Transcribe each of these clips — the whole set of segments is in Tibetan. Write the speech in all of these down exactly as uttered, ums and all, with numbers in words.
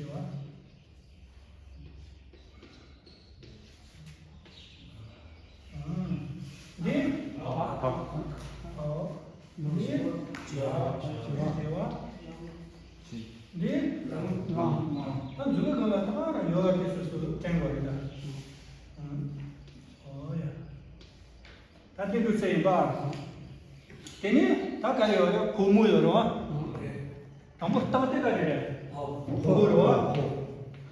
ཞིག་རེད་བ། འདི། འོ། འདི། བ། འདི། ད་མཛུབ་གུ་སྒང་ལ་ད་ར་ཡོད་པ་དེ་སོ་སོ་དྲན་དགོས་རེད་ད། འོ་ཡ། ད་དེ་འདུག་ཚེ་ཡིན་པ། དེ་ནས་ད་ག་རེ་ཡོད་རེད། ཕོ་མོ་ཡོད་རེད་བ། དང་པོ་རྟགས་དེ་ག་རེ་རེད། ཕོ་མོ་རེད་བ།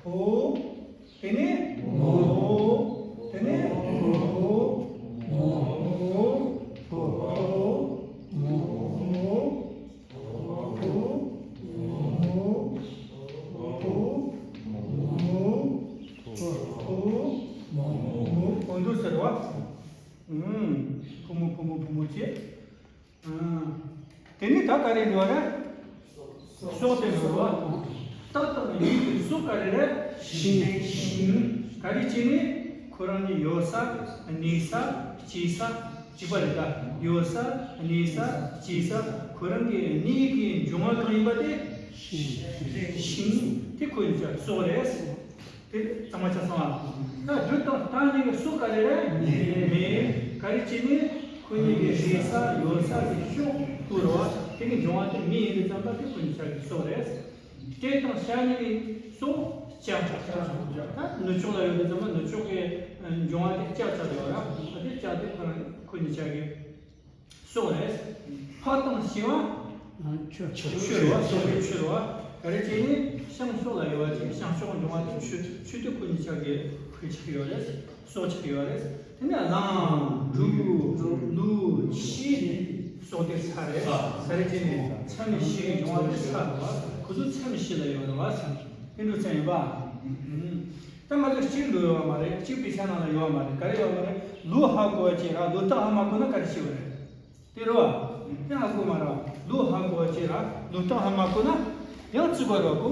ཕོ། དེ་ནས་མོ། དེ་ནས་ཕོ། མོ། ཕོ། མོ། ཕོ། མོ། ཕོ། མོ། ཕོ། མོ། ཕོ་འདུག་ཟེར་བ། ཨུམ། ཕོ་མོ་ཕོ་མོ་ཕོ་མོ་བྱས། ཨུམ། དེ་ནས་ད་ག་རེ་འདུག་རེད། སྲོག་དེ་འདུག་བ། རྟགས་དང་ཡུལ་གྱི་སྲོག་ག་རེ་རེད། ཤིང་། ཤིང་། ག་རེ་བྱས་ནས། ཁོ་རང་གི་ཡོད་ས། གནས་ས། སྐྱེས་ས། གཅིག་པ་རེད་ད། ཡོད་ས། གནས་ས། སྐྱེས་ས། ཁོ་རང་གི་གནས་ཀྱི་འབྱུང་བ་གང་ཡིན་པ་དེ། ཤིང་། ཤིང་། དེ་ཁོ་ཡིན་ཙང་སྲོག་རེད། དེ་གཙང་མ་ཆགས་སོང་ཨ། ད་རྒྱུ་དང་རྟགས་གཉིས་ཀྱི་སྲོག་ག་རེ་རེད། མེ། ག་རེ་བྱས་ནས། ཁོ་གཉིས་ཀྱི་གནས་ས། ཡོད་ས་ཀྱི་ཕྱོགས་ཁོ་རེད་བ། དེ་གི་འབྱུང་བ་དེ་མེ་ཡིན་པའི་ཙམ་པ་དེ་ཁོ་གཉིས་ཆ་གི་སྲོག་རེད། སྤྲེལ་དང་ཤ་གཉིས་ཀྱི་སྲོག་སྐྱ། ད་ནུབ་ཕྱོགས་ལ་ཡོད་པའི་ཙམ་པ་ནུབ་ཕྱོགས་ཀྱི་འབྱུང་བ་དེ་སྐྱ་ཆགས་ཡོད་ར། ཨ་དེ་སྐྱ་དེ་ཁོ་རང་ཁོ་གཉིས་ཆ་གི་སྲོག་རེད། ཕག་དང་བྱི་བ། ཆུ། ཆུ་རེད་བ། སྲོག་གི་ཆུ་རེད་བ། ག་རེ་བྱས་ནས་བྱང་ཕྱོགས་ལ་ཡོད་པ་ཅིག་བྱང་ཕྱོགས་འབྱུང་བ་དེ་ཆུ་ཆུ་དེ་ཁོ་གཉིས་ཆ་གི་ཁོའི་ཆགས་ཡོད་རེད། སྲོག་ཆགས་ཡོད་རེད། དེ་ནས་གླང་འབྲུག་ལུག་ཁྱི་སྲོག་དེ་ས་རེད། ས་རེད་ཅེས་ནས་མཚམས་མེད་བཞི་གི་འབྱུང་བ་དེ་ས་རེད་བ། ཁོ་ཚོ་མཚམས་མེད་བཞི་ལ་ཡོད་རེད་བ། དེ་འདྲ་ཚན་ཡིན་པ། ད་ང་ཚོ་གཅིག་འགྲོ་ཡོད་མ་རེད། གཅིག་དཔེ་ཆ་ནང་ལ་ཡོད་མ་རེད། ག་རེ་ཡོད་མ་རེད། ལུག་ཧ་གོ་བ་ཅིག་ར་ལུག་རྟགས་ཧ་མ་གོ་ན་ག་རེ་བྱེད་པ་རེད། དེ་རེད་བ། དེ་ཧ་གོ་མ་རེད་བ། ལུག་ཧ་གོ་བ་ཅིག་ར་ལུག་རྟགས་ཧ་མ་གོ་ན་ཡང་བརྩི་དགོས་རེད་བ་ཁོ།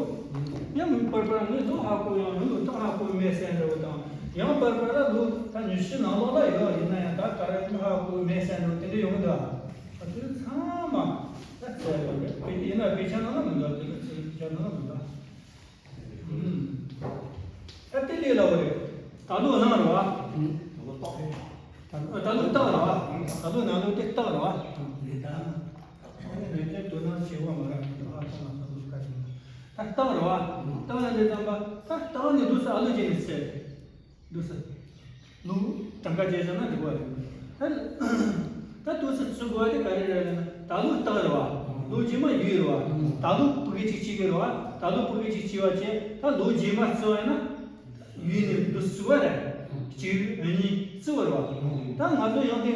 ཡང་མི་པར་པར་ངས་ལུག་ཧ་གོ་ཡང་ལུག་རྟགས་ཧ་གོ་མེད་ཟེར་འདྲ་བོ་དང་། ཡང་པར་པར་ལ་ལུག་ད་ཉི་ཤུ་ནང་ལོགས་ལ་ཡོད་ཡིན་ན་ཡང་ད་ག་རེ་ལུག་ཧ་གོ་མེད་ཟེར་འདྲ་བོ་དེ་འདྲ་ཡོང་གི་འདུག་ཨ་དེ་ཚང་མ་ད་བཙལ་དགོས་རེད། དཔེ་ཡིན་ན་དཔེ་ཆ་ནང་ལ་མི་འདུག་དེ་ཚོ་དཔེ་ཆ་ནང་ལ་མི་འདུག་ད་དེ་ལས་སླ་བོ་རེད། ད་ལོ་གནང་རོགས། ད་ལོ་རྟགས་རོགས། ད་ལོ་ནང་ལོ་དེ་རྟགས་རོགས། ད་ནི་རེ་ཅན་དོ་སྣང་བྱེད་དགོས་མ་རེད། ད་ཨ་ཁོ་ན་ས་ལོ་ཁ་ཅིག་ད་རྟགས་རོགས། རྟགས་ན་འདི་ཙམ་པ་ད་རྟགས་ནི་འདུག་ས་ཨ་ལོ་ཅན་ནི་ཚེ། འདུག་ས། ལུག་གྲངས་ཀ་བྱས་ཙང་ན་འགྲིག་པ་རེད། ད་ད་འདུག་ས་བརྩི་དགོས་པ་དེ་ག་རེ་རེད་ལབ་ན། ད་ལོ་རྟགས་རེད་བ། ལོ་རྗེས་མ་ཡོས་རེད་བ། ད་ལོ་ཕ་གི་གཅིག་གཅིག་གི་རེད་བ། ད་ལོ་ཕ་གི་གཅིག་གཅིག་བ་བྱས་ད་ལོ་རྗེས་མ་བརྩི་བ་ཡིན་ན། ཡོས་ནས་འདུག་བརྩི་བ་རེད། གཅིག་གཉིས་བརྩི་བ་རེད་བ། ད་ང་ཚོ་ཡང་དེ་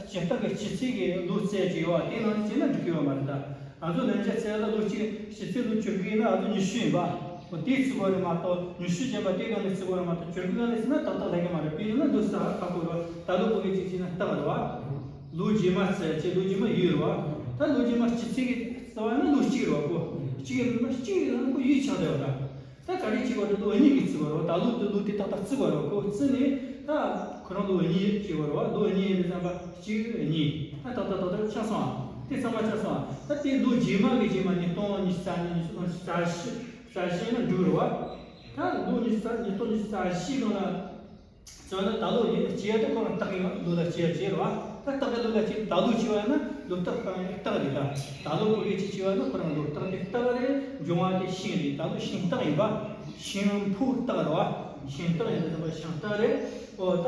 སྤྱིར་བཏང་གི་སྤྱི་ཚེས་ཀྱི་ལོ་བརྩི་ཡ་ཅིག་ཡོད་བ། དེ་ནང་བཞིན་བྱས་ན་འགྲིག་གི་ཡོད་མ་རེད་ད། ང་ཚོ་ནན་ཆ་ཚེ་ལ་ལོ་གཅིག་ཕྱི་ཚེས་ལོ་བཅུ་དགུ་ཡིན་ན་ང་ཚོ་ཉི་ཤུ་ཡིན་པ། འོ་དེ་བརྩི་དགོས་རེད་མ་གཏོགས་ཉི་ཤུ་ཅན་པ་དེ་སྒང་ནས་བརྩི་དགོས་རེད་མ་གཏོགས་བཅུ་དགུ་སྒང་ནས་བརྩིས་ན་ཏག་ཏག་ལྷག་གི་མ་རེད། དཔེ་ཡིན་ན་འདུག་ས་ཧ་གོ་རེད་བ། ད་ལོ་ཕ་གི་གཅིག་བྱས་ན་རྟགས་རེད་བ། ལོ་རྗེས་མ་བརྩི་ཡ་ཅིག་ལོ་རྗེས་མ་ཡོས་རེད་བ། ད་ལོ་རྗེས་མ་སྤྱི་ཚེས་ཀྱི་བརྩི་བ་ཡིན་ན་ལོ་གཅིག་རེད་བ་ཁོ། གཅིག་ཡིན་ན་གཅིག་ཡིན་ན་ཁོ་ཡོས་ཆགས་བསྡད་པ་རེད། ད་ག་རེ་བྱེད་དགོས་རེད། ལོ་གཉིས་ཀྱི་བརྩི་དགོས་རེད་བ། ད་ལོ་དེ་ལོ་དེ་ཏག་ཏག་བརྩི་དགོས་རེད་བ་ཁོ། བརྩིས་ནས་ད་ཁོ་རང་ལོ་གཉིས་བྱེད་དགོས་རེད་བ། ལོ་གཉིས་ཡིན་དུས་ཙམ་པ་གཅིག་གཉིས་ད་ཏག་ཏག་ཏག་ཏག་ཆགས་སོང་ཨ། དེ་ཚང་མ་ཆགས་སོང་ཨ། ད་དེ་ལོ་རྗེས་མ་གི་རྗེས་མ་ཉིས་སྟོང་ཉི་ཤུ་རྩ་གཉིས་ཉི་ཤུ་རྩ་བཞི་རྩ་བཞི་ཡིན་ན་འགྲིག་རེད་བ། ད་ལོ་ཉི་ཤུ་རྩ་ཉིས་སྟོང་ཉི་ཤུ་རྩ་བཞི་སྒང་ལ་བརྩི་བ་ན་ད་ལོ་ཡིན་སྐྱེ་ཡ་དེ་ཁོ་རང་རྟགས་ཡིན་པ་ལོ་ལ་སྐྱེ་ཡ་སྐྱེ་རེད་བ། ད་རྟགས་ཀྱི་ལོ་ལ་སྐྱེ་ད་ལོ་སྐྱེ་བ་ཡིན་ན་ལོ་རྟགས་རྟགས་རེད་ད། ད་ལོ་ཕ་གི་གཅིག་སྐྱེ་བ་ན་ཁོ་རང་ལོ་རྟགས་དེ་རྟགས་རེད། འབྱུང་བ་དེ་ཤིང་རེད། ད་ལོ་ཤིང་རྟགས་ཡིན་པ། ཤིང་ཕོ་རྟགས་རེད་བ། ཤིང་རྟགས་ཡིན་དུས་ཙམ་པ་ཤིང་རྟགས་རེད། འོ་ད་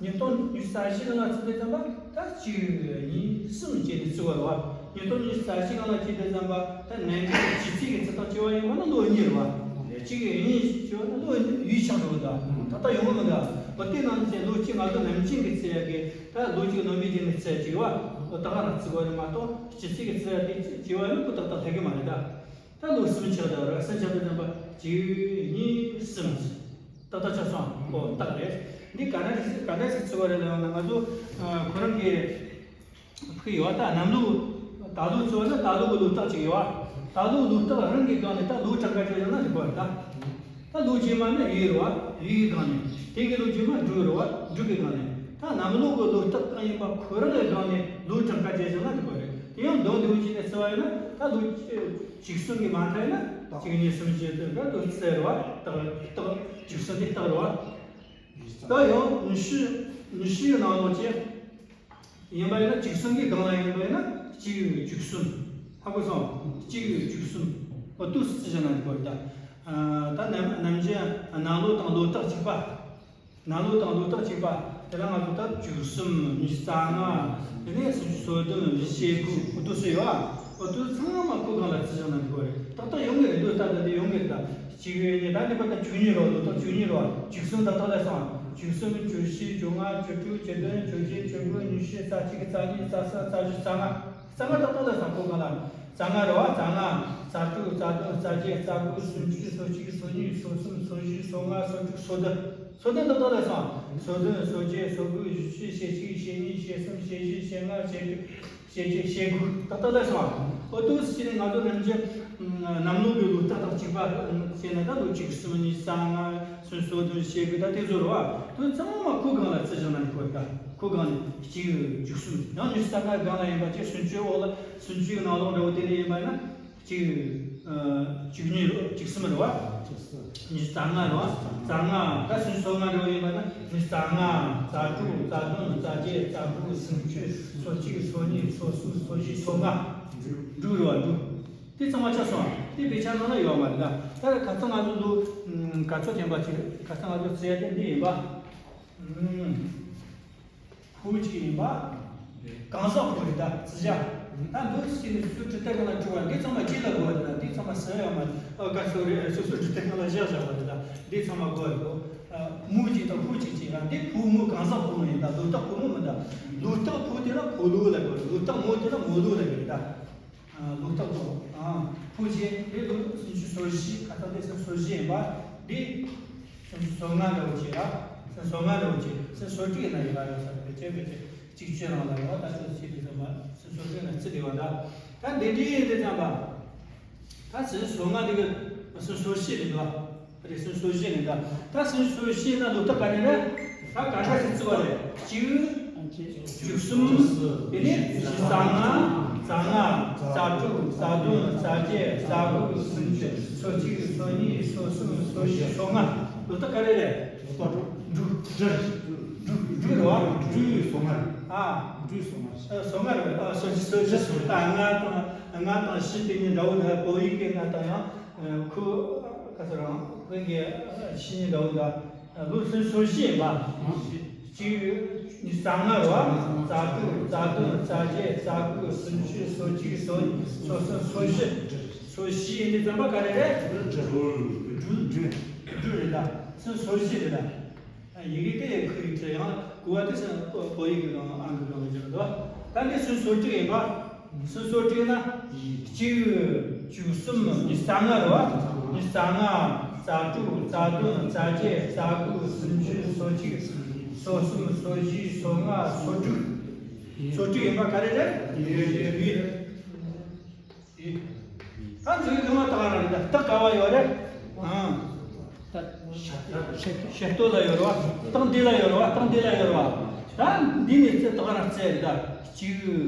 ཉིས་སྟོང་ཉི་ཤུ་རྩ་བཞི་ལ་ང་ཚོ་དེ་ཙམ་པ་ད་གཅིག་གཉིས་གསུམ་བྱས་ནས་བརྩི་བ་རེད་བ། ཉིས་སྟོང་ཉི་ཤུ་རྩ་བཞི་ལ་སྐྱེས་དུས་ཙམ་པ་ད་ནང་གི་སྤྱི་ཚེས་ཀྱི་བརྩི་སྟངས་བྱས་པ་ཡིན་པ་ན་ལོ་གཉིས་རེད་བ། གཅིག་གཉིས་བྱས་པ་ན་ལོ་ཡོས་ཆགས་འགྲོ་གི་འདུག་ད་ལྟ་ཡོང་གི་མི་འདུག་འོ་དེ་ནང་བཞིན་ལོ་གཅིག་ང་ཚོ་ནམ་རྒྱུན་གྱི་བརྩི་ཡ་གི་ད་ལོ་གཅིག་ནང་པའི་རྒྱུན་ནས་བརྩི་ཡ་གཅིག་བ། འོ་ད་ག་རང་བརྩི་དགོས་རེད་མ་གཏོགས་སྤྱི་ཚེས་ཀྱི་བརྩི་ཡ་དེ་བྱས་པ་ཡིན་ན་ཁོ་ཏག་ཏག་ལྷག་གི་མ་རེད་ད། ད་ལོ་གསུམ་ཆགས་བསྡད་པ་རེད། གསུམ་ཆགས་དུས་ཙམ་པ་གཅིག་གཉིས་གསུམ། ཏག་ཏག་ཆགས་སོང་། ཨོ་ཏག་རེད། འདི་ག་འདྲ་ཞིག་ག་འདྲ་ཞིག་བརྩི་བ་རེད་ལབ་ན་ང་ཚོ་ཁོ་རང་གི་ཕུག་ཡོད་ད་གནམ་ལོ་ད་ལོ་བརྩི་བ་ན་ད་ལོ་གི་ལོ་རྟགས་ཅིག་ཡོད། ད་ལོ་ལོ་རྟགས་རང་གི་སྒང་ནས་ད་ལོ་གྲངས་ཀ་ཅིག་ཡོད་ན་འགྲིག་པ་རེད་ད། ད་ལོ་རྗེས་མ་ནི་ཡོས་རེད་བ། ཡོས་ཀྱི་སྒང་ནས་དེ་གི་ལོ་རྗེས་མ་འབྲུག་རེད་བ། འབྲུག་གི་སྒང་ནས་ད་གནམ་ལོ་གི་ལོ་རྟགས་གང་ཡིན་པ་ཁོ་རང་གི་སྒང་ནས་ལོ་གྲངས་ཀ་ཅིག་བྱུང་ན་འགྲིག་པ་རེད། དེ་ཡང་མདོ་འདི་འུ་ཅི་ནས་བརྩི་བ་ཡིན་ན་ད་ལོ་བཅུ་གསུམ་གི་མ་མཐའ་ཡིན་ན་གཅིག་གཉིས་གསུམ་བཞི་དེ་ག་ལོ་བརྩི་རེད་བ། རྟགས་རྟགས་བཅུ་གསུམ་དེ་རྟགས་རེད་བ། ད་ཡང་ཉི་ཤུ་ཉི་ཤུའི་ནང་ལོགས་ཀྱི་ཡིན་པ་ཡིན་ན་བཅུ་གསུམ་གི་སྒང་ལ་ཡིན་པ་ཡིན་ན་གཅིག་བཅུ་གསུམ། ཧ་གོ་སོང་། གཅིག་བཅུ་གསུམ། འོ་དུས་སུ་བརྩི་བཞག་ན་འགྲིག་པ་རེད་ད། ད་ནམ་ནམ་རྒྱུན་ནང་ལོ་དང་ལོ་རྟགས་གཅིག་པ། ནང་ལོ་དང་ལོ་རྟགས་གཅིག་པ། དེ་ལ་ང་ཚོ་ད་བཅུ་གསུམ་ཉི་ཤུ་རྩ་ལྔ། དེ་ནས་སུམ་ཅུ་སོ་བདུན་བཞི་བཅུ་ཞེ་དགུ། འོ་དུས་སུ་ཡོད་ཨ། འོ་དུས་ཚང་མ་ཁོ་སྒང་ལ་བརྩི་བཞག་ན་འགྲིག་པ་རེད། ཏག་ཏག་ཡོང་གི་རེད། དུས་ད་ལྟ་དེ་ཡོང་གི་རེད་ད། གཅིག་གཉིས་ད་འདི་པ་ད་བཅུ་གཉིས་རོ། ལོ་ཏོག་བཅུ་གཉིས་རོ། བཅུ་གསུམ་ད་ཏག་ལ་སོང་། བཅུ་གསུམ་བཅུ་བཞི་བཅོ་ལྔ་བཅུ་དྲུག་བཅུ་བདུན་བཅོ་བརྒྱད་བཅུ་དགུ་ཉི་ཤུ་རྩ་གཅིག་རྩ་གཉིས་རྩ་གསུམ་རྩ་བཞི་རྩ་ལྔ། རྩ་ལྔ་ཏག་ཏག་ལ་སོང་ཁོ་ག་ལ། རྩ་ལྔ་རོ། རྩ་ལྔ་རྩ་དྲུག་རྩ་བདུན་རྩ་བརྒྱད་རྩ་དགུ་སུམ་ཅུ་སོ་གཅིག་སོ་གཉིས་སོ་གསུམ་སོ་བཞི་སོ་ལྔ་སོ་དྲུག་སོ་བདུན། སོ་བདུན་ཏག་ཏག་ལ་སོང་། སོ་བདུན་སོ་བརྒྱད་སོ་དགུ་བཞི་བཅུ་ཞེ་གཅིག་ཞེ་གཉིས་ཞེ་གསུམ་ཞེ་བཞི་ཞེ་ལྔ་ཞེ་དྲུག་ཞེ་བརྒྱད་ཞེ་དགུ་ཏག་ཏག་ལ་སོང་། འོ་དུས་སུ་ཕྱིན་ནས་ང་ཚོ་ནམ་རྒྱུན་གནམ་ལོ་གི་ལོ་རྟགས་དང་གཅིག་པ་བྱས་ན་ད་ལོ་གཅིག་གསུམ་གཉིས་གསུམ་ལྔ་གསུམ་སོ་བདུན་ཞེ་དགུ་ད་དེ་ཚོ་རེད་བ། དུས་ཚང་མ་ཁོ་སྒང་ལ་བརྩི་བཞག་ན་འགྲིག་གི་རེད་ད། ཁོ་སྒང་ནས་གཅིག་བཅུ་གསུམ་ཡང་ཉི་ཤུ་རྩ་ལྔ་སྒང་ལ་ཡིན་པ་ཅིག་སུམ་ཅུའི་འོག་ལ་སུམ་ཅུའི་ནང་ལོགས་འདྲ་བོ་དེ་འདྲ་ཡིན་པ་ན་གཅིག་ཨ་བཅུ་གཉིས་རེད། བཅུ་གསུམ་རེད་བ། ཉི་ཤུ་རྩ་ལྔ་རེད་བ། རྩ་ལྔ་ད་སུམ་ཅུ་སོ་ལྔ་འདྲ་བོ་ཡིན་པ་ན་ཉི་ཤུ་རྩ་ལྔ་རྩ་དྲུག་རྩ་བདུན་རྩ་བརྒྱད་རྩ་དགུ་སུམ་ཅུ་སོ་གཅིག་སོ་གཉིས་སོ་གསུམ་སོ་བཞི་སོ་ལྔ། འབྲུག་རེད་བ། འབྲུག་དེ་ཚང་མ་ཆགས་སོང་། དེ་དཔེ་ཆ་ནང་ལ་ཡོད་མ་རེད་ད། ད་ཁ་སང་ང་ཚོ་ལོ་ག་ཚོད་ཐོན་པ་ཅིག་ཁ་སང་ང་ཚོ་བརྩི་ཡ་དེ་འདི་ཡིན་པ། ཕོ་གཅིག་ཡིན་པ། གང་ཟག་ཕོ་རེད་ད་བརྩི་བྱ། ད་འདི་ཞིག་ནས་སོ་སོ་འབྲི་དེབ་སྒང་ལ་འབྲི་བ་འདི་ཚང་མ་རྗེས་ལ་དགོས་རེད་ད། འདི་ཚང་མ་ཟིན་ཡོད་མ་རེད། ཨ་ག་སོ་རེད། སོ་སོ་འབྲི་དེབ་སྒང་ལ་བཞག་བཞག་པ་རེད་ད། འདི་ཚང་མ་དགོས་རེད་གོ། མོ་གཅིག་དང་ཕོ་གཅིག་བྱས་ན་འདི་ཕོ་མོ་གང་ཟག་ཕོ་མོ་ཡིན་ད། ལོ་རྟགས་ཕོ་མོ་མིན་ད། ལོ་རྟགས་ཕོ་དེ་ལ་ཕོ་ལོ་ལབ་དགོས་རེད། ལོ་རྟགས་མོ་དེ་ལ་མོ་ལོ་ལབ་དགོས་རེད་ད། ལོ་རྟགས་ཐོག་ཨ་ཕོ་རྗེས་དེ་ལོ་སུམ་ཅུ་སོ་བཞི། ཁ་སང་དེ་སུམ་ཅུ་སོ་བཞི་ཡིན་པ། འདི་སུམ་ཅུ་སོ་ལྔ་འདྲ་བོ་ཅིག་ལ། སུམ་ཅུ་སོ་ལྔ་འདྲ་བོ་ཅིག་སུམ་ཅུ་སོ་དྲུག་ཡིན་ན་ཡིན་པ་ཡོད་ས་རེད། བེད་སྤྱད་བེད་སྤྱད་གཅིག་བཅུའི་ནང་ལ་ཡོད། ད་ཆ་ཚིག་དེ་ཚང་མ་སུམ་ཅུ་སོ་དྲུག་ན་བརྩི་དེ་བ་འདྲ། ད་འདི་འདྲའི་ཡིན་དེ་ཙམ་པ། ད་སུམ་ཅུ་སོ་ལྔ་འདི་གི་སུམ་ཅུ་སོ་བཞི་རེད་འདུག་བ། རེད། སུམ་ཅུ་སོ་བཞི་རེད་ད། ད་སུམ་ཅུ་སོ་བཞི་ན་ལོ་རྟགས་ག་རེ་རེད། ད་ག་འདྲ་ཞིག་བརྩི་བ་རེད། གཅིག་བཅུ་གསུམ། དེ་ནས་རྩ་ལྔ། རྩ་ལྔ། རྩ་དྲུག་རྩ་བདུན། རྩ་བརྒྱད། རྩ་དགུ། སུམ་ཅུ། སོ་གཅིག་སོ་གཉིས། སོ་གསུམ། སོ་བཞི། སོ་ལྔ། ལོ་རྟགས་ག་རེ་རེད། འབྲུག་འབྲུག་འབྲུག་རེད་བ། འབྲུག་སོ་ལྔ་རེད། ཨ། འབྲུག་སོ་ལྔ་རེད། ཨ། སོ་ལྔ་རེད་བ། ཨ། སོ་བཞི་སོ་བཞི་སོ། ད་ལྔ་དང་ལྔ་དང་བཞི་དེ་གཉིས་འདྲ་བོ་རེད། བོད་ཡིག་གི་ལྔ་དང་ཡང་ཁོ་ག་ཚོད་རང་བོད་ཀྱི་བཞི་གཉིས་འདྲ་བོ་འདུག་ལོ་སུམ་ཅུ་སོ་བཞི་ཡིན་པ། གཅིག་གཉིས། རྩ་ལྔ་རེད་བ། རྩ་དྲུག་རྩ་བདུན། རྩ་བརྒྱད། རྩ་དགུ། སུམ་ཅུ། སོ་གཅིག་སོ་གཉིས། སོ་གསུམ། སོ་བཞི། སོ་བཞི་ཡིན་དུས་ཙམ་པ་ག་རེ་རེད། འབྲུག་འབྲུག་འབྲུག་རེད་ད། སུམ་ཅུ་སོ་བཞི་རེད་ད། ཡི་གེ་དེ་ཡང་ཁོ་ཡིག་ཚད་ཡང་གོ་བ་དེ་ཚོ་བོད་ཡིག་གི་སྒང་ཨང་ཀི་སྒང་ལ་སྦྱར་འདུག་ད་འདི་སུམ་ཅུ་སོ་དྲུག་ཡིན་པ། སུམ་ཅུ་སོ་དྲུག་ན། གཅིག་བཅུ་གསུམ། གཉིས་རྩ་ལྔ་རེད་བ། གཉིས་རྩ་ལྔ། རྩ་དྲུག་རྩ་བདུན། རྩ་བརྒྱད། རྩ་དགུ། སུམ་ཅུ། སོ་གཅིག་སོ་གསུམ། སོ་བཞི། སོ་ལྔ། སོ་དྲུག་སོ་དྲུག་ཡིན་པ་ག་རེ་རེད། ཡོད་ཡོད་ཡོད། ད་འཛིན་གི་མ་དག་རང་རེད། ད་རྟགས་ག་བ་ཡོད་རེད། ཨང་། ད་ཤེས་རྟོགས་ལ་ཡོད་རེད་བ། རྟགས་འདི་ལ་ཡོད་རེད་བ། རྟགས་འདི་ལ་ཡོད་རེད་བ། ད་འདི་ནས་རྩི་དག་རང་རྩི་རེད། ད་གཅིག་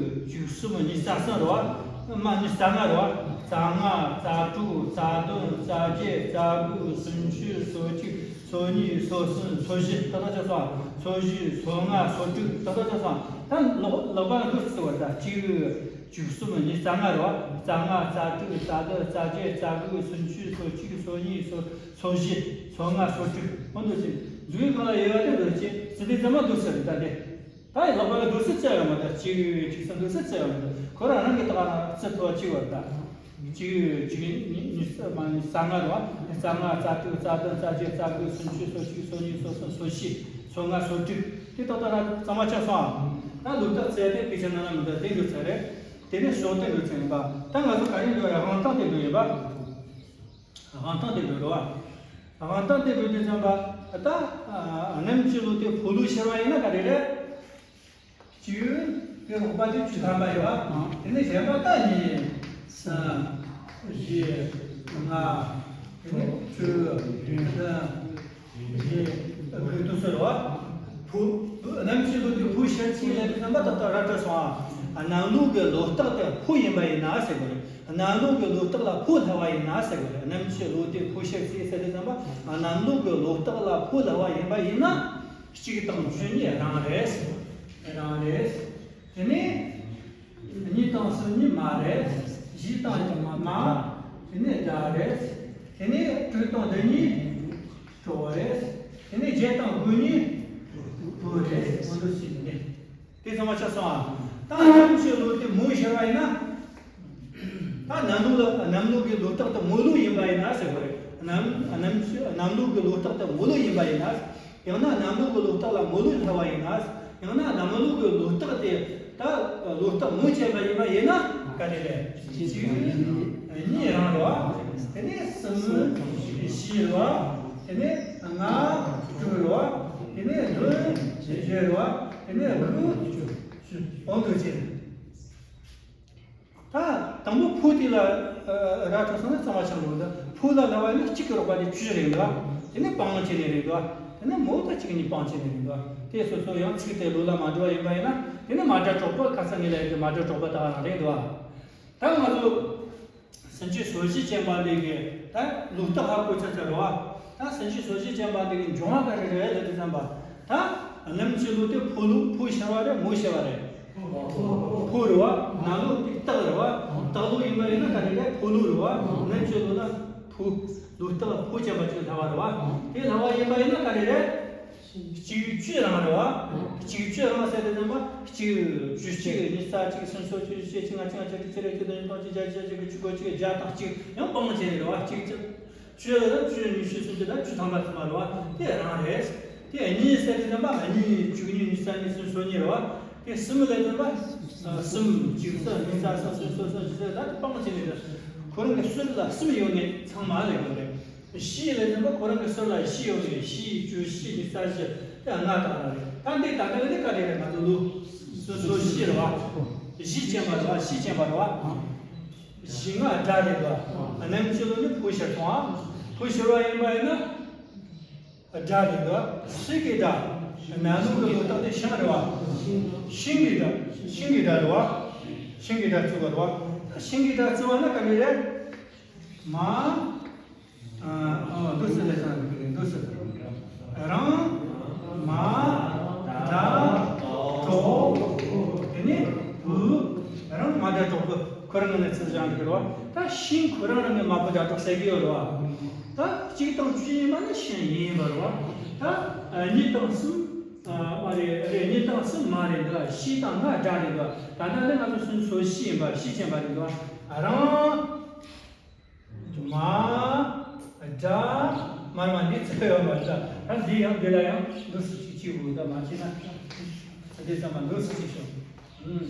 བཅུ་གསུམ། གཉིས་རྩ་གསུམ་རེད་བ། མ་གཉིས་རྩ་ལྔ་རེད་བ། རྩ་ལྔ། རྩ་དྲུག་རྩ་བདུན། རྩ་བརྒྱད། རྩ་དགུ། སུམ་ཅུ། སོ་གཅིག་སོ་གཉིས། སོ་གསུམ། སོ་བཞི། ད་ལྟ་ཆགས་སོང་། སོ་བཞི། སོ་ལྔ། སོ་དྲུག་ད་ལྟ་ཆགས་སོང་། ད་ལོག་ལོག་པ་ལ་འདུག་སེ་བར་ད་གཅིག་བཅུ་གསུམ། གཉིས་རྩ་ལྔ་རེད་བ། རྩ་ལྔ། རྩ་དྲུག་རྩ་བདུན། རྩ་བརྒྱད། རྩ་དགུ། སུམ་ཅུ། སོ་གཅིག་སོ་གཉིས། སོ་སོ་བཞི། སོ་ལྔ། སོ་དྲུག་འོ་འདུག་སེ་འཛུལ་གང་ལ་ཡོད་པ་དེ་འདུག་སེ་ཙི་དེ་ཙམ་མ་འདུག་སེ་རེད། ད་དེ་ད་ཡི་ལག་པ་ལ་འདུག་སེ་བརྩི་ཡོད་མ་རེད། གཅིག་གཅིག་ཙམ་འདུག་སེ་བརྩི་ཡོད་མ་རེད། ཁོ་རང་རང་གི་ད་ག་རང་བརྩི་ཐུབ་པ་གཅིག་བར་ད། གཅིག་གཅིག་གཉིས་གཉིས་གསུམ་མ་གཉིས་རྩ་ལྔ་རེད་བ། རྩ་ལྔ། རྩ་དྲུག་རྩ་བདུན། རྩ་བརྒྱད། རྩ་དགུ། སུམ་ཅུ། སོ་གཅིག་སོ་གཉིས། སོ་གསུམ། སོ་བཞི། སོ་ལྔ། སོ་དྲུག་དེ་ཏག་ཏག་ར་གཙང་མ་ཆགས་སོང་ཨ། ད་ལོ་རྟགས་བཙལ་ཏེ་དཔེ་ཆ་ནང་ལ་མི་འདུག་དེ་འདྲ་ཚར་རེད། དེ་ནས་ཤོག་དྲིལ་འདྲ་ཚར་ཡིན་པ། ད་ང་ཚོ་ག་རེ་འགྲོ་ཡ། དབང་ཐང་དེ་འགྲོ་ཡིན་པ། དབང་ཐང་དེ་འགྲོ་རོགས་ཨ། དབང་ཐང་དེ་འགྲོ་དུས་ཙམ་པ། ད་གནམ་གྱི་ལོ་དེ་ཕོ་ལོ་ཤར་བ་ཡིན་ན་ག་རེ་རེད། བཅུ། དེ་ལོག་པ་དེ་བཅུ་ཐམ་པ་ཡོད་པ། དེ་ནས་གཞན་པ་ད་གཉིས། གསུམ། བཞི། ལྔ། དེ་ནས་དྲུག་བདུན། བཞི། དགུ་དུ་སོ་རེད་བ། ཕོ། གནམ་གྱི་ལོ་དེ་ཕོ་ཤར་ཚེས་ལ་དེ་རྣམ་པ་ཏག་ཏག་ར་སྤྲོད་སོང་ཨ། གནམ་ལོ་གི་ལོ་རྟགས་དེ་ཕོ་ཡིན་པ་ཡིན་ན་ཟེར་དགོས་རེད། གནམ་ལོ་གི་ལོ་རྟགས་ལ་ཕོ་ལྷག་པ་ཡིན་ན་ཟེར་དགོས་རེད། གནམ་གྱི་ལོ་དེ་ཕོ་ཤར་ཚེས་ཟེར་དུས་ཙམ་པ་གནམ་ལོ་གི་ལོ་རྟགས་ལ་ཕོ་ལྷག་པ་ཡིན་པ་ཡིན་ན། གཅིག་དང་བཅུ་གཉིས་རང་རེད། རང་རེད། དེ་ནས་གཉིས་དང་གསུམ་གཉིས་མ་རེད། བཞི་དང་མ། དེ་ནས་དགྲ་རེད། དེ་ནས་དྲུག་དང་བདུན་གཉིས་གྲོགས་རེད། དེ་ནས་བརྒྱད་དང་དགུ་གཉིས་བུ་རེད། འོ་འདུག་སེ་ནས་དེ་ཚང་མ་ཆགས་སོང་ཨ། ད་གནམ་གྱི་ལོ་དེ་མོ་ཤར་བ་ཡིན་ན། ད་གནམ་ལོ་ལ་གནམ་ལོ་གི་ལོ་རྟགས་དེ་མོ་ལོ་ཡིན་པ་ཡིན་ན་ཟེར་བ་རེད། གནམ་གནམ་གནམ་ལོ་གི་ལོ་རྟགས་དེ་མོ་ལོ་ཡིན་པ་ཡིན་ན། ཡང་ན་གནམ་ལོ་གི་ལོ་རྟགས་ལ་མོ་ལོ་ལྷག་པ་ཡིན་ན། ཡང་ན་གནམ་ལོ་གི་ལོ་རྟགས་དེ་ད་ལོ་རྟགས་མོ་ཅན་པ་ཡིན་པ་ཡིན་ན་ག་རེ་རེད། གཅིག་གཉིས་རང་རེད་བ། དེ་ནས་གསུམ་བཞི་རེད་བ། དེ་ནས་ལྔ་དྲུག་རེད་བ། དེ་ནས་བདུན་བཞི་རེད་བ། དེ་ནས་དགུ་བཅུ། འོ་འདུག་སེ། ད་དང་པོ་ཕོ་དེ་ལ་ར་སྤྲོད་སོང་ན་གཙང་མ་ཆགས་འགྲོ་གི་འདུག་ཕོ་ལ་ལབ་པ་ནི་གཅིག་གི་རོགས་པ་དེ་བཅུ་རེད་འདུག་དེ་ནས་སྤང་བྱས་ནས་རེད་འདུག་དེ་ནས་མོ་ད་གཅིག་གཉིས་སྤང་བྱས་ནས་རེད་འདུག་དེ་སོ་སོ་ཡང་ཚིག་དེ་ལོ་ལ་མ་འགྲོ་བ་ཡིན་པ་ཡིན་ན་དེ་ནས་མ་སྒྲ་གྲོགས་པོ། ཁ་སང་ངས་ལབ་ཡོད་དེ་མ་སྒྲ་གྲོགས་པོ་ད་ག་རང་རེད་འདུག་ད་ང་ཚོ་སུམ་ཅུ་སོ་བཞི་ཅན་པ་འདི་གི་ད་ལོ་རྟགས་ཧ་གོ་ཚར་ཚར་རོ། ད་སུམ་ཅུ་སོ་བཞི་ཅན་པ་འདི་གི་འབྱུང་བ་ག་རེ་རེད་ལབ་དུས་ཙམ་པ། ད་གནམ་གྱི་ལོ་དེ་ཕོ་ལོ། ཕོ་ཤར་བ་རེད། མོ་ཤར་བ་རེད། ཕོ་རེད་བ། གནམ་ལོ་དེ་སྟག་རེད་བ། སྟག་ལུག་ཡིན་པ་ཡིན་ན་ག་རེ་རེད། ཕོ་ལུག་རེད་བ། གནམ་གཤིས་ལུག་ན་ཕོ། ལུག་སྟག་ཕོ་ཅན་པ་ཅིག་སླ་བ་རེད་བ། དེ་སླ་བ་ཡིན་པ་ཡིན་ན་ག་རེ་རེད། གཅིག་བཅུ་རང་རེད་བ། གཅིག་བཅུ་རང་ཟེར་དུས་ཙམ་པ་གཅིག་བཅུ་གཅིག་གཉིས་རྩ་གཅིག་སུམ་ཅུ་སོ་གཅིག་བཅུ་གཅིག་ལྔ་བཅུ་ང་གཅིག་དྲུག་ཅུ་རེ་བཅུ་དང་གཅིག་སྟོང་གཅིག་བརྒྱ་བརྒྱད་ཅུ་གྱ་གཅིག་གྱ་གཅིག་གྱ་གཅིག་གྱ་གཅིག་གྱ་གཅིག་ཡང་སྤང་བྱས་ནས་རེད་བ། གཅིག་བཅུ། བཅུ་ཡོད་ན་བཅུ་ཉི་ཤུ་སུམ་ཅུ་དང་བཅུ་ཐམ་པ་ཚང་མ་རེད་བ། དེ་རང་རེད། དེ་གཉིས་ཟེར་དུས་ཙམ་པ་གཉིས་བཅུ་གཉིས་ཉི་ཤུ་རྩ་གཉིས་སུམ་ཅུ་སོ་གཉིས་རེད་བ། དེ་གསུམ་ལ་ཙམ་པ་གསུམ་གཅིག་གསུམ་གཉིས་རྩ་གསུམ་སུམ་ཅུ་སོ་གསུམ་བཅུ་ཚོ་ད་སྤང་བྱས་ནས་རེད། ཁོ་རང་གི་ཟུར་ལ་གསུམ་ཡོད་ནས་ཚང་མ་ལ་ཡོད་རེད། བཞི་ལ་ཙམ་པ་ཁོ་རང་གི་ཟུར་ལ་བཞི་ཡོད་ནས་བཞི་བཅུ་བཞི་ཉི་ཤུ་རྩ་བཞི་དེ་ལྔ་དང་རང་རེད། ད་འདི་ད་ལྟ་འདི་ག་རེ་རེད། ང་ཚོ་ལུག་སུམ་ཅུ་སོ་བཞི་རེད་བ། བཞི་ཅན་པ་རེད་བ། བཞི་ཅན་པ་རེད་བ། བཞི་ལྔ་དགྲ་རེད་བ། གནམ་གཤིས་ལུག་ནི་ཕོ་ཤར་སོང་ཨ། ཕོ་ཤར་བ་ཡིན་པ་ཡིན་ན་དགྲ་རེད་བ། སུ་གི་དགྲ། ནང་ལུག་གི་ལུག་སྟག་དེ་ཤིང་རེད་བ། ཤིང་གི་དགྲ། ཤིང་གི་དགྲ་རེད་བ། ཤིང་གི་དགྲ་བརྩི་བ་རེད་བ། ཤིང་གི་དགྲ་བརྩི་བ་ན་ག་རེ་རེད། མ། ཨ། འདུག་སེ་ལས་ཀྱང་འདུག་སེ། རང་། མ། དགྲ། གྲོགས། དེ་ནས་བུ། རང་མ་དགྲ་གྲོགས་པོ། ཁོ་རང་ནས་ཚུར་བཞག་འདུག་རོ། ད་ཤིང་ཁོ་རང་རང་གི་མ་བུ་དགྲ་གྲོགས་ཟེར་གི་ཡོད་རོ། ད་གཅིག་དང་བཅུ་ཡིན་པ་ནི་ཤིང་ཡིན་པ་རོ། ད་གཉིས་དང་གསུམ། ཨ། མ་རེད། རེད། གཉིས་དང་གསུམ་མ་རེད་འདུག་བཞི་དང་ལྔ་དགྲ་རེད་འདུག་ད་ལྟ་ནི་ང་ཚོ་སུམ་ཅུ་སོ་བཞི་ཡིན་པ། བཞི་ཅན་པ་རེད་འདུག་རང་། མ། དགྲ། མར་མ་འདི་ཚོ་ཡོད་མ་རེད། ད་འདི་ཡང་འདི་ལ་ཡང་འདུག་སེ་གཅིག་གཅིག་དགོས། ད་མ་བྱས་ན་འདི་ཚང་མ་འདུག་སེ་གཅིག་བྱུང་།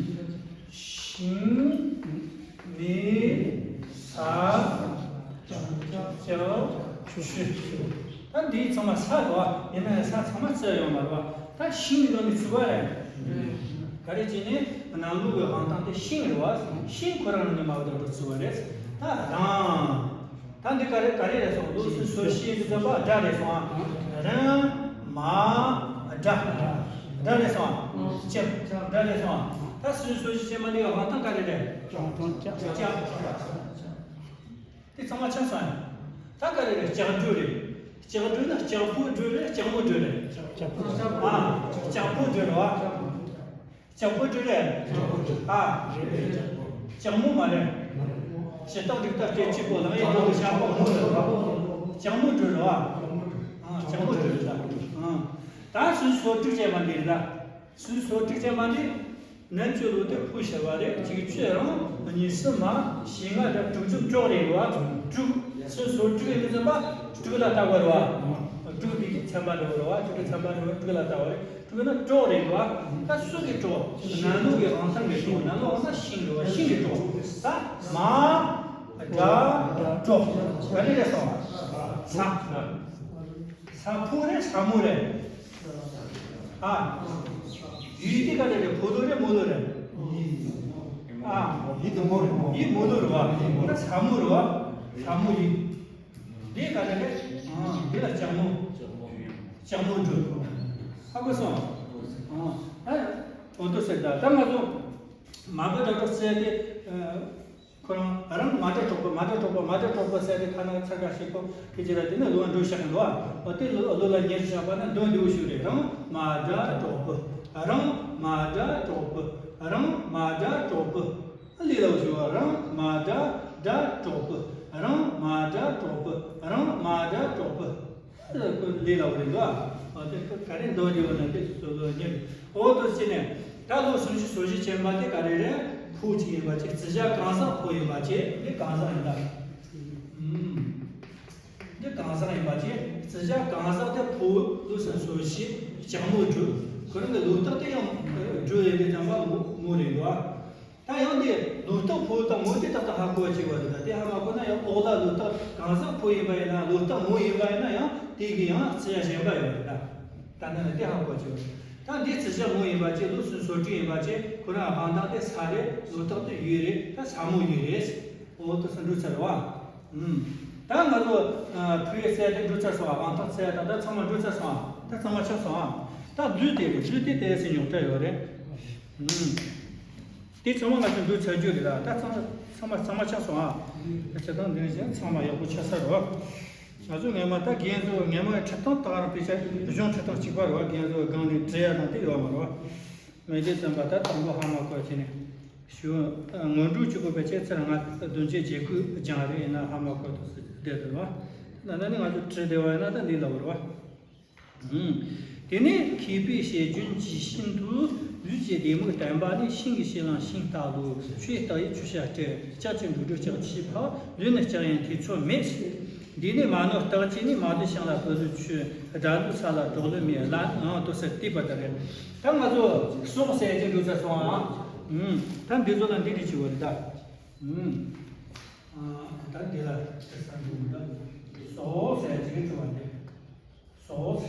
ཤིང་། མེ། ས། ལྕགས། ཆུ། ད་འདི་ཚང་མ་ས་རེད་བ། ཡིན་ན་ཡང་ས་ཚང་མ་རྩི་ཡོད་མ་རེད་བ། ད་ཤིང་གི་ནང་ནས་བརྩི་བ་རེད། ག་རེ་བྱས་ནས་ནང་ལུགས་ཀྱི་དབང་ཐང་དེ་ཤིང་རེད་བ། ཤིང་ཁོ་རང་ནས་མ་བུ་དགྲ་གྲོགས་བརྩི་བ་རེད། ད་རང་། ད་འདི་ག་རེ་ག་རེ་རེད་སོང་། ལུག་སུམ་ཅུ་སོ་བཞི་འདི་ཙམ་པ་དགྲ་རེད་སོང་ཨ། རང་། མ། དགྲ། དགྲ་རེད་སོང་ཨ། ལྕགས། དགྲ་རེད་སོང་ཨ། ད་སུམ་ཅུ་སོ་བཞི་ཅན་མ་འདི་ག་དབང་ཐང་ག་རེ་རེད། ལྕགས། དེ་ཚང་མ་ཆགས་སོང་ཨ། ད་ག་རེ་རེད། ལྕགས་སྦྲུལ་རེད། ལྕགས་སྦྲུལ་ན་ལྕགས་ཕོ་སྦྲུལ་རེད། ལྕགས་མོ་སྦྲུལ་རེད། ལྕགས་ཕོ། ཨ། ལྕགས་ཕོ་སྦྲུལ་རེད་བ། ལྕགས་ཕོ་སྦྲུལ་རེད། ཨ། ལྕགས་མོ་མ་རེད། ཞེ་སྟག་འབྲུག་སྟག་སྤྲེལ་གཅིག་པོ་ལང་ཡེ་འབྲུག་ཞག་པོ་མོ་རེད། ལྕགས་མོ་སྦྲུལ་རེད་བ། ཨ། ལྕགས་མོ་སྦྲུལ་རེད། ཨ། ད་སུམ་ཅུ་སོ་དྲུག་ཅན་མ་འདི་རེད་ད། སུམ་ཅུ་སོ་དྲུག་ཅན་མ་འདི། གནམ་གཤིས་ལུག་དེ་ཕོ་ཤར་བ་རེད། གཅིག་བཅུ་རང་། གཉིས་གསུམ་མ། བཞི་ལྔ་དགྲ། དྲུག་ཅུ་གྲོགས་རེད་བ། དྲུག་སུམ་ཅུ་སོ་དྲུག་ཡིན་དུས་ཙམ་པ་དྲུག་ལ་ལྟ་བ་རེད་བ། དྲུག་འདི་ཚན་པ་འདྲ་བོ་རེད་བ། དྲུག་གི་ཚན་པ་འདྲ་བོ་དྲུག་ལ་ལྟ་བ་རེད། དྲུག་ན་གྲོགས་རེད་བ། ད་སུ་གི་གྲོགས། ནང་ལུགས་ཀྱི་དབང་ཐང་གི་གྲོགས། ནང་ལུགས་དབང་ཐང་ཤིང་རེད་བ། ཤིང་གི་གྲོགས། ད་མ། དགྲ། གྲོགས། ག་རེ་རེད་སོང་། ས། ས་ཕོ་རེད། ས་མོ་རེད། ཨ། ཡུལ་དེ་ག་རེ་རེད། ཕོ་ལུག་རེད། མོ་ལུག་རེད། ཨ། ཡུལ་དེ་མོ་རེད། མོ། ཡུལ་མོ་ལུག་རེད་བ། ད་ས་མོ་རེད་བ། ས་མོ་ཡུལ། འདི་ག་རེ་རེད། ཨ། འདི་ལ་ལྕགས་མོ། ལྕགས་མོ་འབྲུ། ཧ་གོ་སོང་། ཨ། ཨ། འོ་དོ་ཟེར་ད། ད་ང་ཚོ་མ་བུ་དགྲ་གྲོགས་ཟེར་དེ། ཨ། ཁོ་རང་རང་མ་དགྲ་གྲོགས་པོ། མ་དགྲ་གྲོགས་པོ། མ་དགྲ་གྲོགས་པོ་ཟེར་ཏེ་ཁ་ན་ཚ་ག་ཞིག་གོ་ཁི་ཅི་ར་དེ་ནི་ལོ་འགྲོ་ཤག་འགྲོ་ཨ། འོ་དེ་ལོ་ལོ་ལ་ཉེར་བཞག་པ་ན་འདོན་འདིའུ་ཞུ་རེད། རང་མ་དགྲ་གྲོགས་པོ། རང་མ་དགྲ་གྲོགས་པོ། རང་མ་དགྲ་གྲོགས་པོ། ལས་ལའུ་ཞུ་བ། རང་མ་དགྲ་དགྲ་གྲོགས་པོ། རང་མ་དགྲ་གྲོགས་པོ། རང་མ་དགྲ་གྲོགས་པོ། ལས་ལ་བ་རེད་འདུག་ཨ། དེ་ག་རེ་འདོན་རྒྱུ་བ་ན་དེ་སོ་སོ་ཉེ་རེད། འོ་དོ་ཕྱི་ནས་ད་ལོ་སུམ་ཅུ་སོ་བཞི་ཅན་མ་དེ་ག་རེ་རེད། ཕོ་གཅིག་ཡིན་པ་ཅིག་རྩི་བྱ་གང་ཟག་ཕོ་ཡིན་པ་ཅིག་འདི་གང་ཟག་ཡིན་ད། ཨུམ། འདི་གང་ཟག་ཡིན་པ་ཅིག་རྩི་བྱ་གང་ཟག་དེ་ཕོ། ལོ་སུམ་ཅུ་སོ་བཞི། ལྕགས་མོ་འབྲུ། ཁོ་རང་གི་ལོ་རྟགས་དེ་ཡང་འབྲུ་ཡིན་པའི་ཙམ་པ་མོ་མོ་རེད་འདུག་ཨ། ད་ཡང་འདི་ལོ་རྟགས་ཕོ་དང་མོ་དེ་ཏག་ཏག་ཧ་གོ་བྱེད་པ་རེད། ད་དེ་ཧ་མ་གོ་ན་ཡང་ལོག་ལ་ལོ་རྟགས་གང་ཟག་ཕོ་ཡིན་པ་ཡིན་ན། ལོ་རྟགས་མོ་ཡིན་པ་ཡིན་ན་ཡང་དེ་གི་ཡང་རྩི་བྱ་གཞན་པ་ཡོད་རེད། ད་ད་ནི་དེ་ཧ་གོ་བྱེད་པ་རེད། ད་འདི་རྩི་བྱ་མོ་ཡིན་པ་ཅིག་ལོ་སུམ་ཅུ་སོ་དྲུག་ཡིན་པ་ཅིག་ཁོ་རང་དབང་ཐང་དེ་ས་རེད། ལོ་རྟགས་དེ་ཡུལ་རེད། ད་ས་མོ་ཡུལ་རེད། འོ་དེ་ཚོ་འགྲོ་ཚར་བ། ཨུམ། ད་ང་ཚོ་ཕོའི་རྩི་བྱ་དེ་འགྲོ་ཚར་སོང་བ། དབང་ཐང་རྩི་བྱ་དང་ད་ཚང་མ་འགྲོ་ཚར་སོང་བ། ད་ཚང་མ་ཆགས་སོང་བ། ད་ལུས་དེ་རེད། ལུས་དེ་དེ་སྲིད་ཉོག་དྲ་ཡོད་རེད། ཨུམ། དེ་ཚང་མ་ང་ཚོ་འདུག་ཚར་རྒྱུ་རེད་ལ། ད་ཚང་མ་ཚང་མ་ཚང་མ་ཆགས་སོང་ཨ། ད་ཆ་ཚང་འདི་ནས་ཚང་མ་ཡག་པོ་ཆགས་ཚར་རོ། ང་ཚོ་སྔས་མ་ད་རྒན་ཚོ་སྔས་མ་ཁྲི་སྟོང་དག་རང་ཕལ་ཆེར་གཞུང་ཁྲི་སྟོང་གཅིག་པ་རེད་བ། རྒན་ཚོ་སྒང་ནས་བྲིས་ཡ་དང་དེ་ཡོད་མ་རེད་བ། མི་དེ་ཙམ་པ་ད་དང་པོ་ཧ་མ་གོ་བྱས་ནས། ཞུ། སྔོན་འགྲོ་གཅིག་པོ་བེད་སྤྱད་ཚར། ང་བདུན་ཅུ་གྱ་དགུ་སྦྱངས་རེད། ཡིན་ན་ཧ་མ་གོ་ཐུབ་ཟེར་བསྡད་འདུག་བ། ན་ན་ནི་ང་ཚོ་བྲིས་བསྡད་པ་ཡིན་ན་ད་འདི་ལ་བོར་བ། ཨུམ། དེ་ནས་མཁས་པའི་བཤད་རྒྱུན་ཇི་བཞིན་དུ། ལུས་ཀྱི་ལྡེ་མིག་བསྟན་པ་ནི། ཤིང་གི་ཕྱི་ལིང་ཤིང་རྟ་ལུག་ཆུའི་རྟ་ཡི་ཆུ་བྱ་སྤྲེལ། ལྕགས་ཀྱི་འགྲོ་དྲུག་ལྕགས་ཀྱི་ཕག་ལུས་ནི་ལྕགས་ཡིན་ཐེ་ཚོམ་མེད། འདི་ནི་མ་ནོར་རྟགས་ཅན་ནི། མ་ལུས་ཤིང་ལ་སྤོས་ལུས་ཆུ། དགྲ་ལུས་ས་ལ་གྲོགས་ལུས་མེ། ལ་ཨང་དུ་ཟེར་དེ་པ་ད་རེད། ད་ང་ཚོ་སྲོག་ཟེར་གྱི་འདུག་ཟེར་སོང་ཨ། ཨུམ། ད་འདི་ཚོ་ལ་འདི་འདྲ་བྱེད་པ་རེད་ད། ཨུམ། ཨ། ད་འདི་ལ་དེ་ས་འདུག་ད། སྲོག་ཟེར་གྱི་འདུག་བ་འདི། སྲོག་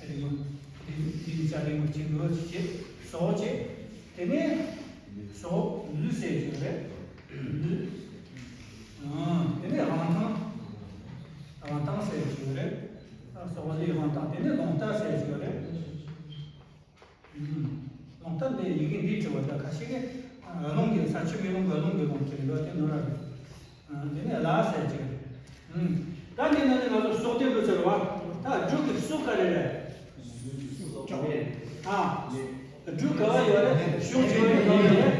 རིང་མོ། དེ་དེ་ནི་ལྕགས་རིང་མོ་གཅིག་འདུག་ཅེས་སྲོག་ཅེས། དེ་ནས་སྲོག་ལུས་ཟེར་གྱི་རེད། ལུས། ཨང་། དེ་ནས་དབང་ཐང་། དབང་ཐང་ཟེར་གྱི་རེད། སྲོག་ལུས་དབང་ཐང་། དེ་ནས་རླུང་རྟ་ཟེར་གྱི་རེད། ཨང་། རླུང་རྟ་འདི་ཡི་གེ་འདི་བྲིས་པ་ད་ཁ་ཤས་ཀྱིས་རླུང་གི་ས་ཆུ་མེ་རླུང་གི་རླུང་གི་རླུང་ཅེས་འདུག་དེ་ནོར་ར་རེད། དེ་ནས་ལ་ཟེར་གྱི་རེད། ད་འདི་ནང་ནས་ང་ཚོ་སྲོག་དེ་འདུག་ཟེར་བ། ད་འབྲུ་གི་སྲོག་ག་རེ་རེད། ཨ། འབྲུ་ག་བ་ཡོད་རེད། གཞུང་ཆེ་བ་ཡོད་རེད།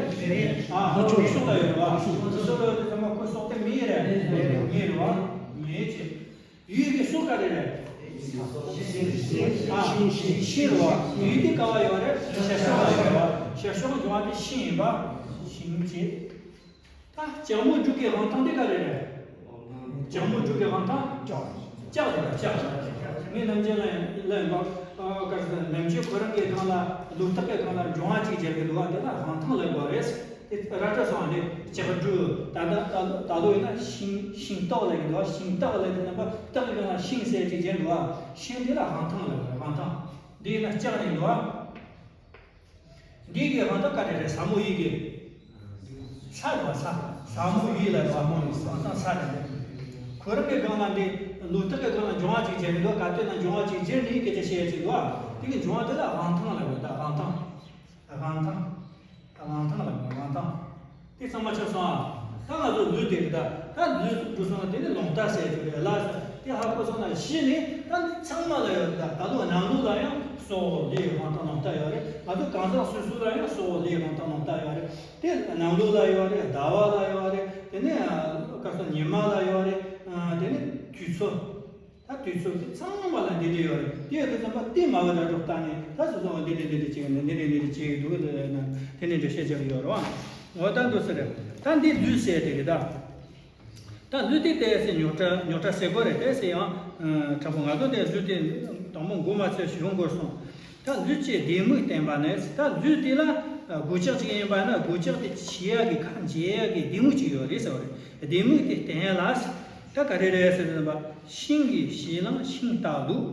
ཨ། འབྲུ་གཞུང་ལ་ཡོད་རེད་བ། འབྲུ་གཞུང་ལ་ཡོད་རེད་བ། འབྲུ་གཞུང་ལ་ཡོད་དུས་ཚང་མ་ཁོ་སྲོག་དེ་མི་ཡིན་རེད། མི་ཡིན་རེད་བ། མི་ཡིན་ཅེས། ཡུལ་གྱི་སྲོག་ག་རེ་རེད། ཨ། ཤིང་རེད་བ། ཡུལ་དེ་ག་བ་ཡོད་རེད། ཞར་བྱུང་ལ་ཡོད་རེད་བ། ཞར་བྱུང་འབྱུང་བ་དེ་ཤིང་ཡིན་པ། ཤིང་ཅེས། ད་ལྕགས་མོ་འབྲུག་གི་དབང་ཐང་དེ་ག་རེ་རེད། ལྕགས་མོ་འབྲུག་གི་དབང་ཐང་། ལྕགས་རེད་ལྕགས། ངས་ནམ་རྒྱུན་ལ་ལ་ཡིན་པ། ཨ། ག་རེ་ཟེར། ནམ་རྒྱུན་ཁོ་རང་གི་སྒང་ལ་ལུག་ཐག་གི་སྒང་ལ་འབྱུང་བ་གཅིག་སྦྱར་གི་འདུག་བ། དེ་ལ་དབང་ཐང་ལབ་དགོས་རེད། དེ་ར་སྤྲོད་སོང་བ་ནི་ལྕགས་འབྲུ། ད་ལྟ་ད་ད་ལོ་ཡིན་ན་ཤིང་ཤིང་ཏོག་ལབ་གི་འདུག་བ། ཤིང་ཏོག་ལབ་དེ་ནམ་པ་ཏོག་གི་སྒང་ལ་ཤིང་ཟེར་གཅིག་སྦྱར་འདུག་བ། ཤིང་དེ་ལ་དབང་ཐང་ལབ་དགོས་རེད། དབང་ཐང་། འདི་ཡིན་ན་ལྕགས་རེད་འདུག་བ། འདི་གི་དབང་ཐང་ག་རེ་རེད། ཟབ་མོ་ཡི་གེ། ས་རེད་བ། ས། ཟབ་མོ་ཡི་ལ་ཟབ་མོ་ཡི་དབང་ཐང་ས་རེད། ཁོ་རང་གི་སྒང་ལ་འདི་ལུག་ཐག་གི་སྒང་ལ་འབྱུང་བ་གཅིག་སྦྱར་གི་འདུག་ག་དུས་ན་འབྱུང་བ་གཅིག་སྦྱར་ནས་སྐད་ཆ་བཤད་ཡ་ཅིག་འདུག་བ། དེ་གི་འབྱུང་བ་དེ་ལ་དབང་ཐང་ལབ་དགོས། ད་དབང་ཐང་། དབང་ཐང་། དབང་ཐང་ལབ་དགོས། དབང་ཐང་། དེ་ཚང་མ་ཆགས་སོང་ཨ། ད་ང་ཚོ་ལུས་དེ་རེད་ད། ད་ལུས་འགྲོ་སོང་ན་དེ་ནི་རླུང་རྟ་ཟེར་གྱི་རེད་ལ། དེ་ཧ་གོ་སོང་ན་གཞི་ནི་ད་འདི་ཚང་མ་ལ་ཡོད་རེད་ད། ད་ལོ་ནང་ལུགས་ལ་ཡང་སྲོག་ལུས་དབང་ཐང་རླུང་རྟ་ཡོད་རེད། ང་ཚོ་གང་ཟག་སོ་སོ་ལ་ཡང་སྲོག་ལུས་དབང་ཐང་རླུང་རྟ་ཡོད་རེད། དེ་ནང་ལུགས་ལ་ཡོད་རེད། ཟླ་བ་ལ་ཡོད་རེད། དེ་ནས་སྐབས་སུ་ཉི་མ་ལ་ཡོད་རེད། དེ་ནས་དུས་ཚོད། ད་དུས་ཚོད་དེ་ཚང་མ་ལ་འདི་འདྲ་ཡོད་རེད། དེ་ཡོད་དུས་ཙམ་པ་དེ་མ་བུ་དང་འགྲོགས་ལྟ་ནས་ད་སོ་སོ་བ་འདི་འདྲ་འདི་འདྲ་བྱས་ནས་འདི་འདྲ་འདི་འདྲ་བྱས་འདུག་ལ་ན། དེ་འདྲ་འདྲ་བཤད་བྱ་གི་ཡོད་རེད་བ། འོ་ད་འདུག་ཟེར་རེད། ད་འདི་ལུས་ཟེར་དེ་རེད་ད། ད་ལུས་དེ་ལྟས་སེ་རྙོག་དྲ་རྙོག་དྲ་སེལ་དགོས་རེད། ལྟས་སེ་ཡང་དྲང་པོ་ང་ཚོ་དེ་ལུས་དེ་དང་པོ་མགོ་མ་ཚོས་ཞུ་དགོས་སོང་། ད་ལུས་ཀྱི་ལྡེ་མིག་བསྟན་པ་ནི། ད་ལུས་དེ་ལ་སྒོ་ལྕགས་གཅིག་ཡིན་པ་ན་སྒོ་ལྕགས་དེ་ཕྱེ་ཡག་གི་ཁ་འབྱེད་ཡག་གི་ལྡེ་མིག་གཅིག་ཡོད་རེད་ཟེར་བ་རེད། ལྡེ་མིག་དེ་བསྟན་ཡ་ལ། ད་ག་རེ་རེད་ཟེར་ན། ཤིང་གི་ཕྱི་ལིང་ཤིང་རྟ་ལུག་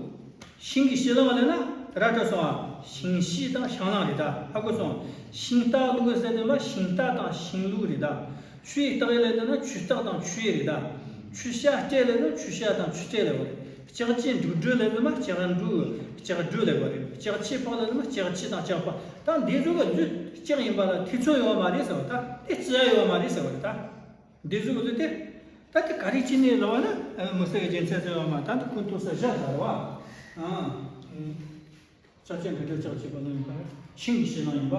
ཤིང་གི་ཕྱི་ལིང་ལབ་ན་ར་སྤྲོད་སོང་ཨ། ཤིང་ཕྱི་དང་ཤིང་ལིང་རེད་ད། ཧ་གོ་སོང་། ཤིང་རྟ་ལུག་ཟེར་དུས་ཤིང་རྟ་དང་ཤིང་ལུག་རེད་ད། ཆུའི་རྟ་ཡི་ལབ་དུས་ཆུ་རྟ་དང་ཆུ་ཡི་རེད་ད། ཆུ་བྱ་སྤྲེལ་ལབ་དུས་ཆུ་བྱ་དང་ཆུ་སྤྲེལ་ལབ་པ་རེད། ལྕགས་ཀྱི་འབྲུ་སྦྲུལ་ལབ་དུས་ལྕགས་འབྲུ་ལྕགས་འབྲུ་ལབ་པ་རེད། ལྕགས་ཀྱི་ཕག་ལབ་དུས་ལྕགས་ཕྱི་དང་ལྕགས་ཕག་ད་འདི་ཚོ་གི་ལུས་ལྕགས་ཡིན་པ་ལ་ཐེ་ཚོམ་ཡོད་མ་རེད་ཟེར་བ། ད་དེ་རྩི་ཡ་ཡོད་མ་རེད་ཟེར་བ་རེད་ད། འདི་ཚོ་གི་ལུས་དེ། ད་དེ་ག་རེ་བྱས་ནས་ལབ་པ་ན། མི་སེར་གྱི་རྒྱན་ཆ་ཟེར་བ་མ། ད་འདི་ཁུངས་གཏུགས་ས་བཞག་ཟེར་བ། ཨང་། ལྕགས་ཀྱི་འབྲུ་སྦྲུལ་ལྕགས་ཀྱི་ཕག་ལ་ཡིན་པ། ཤིང་གི་ཕྱི་ལིང་ཡིན་པ།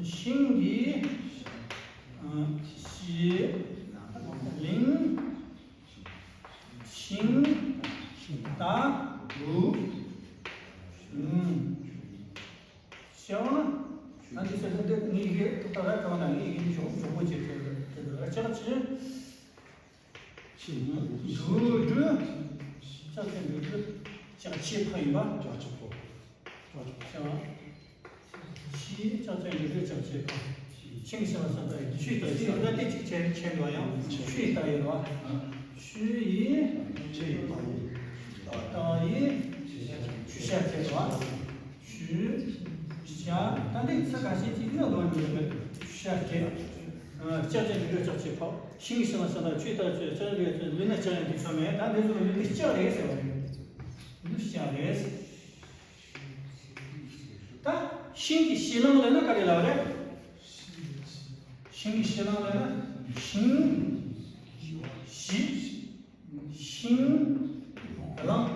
ཤིང་གི་ཕྱི་ལིང་ཤིང་རྟ་ལུག་ཤེས་འོང་ན། ང་འདི་ཟེར་ན་འདི་ངའི་ཡི་གེ་ཐོག་ལྟ་ར་གང་ན་ངའི་ཡི་གེ་མཆོག་མཆོག་པོ་ཅིག་དེ་དེ་དེ་ལ་ལྕགས་ཀྱི་ཕྱི་འབྲུ་སྦྲུལ། ལྕགས་ཀྱི་འབྲུ་སྦྲུལ་ལྕགས་ཕྱི་ཕག་ཡིན་པ། ལྕགས་ཕྱི་ཕག་ལྕགས་ཕྱི་ཕག་ཕྱི་ལྕགས་ཀྱི་འབྲུ་སྦྲུལ་ལྕགས་ཕྱི་ཕག་ཤིང་ཤིང་ས་ད་ཆུ་ད་ཤིང་ད་དེ་ཅིག་ཆེན་ཆེན་འགྲོ་ཡང་ཆུ་ཡི་ད་ཡིན་པ། ཆུ་ཡི་ཆུ་ཡི་ཕག་ཡིན། ད་ཡི་ཆུ་ཤ་ཁྱེར་བ། ཆུ་ཤ། ད་འདི་ཚིག་ཁ་ཤས་ཅིག་ཡིན་ན་ལོན་འགྲོ་མེད། ཆུ་ཤ་སྤྲེལ། ལྕགས་ཀྱི་འབྲུ་སྦྲུལ་ལྕགས་ཕྱི་ཕག་ཤིང་ཤིང་ལ་ཤིང་ལ་ཆུ་ལྟར་ཆུ་ལྕགས་འབྲུ་ལུས་ན་ལྕགས་ཡང་དེ་ཚོ་མེད། ད་འདི་ཚོ་ལུས་ནི་ལྕགས་རེད་ཟེར་བ་རེད། ལུས་ལྕགས་རེད། ད་ཤིང་གི་ཕྱི་ལིང་ལབ་ན་ག་རེ་ལབ་རེད། ཤིང་གི་ཕྱི་ལིང་ལབ་ན་ཤིང་། ཤི། ཤིང་། ལིང་།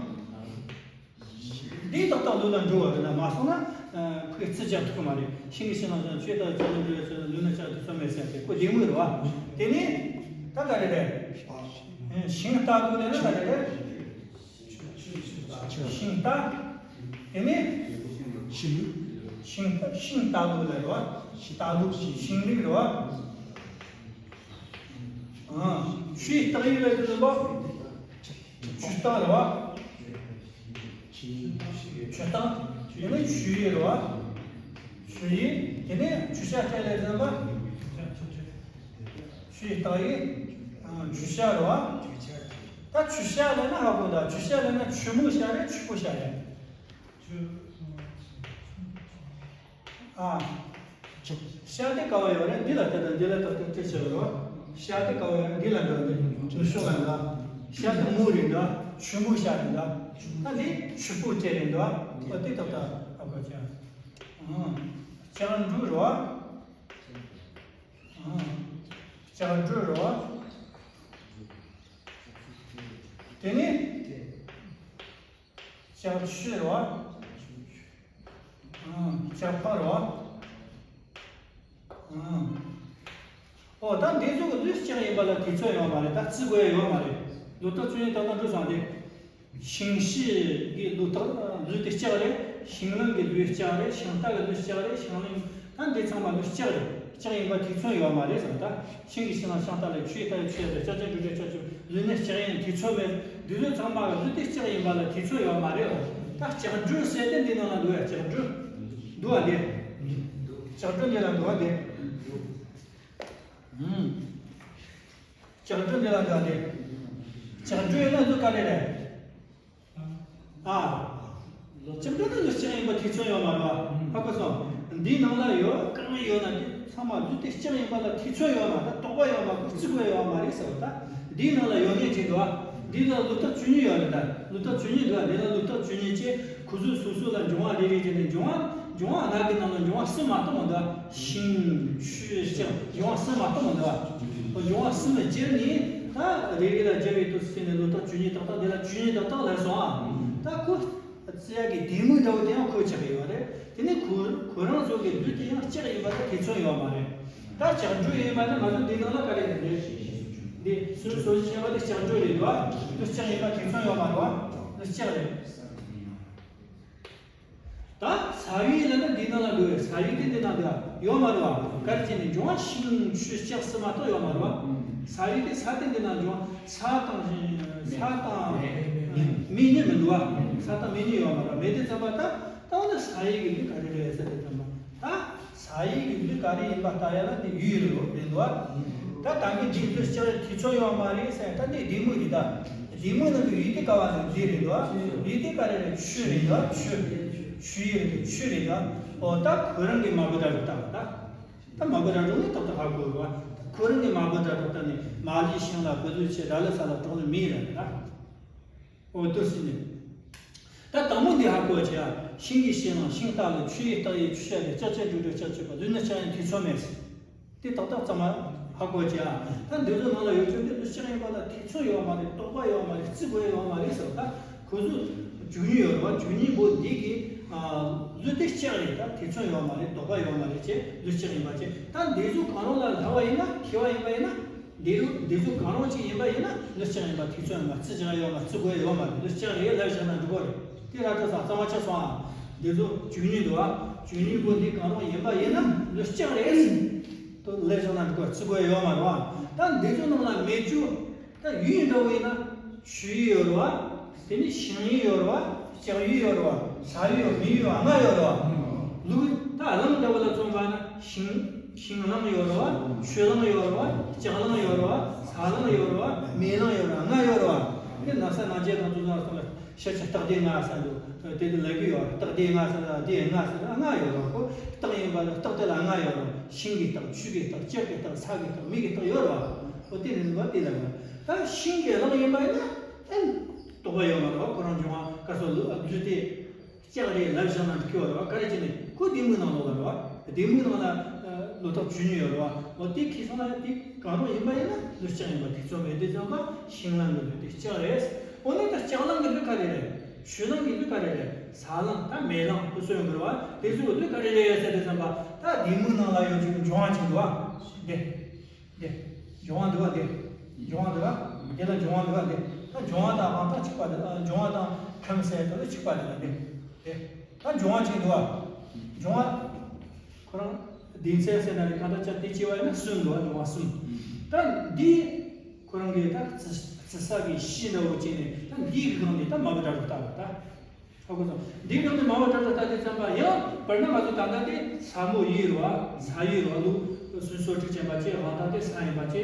འདི་ཏག་ཏག་ལུས་ལ་འགྲོ་བ་རེད་ལ་མ་སོང་ན། ཨ། རྩི་རྒྱག་ཐུབ་ཀྱི་མ་རེད། ཤིང་གི་ཕྱི་ནང་ཚང་ཆོས་དང་ལྕགས་ལུགས་འབྲེལ་བའི་ཚུལ་ལུས་ནི་ལྕགས་ཀྱི་ཚོད་མེད་ཟེར་ཏེ་ཁོ་ལྡེ་མིག་རེད་བ། དེ་ནས་ད་ག་རེ་རེད། ཤིང་རྟ་ལུགས་ལས་ན་ག་རེ་རེད། ཤིང་རྟ། དེ་ནས་ཤིང་ཤིང་རྟ་ཤིང་རྟ་ལུགས་ལས་རེད་བ། རྟ་ལུགས་ཤིང་ལུགས་རེད་བ། ཨང་། ཆུའི་རྟགས་ཡིག་ལ་དེ་ལ་ལོ། ཆུ་རྟགས་རེད་བ། ཆུ་རྟགས། དེ་ནས་ཆུ་ཡིག་རེད་བ། ཆུ་ཡིག་དེ་ནས་ཆུ་བྱ་སྤྲེལ་ལས་འཛིན་པ། ཆུའི་རྟགས་ཡིག་ཨང་། ཆུ་བྱ་རེད་བ། ད་ཆུ་བྱ་ལས་ན་ཧ་གོ་ད། ཆུ་བྱ་ལས་ན་ཆུ་མོ་བྱ་རེད། ཆུ་ཕོ་བྱ་རེད། ཨ། བྱ་དེ་ག་བ་ཡོད་རེད། འདི་ལ་ལྟ་དང་འདི་ལ་ལྟ་དང་སྤྲེལ་ཆེ་བ་རེད། བྱ་དེ་ག་བ་ཡོད་རེད། འདི་ལ་འགྲོ་འདི་ནུ་ཤོག་ལ་འགྲོ། བྱ་དེ་མོ་རེད་འགྲོ། ཆུ་མོ་བྱ་རེད་འགྲོ། ད་འདི་ཆུ་ཕོ་སྤྲེལ་རེད་འགྲོ། ཨོ་དེ་ཏག་ཏག་ཧ་གོ་ཆ། ཨང་། ལྕགས་འབྲུ་རེད་བ། ཨང་། ལྕགས་འབྲུ་རེད་བ། དེ་ནས། ལྕགས་ཆུ་རེད་བ། ཨང་། ལྕགས་ཕག་རེད་བ། ཨང་། ཨོ་ད་འདི་ཚོ་གི་ལུས་ལྕགས་ཡིན་པ་ལ་དུས་ཚོད་ཡོད་མ་རེད། ད་རྩི་དགོས་ཡ་ཡོད་མ་རེད། ལོ་རྟགས་ཆོས་ཉིད་ཏག་ཏག་འགྲོ་སོང་སྟེ། ཤིང་བྱའི་གི་ལུས་རྟགས་ལུས་དེ་ལྕགས་རེད། ཤིང་ལང་གི་ལུས་ལྕགས་རེད། ཤིང་རྟ་གི་ལུས་ལྕགས་རེད། ཤིང་ལང་། ད་འདི་ཚང་མ་ལུས་ལྕགས་རེད། ལྕགས་ཡིན་པ་དུས་ཚོད་ཡོད་མ་རེད་ཟེར། ད་ཤིང་གི་ཕྱི་ནང་ཤིང་རྟ་ལས་ཆུའི་རྟ་ཡི་ཆུ་ཡ་ལས་ལྕགས་ཀྱི་འབྲུ་རེད། ལྕགས་ཀྱི་ལུས་ནི་ལྕགས་ཡིན་དུས་ཚོད་མེད། འདི་ཚོ་ཚང་མ་གི་ལུས་དེ་ལྕགས་ཡིན་པ་ལ་དུས་ཚོད་ཡོད་མ་རེད། ད་ལྕགས་འབྲུ་ཟེར་ཏེ་འདི་ནང་ལ་འདུག་ཡ། ལྕགས་འབྲུ་འདུག་བ་འདི། ལྕགས་འབྲུ་འདི་ལ་འདུག་བ་འདི། ཨུམ། ལྕགས་འབྲུ་འདི་ལ་འདུག་བ་འདི། ལྕགས་འབྲུ་ཡིན་ན་འདི་ག་རེ་རེད། ཨ། ལྕགས་འབྲུ་ནི་ལུས་ལྕགས་ཡིན་པ་དུས་ཚོད་ཡོད་མ་རེད་བ། ཧ་གོ་སོང་། འདིའི་ནང་ལ་ཡོད་གང་ཡོད་ན་དེ་ཚང་མ་ལུས་དེ་ལྕགས་ཡིན་པ་ལ་དུས་ཚོད་ཡོད་མ་རེད། དོགས་པ་ཡོད་མ་རེད། རྩི་དགོས་ཡོད་མ་རེད་ཟེར་བ། ད་འདིའི་ནང་ལ་ཡོད་ངེས་ཅིག་འདུག་བ། འདི་ལ་ལོ་རྟགས་བཅུ་གཉིས་ཡོད་རེད། ད་ལོ་རྟགས་བཅུ་གཉིས་འདུག་བ། འདི་ལ་ལོ་རྟགས་བཅུ་གཉིས་བཅས་ཁོ་ཚོ་སོ་སོ་ལ་འབྱུང་བ་རེ་རེ་བྱས་ནས་འབྱུང་བ་འབྱུང་བ་སྣ་གི་ནང་ལ་འབྱུང་བ་གསུམ་མ་གཏོགས་མི་འདུག་བ། ཤིང་ཆུ་ལྕགས་འབྱུང་བ་གསུམ་མ་གཏོགས་མི་འདུག་བ། འབྱུང་བ་གསུམ་ལ་སྦྱར་ནས་ད་རེ་རེ་ལ་སྦྱར་བའི་དུས་སུ་བྱས་ནས་ལོ་རྟགས་བཅུ་གཉིས་ཏག་ཏག་འདི་ལ་བཅུ་གཉིས་ཏག་ཏག་ལབ་སོང་ཨ། ད་ཁོ། རྩི་ཡག་གི་ལྡེ་མིག་འདྲ་བོ་དེ་ཡང་ཁོ་ཆགས་ཡོད་རེད། དེ་ནས་ཁོ་ཁོ་རང་ཚོ་གི་ལུས་དེ་ཡང་ལྕགས་ཡིན་པ་དེ་དུས་ཚོད་ཡོད་མ་རེད། ད་ལྕགས་འབྲུ་ཡིན་པ་ནི་ང་ཚོ་འདི་ནང་ལ་ག་རེ་རེད་འདི། འདི་སོ་སོ་སོ་ཞེས་པ་དེ་ལྕགས་འབྲུ་རེད་འདུག་བ། འདི་ལྕགས་ཡིན་པ་དུས་ཚོད་ཡོད་མ་རེད་བ། འདི་ལྕགས་རེད། ད་ས་ཡིག་ལ་ནི་འདི་ནང་ལ་འདུག་བས། ས་ཡིག་དེ་འདི་ནང་འདུག་ཡོད་མ་རེད་བ། ག་རེ་བྱས་ནས་འབྱུང་བ་ཤིང་ཆུ་ལྕགས་གསུམ་མ་གཏོགས་ཡོད་མ་རེད་བ། ས་ཡིག་དེ་ས་དེ་འདི་ནང་འབྱུང་བ། ས་དང་ས་དང་མེ་གཉིས་མི་འདུག་བ། ས་དང་མེ་གཉིས་ཡོད་མ་རེད། མེ་དེ་ཙམ་པ་ད་ད་འོ་ན་ས་ཡིག་གི་ལུས་ག་རེ་རེད་ཟེར་དེ་ཙམ་པ་ད་ས་ཡིག་གི་ལུས་ག་རེ་ཡིན་པ་ལྟ་ཡ་ལ་འདི་ཡུལ་རེད་འདུག་བ། ད་ད་གིན་འདི་ལུས་ལྕགས་རེད། དུས་ཚོད་ཡོད་མ་རེད་ཟེར། ད་འདི་ལྡེ་མིག་རེད། ད་ལྡེ་མིག་ནང་གི་ཡུལ་དེ་ག་བ་ལ་ལུས་རེད་འདུག་བ། ཡུལ་དེ་ག་རེ་རེད། ཆུ་རེད་འདུག་བ། ཆུ་ཆུ་ཡིག་རེད། ཆུ་རེད་འདུག་བ། འོ་ད་ཁོ་རང་གི་མ་བུ་ད་རུ་ད་ད། ད་མ་བུ་ར་རུ་ནི་ཏག་ཏག་ཧ་གོ་བ། ཁོ་རང་གི་མ་བུ་ར་རུ་ད་ནི་མ་ལུས་ཤིང་ལ་བུ་ལུས་ཆེ་ར་ལི་ས་ལ་གྲོགས་ལུས་མི་ར་ར། འོ་དུ་སི་ནི། ད་དང་མོ་འདི་ཧ་གོ་ཆེ་ཡ། ཤིང་གི་ཤིང་ལ་ཤིང་རྟ་ལ་ཆུ་ཡི་རྟགས་ཡི་ཆུ་ཡ་ལས་ལྕགས་ཀྱི་འབྲུ་འབྲུ་ལྕགས་ཀྱི་བ་ལུས་ནི་ལྕགས་ཡིན་དུས་ཚོད་མེད། དེ་ཏག་ཏག་ཙམ་མ་ཧ་གོ་ཆེ་ཡ། ད་འདི་ཚོ་ནང་ལ་ཡོད་ཆོག་འདི་ལུས་ལྕགས་ཡིན་པ་ལ་དུས་ཚོད་ཡོད་མ་རེད། དོགས་པ་ཡོད་མ་རེད། རྩི་དགོས་ཡོད་མ་རེད་ཟེར་བ་ད། ཁོ་ཚོ་བཅུ་གཉིས་ཡོད་རེད་བ། བཅུ་གཉིས་པོ་འདི་གི་ལུས་དེ་ལྕགས་རེད། ད་དུས་ཚོད་ཡོད་མ་རེད། དོགས་པ་ཡོད་མ་རེད་ཅེས་ལུས་ལྕགས་ཡིན་པ་ཅེས། ད་འདི་ཚོ་གང་རུང་ལ་ལྷག་པ་ཡིན་ན་མཁས་པ་ཡིན་པ་ཡིན་ན་འདི་རུ་འདི་ཚོ་གང་རུང་ཅིག་ཡིན་པ་ཡིན་ན་ལུས་ལྕགས་ཡིན་པ་དུས་ཚོད་ཡིན་པ་རྩི་བྱ་ཡོད་མ་རྩི་དགོས་ཡོད་མ་རེད། ལུས་ལྕགས་རེད་ལབ་བཞག་ན་འགྲིག་གོ་རེད། དེ་ར་ཏོ་ས་གཙང་མ་ཆགས་སོང་ཨ། འདི་ཚོ་བཅུ་གཉིས་འདུག་ཨ། བཅུ་གཉིས་པོ་འདི་གང་རུང་ཡིན་པ་ཡིན་ན་ལུས་ལྕགས་རེད། དོ་ལབ་བཞག་ན་འགྲིག་གོ་རྩི་དགོས་ཡོད་མ་རེད་བ། ད་འདི་ཚོ་ནང་ལ་མེ་ཆུ། ད་ཡུལ་འདྲ་བོ་ཡིན་ན་ཆུ་ཡིག་ཡོད་རེད་བ། དེ་ནས་ཤིང་ཡིག་ཡོད་རེད་བ། ལྕགས་ཡིག་ཡོད་རེད་བ། ས་ཡིག་ཡོད། མེ་ཡིག་ཡོད། ལྔ་ཡོད་རེད་བ། ལུག་ད་གླང་འདྲ་བོ་ལ་མཚོན་པ་ན་ཤིང་ཤིང་གླང་ཡོད་རེད་བ། ཆུ་གླང་ཡོད་རེད་བ། ལྕགས་གླང་ཡོད་རེད་བ། ས་གླང་ཡོད་རེད་བ། མེ་གླང་ཡོད་རེད། ལྔ་ཡོད་རེད་བ། དེ་ན་ས་ན་རྒྱལ་དང་དུ་ན་སོང་ལ་ཤ་ཆ་སྟག་སྡེ་ལྔ་ཟེར་འདུག་དེ་དེ་ལབ་གི་ཡོད། སྟག་སྡེ་ལྔ་ཟེར་ན་སྡེ་ལྔ་ཟེར་ན་ལྔ་ཡོད་རེད་བ། ཁོ་སྟག་ཡིན་པ་ལ་སྟག་དེ་ལ་ལྔ་ཡོད་རེད་བ། ཤིང་གི་སྟག་ཆུ་གི་སྟག་ལྕགས་ཀྱི་སྟག་ས་གི་སྟག་མེ་གི་སྟག་ཡོད་རེད་བ། ཨོ་དེ་རེད་འདུག་བ། དེ་ལ་ད་ཤིང་གི་གླང་ཡིན་པ་ཡིན་ན་ཨེ་དོགས་པ་ཡོད་མ་རེད་བ། ཁོ་རང་འབྱུང་བ་ག་སོ་ལུ་ལུས་དེ་ལྕགས་རེད་ལབ་བཞག་ན་འགྲིག་གི་ཡོད་རེད་བ། ག་རེ་བྱས་ནས་ཁོ་ལྡེ་མིག་ནང་ལོགས་ལ་རེད་བ། ལྡེ་མིག་ནང་ལ་ལོ་ཏོག་བཅུ་གཉིས་ཡོད་རེད་བ། ཨོ་དེ་ཁྱེར་སོང་ན་དེ་གང་རུང་ཡིན་པ་ཡིན་ན་ལུས་ལྕགས་ཡིན་པ་དེ་ཚོ་མེད་དེ་ཙམ་པ་ཤིང་གླང་གི་ལུས་དེ་ལྕགས་རེད། ཨོ་ནི་ད་ལྕགས་གླང་གི་ལུས་ག་རེ་རེད། ཆུ་གླང་གི་ལུས་ག་རེ་རེད། ས་གླང་ད་མེ་གླང་དེ་ཚོ་ཡོད་རེད་བ། དེ་ཚོ་ལ་ག་རེ་རེད་ཟེར་དུས་ཙམ་པ། ད་བདེ་མོའི་ནང་ལ་ཡོད་ཀྱི་འབྱུང་བ་ཅིག་འདུག་བ། འདི། འདི། འབྱུང་བ་འདུག་བ་འདི། འབྱུང་བ་འདུག་བ། འདི་ལ་འབྱུང་བ་འདུག་བ་འདི། ད་འབྱུང་བ་དང་དབང་ཐང་གཅིག་པ་འདི། ཨ། འབྱུང་བ་དང་ཁམས་ཟེར་དུས་གཅིག་པ་འདི་ལ་འདི། འདི། ད་འབྱུང་བ་ཅིག་འདུག་བ། འབྱུང་བ། ཁོ་རང་སྡེ་ཚན་ཟེར་ན་རེད། གང་ལྟར་ཅག་དེ་སྐྱེ་བ་ཡིན་ན་གསུམ་འདུག་བ། འབྱུང་བ་གསུམ། ད་འདི་ཁོ་རང་གི་ད་རྩི་རྩི་ས་གི་གཞི་འདྲ་བོ་བྱས་ནས། ད་འདི་གི་སྒང་ནས་ད་མ་བུ་དྲག་ཏུ་བཏགས་པ་ད། ཧ་གོ་སོང་། འདི་སྒང་ནས་མ་བུ་དྲག་ཏུ་བཏགས་དུས་ཙམ་པ་ཡང་དཔེར་ན་ང་ཚོ་ད་ལྟ་དེ་ས་མོ་ཡོད་རེད་བ། ས་ཡོད་རེད་བ། ལུགས་སྲོལ་སོ་ཊི་ཅན་པ་བྱས། དབང་ཐང་དེ་ས་ཡིན་པ་བྱས།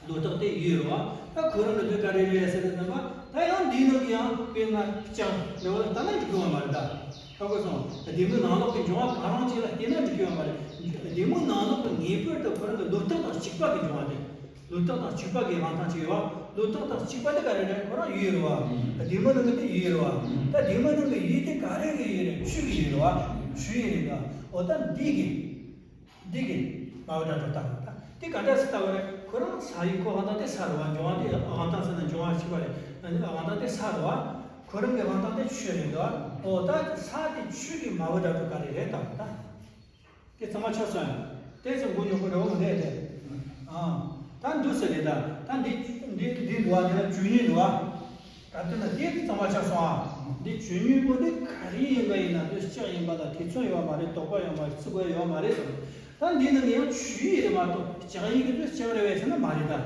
ལོ་རྟགས་དེ་ཡོད་རེད་བ། ད་ཁོ་རང་གི་ལུགས་ག་རེ་རེད་ཟེར་དུས་ཙམ་པ། ད་ཡང་འདིའི་ནང་གི་ཡང་དཔེར་ན་ལྕགས་འདྲ་བོ་ལ་ལྟ་ན་འགྲིག་གི་ཡོད་མ་རེད་ད། ཧ་གོ་སོང་། བདེ་མོའི་ནང་ལོགས་ཀྱི་འབྱུང་བ་གང་རུང་ཅིག་ལ་བལྟས་ན་འགྲིག་གི་ཡོད་མ་རེད། བདེ་མོའི་ནང་ལོགས་ཀྱི་ངེས་པར་དུ་ཁོ་རང་གི་ལོ་རྟགས་དང་གཅིག་པ་གི་འབྱུང་བ་དེ། ལོ་རྟགས་དང་གཅིག་པ་གི་དབང་ཐང་ཅིག་ཡོད་བ། ལོ་རྟགས་དང་གཅིག་པ་དེ་ག་རེ་རེད། ཁོ་རང་ཡོད་རེད་བ། བདེ་མོའི་ནང་གི་དེ་ཡོད་རེད་བ། ད་བདེ་མོའི་ནང་གི་ཡོད་དེ་ག་རེ་གི་ཡོད་རེད། ཆོས་ཀྱི་ཡོད་རེད་བ། ཆོས་ཡོད་རེད་བ། འོ་ད་འདི་གི། འདི་གི་མ་བུ་དྲག་ཏུ་བཏགས་པ་ད། དེ་ག་འདྲ་སེ་བཏགས་པ་རེད། ཁོ་རང་ས་ཡོད། ཁོ་དབང་ཐང་དེ་ས་རེད་བ། འབྱུང་བ་དེ་དབང་ཐང་ཟེར་ན་འབྱུང་བ་གཅིག་པ་རེད། དབང་ཐང་དེ་ས་རེད་བ། ཁོ་རང་གི་དབང་ཐང་དེ་ཆོས་རེད་བ། འོ་ད་ས་དེ་ཆོས་ཀྱི་མ་བུ་དྲག་ཏུ་ག་རེ་རེད་བཏགས་པ་ད། དེ་གཙང་མ་ཆགས་སོང་ཡ། དེ་ཚོ་མགོ་རྙོག་པོ་འདྲ་བོ་མི་འདུག་དེ། ཨང་། ད་འདུག་སེ་རེད་ད། ད་འདི་འདི་འདི་འདུག་བ། དེ་ལ་ཇུས་ཉོན་འདུག་བ། ད་དེ་ན་དེ་གཙང་མ་ཆགས་སོང་ཨ། འདི་ཇུས་ཉོན་པོ་འདི་ག་རེ་ཡིན་པ་ཡིན་ན། འདི་ལྕགས་ཡིན་པ་ལ་ཐེ་ཚོམ་ཡོད་མ་རེད། དོགས་པ་ཡོད་མ་རེད། བརྩི་དགོས་ཡོད་མ་རེད་ཟེར། ད་འདི་ནང་ནས་ཡང་ཆོས་ཡིན་རེད་མ་གཏོགས་ལྕགས་ཡིན་གྱི་འདི་ལྕགས་རེད་བས་ཟེར་ན་མ་རེད་ད།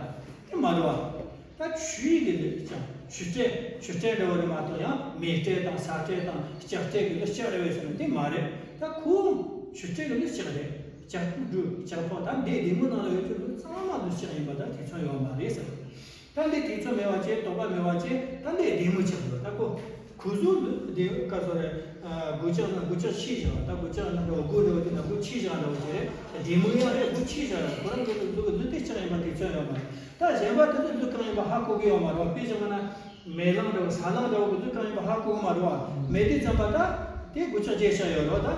དེ་མ་རེད་བ། ད་ཆོས་ཀྱི་ལུགས་ཀྱང་ཆུ་སྤྲེལ་ཆུ་སྤྲེལ་འདྲ་བོ་རེད་མ་གཏོགས། ཡང་མེ་སྤྲེལ་དང་ས་སྤྲེལ་དང་ལྕགས་སྤྲེལ་གྱི་ལུགས་ལྕགས་རེད་བས་ཟེར་ན་དེ་མ་རེད། ད་ཁོ་ཆུ་སྤྲེལ་གྱི་ལུགས་ལྕགས་རེད། ལྕགས་ཕག་འབྲུག་ལྕགས་ཕག་ད་འདི་བདེ་མོའི་ནང་ལ་ཡོད་ཀྱི་ལུགས་ཚང་མ་ལུགས་ལྕགས་ཡིན་པ་ད་ཐེ་ཚོམ་ཡོད་མ་རེད་ཟེར། ད་འདི་ཐེ་ཚོམ་མེད་པ་བྱས། དོགས་པ་མེད་པ་བྱས། ད་འདི་བདེ་མོ་ཆགས་འདུག་ད་ཁོ་ཁོ་ཚོ་ལུགས་བདེ་ག་ཚོད་རེད། ཨ། སྒོ་ལྕགས་ན་སྒོ་ལྕགས་ཕྱེ་བཞག་ད་སྒོ་ལྕགས་ན་འདྲ་བོ། སྒོ་འདྲ་བོ་དེ་ན་སྒོ་ཕྱེ་བཞག་འདྲ་བོ་དེ་རེད། བདེ་མོ་ཡང་རེད། སྒོ་ཕྱེ་བཞག་རེད། ཁོ་རང་གི་ལུགས་ལུགས་དེ་ལྕགས་ཡིན་པ་ཐེ་ཚོམ་ཡོད་མ་རེད། ད་གཞན་པ་དེ་ཚོ་ལུགས་གང་ཡིན་པ་ཧ་གོ་གི་ཡོད་མ་རེད་བ། དཔེ་བཞག་ན་མེ་གླང་འདྲ་བོ་ས་གླང་འདྲ་བོ་གི་ལུགས་གང་ཡིན་པ་ཧ་གོ་གི་མ་རེད་བ། མེ་དེ་ཙམ་པ་ད་དེ་སྒོ་ལྕགས་བརྗེ་བཞག་ཡོད་རེད་བ། ད་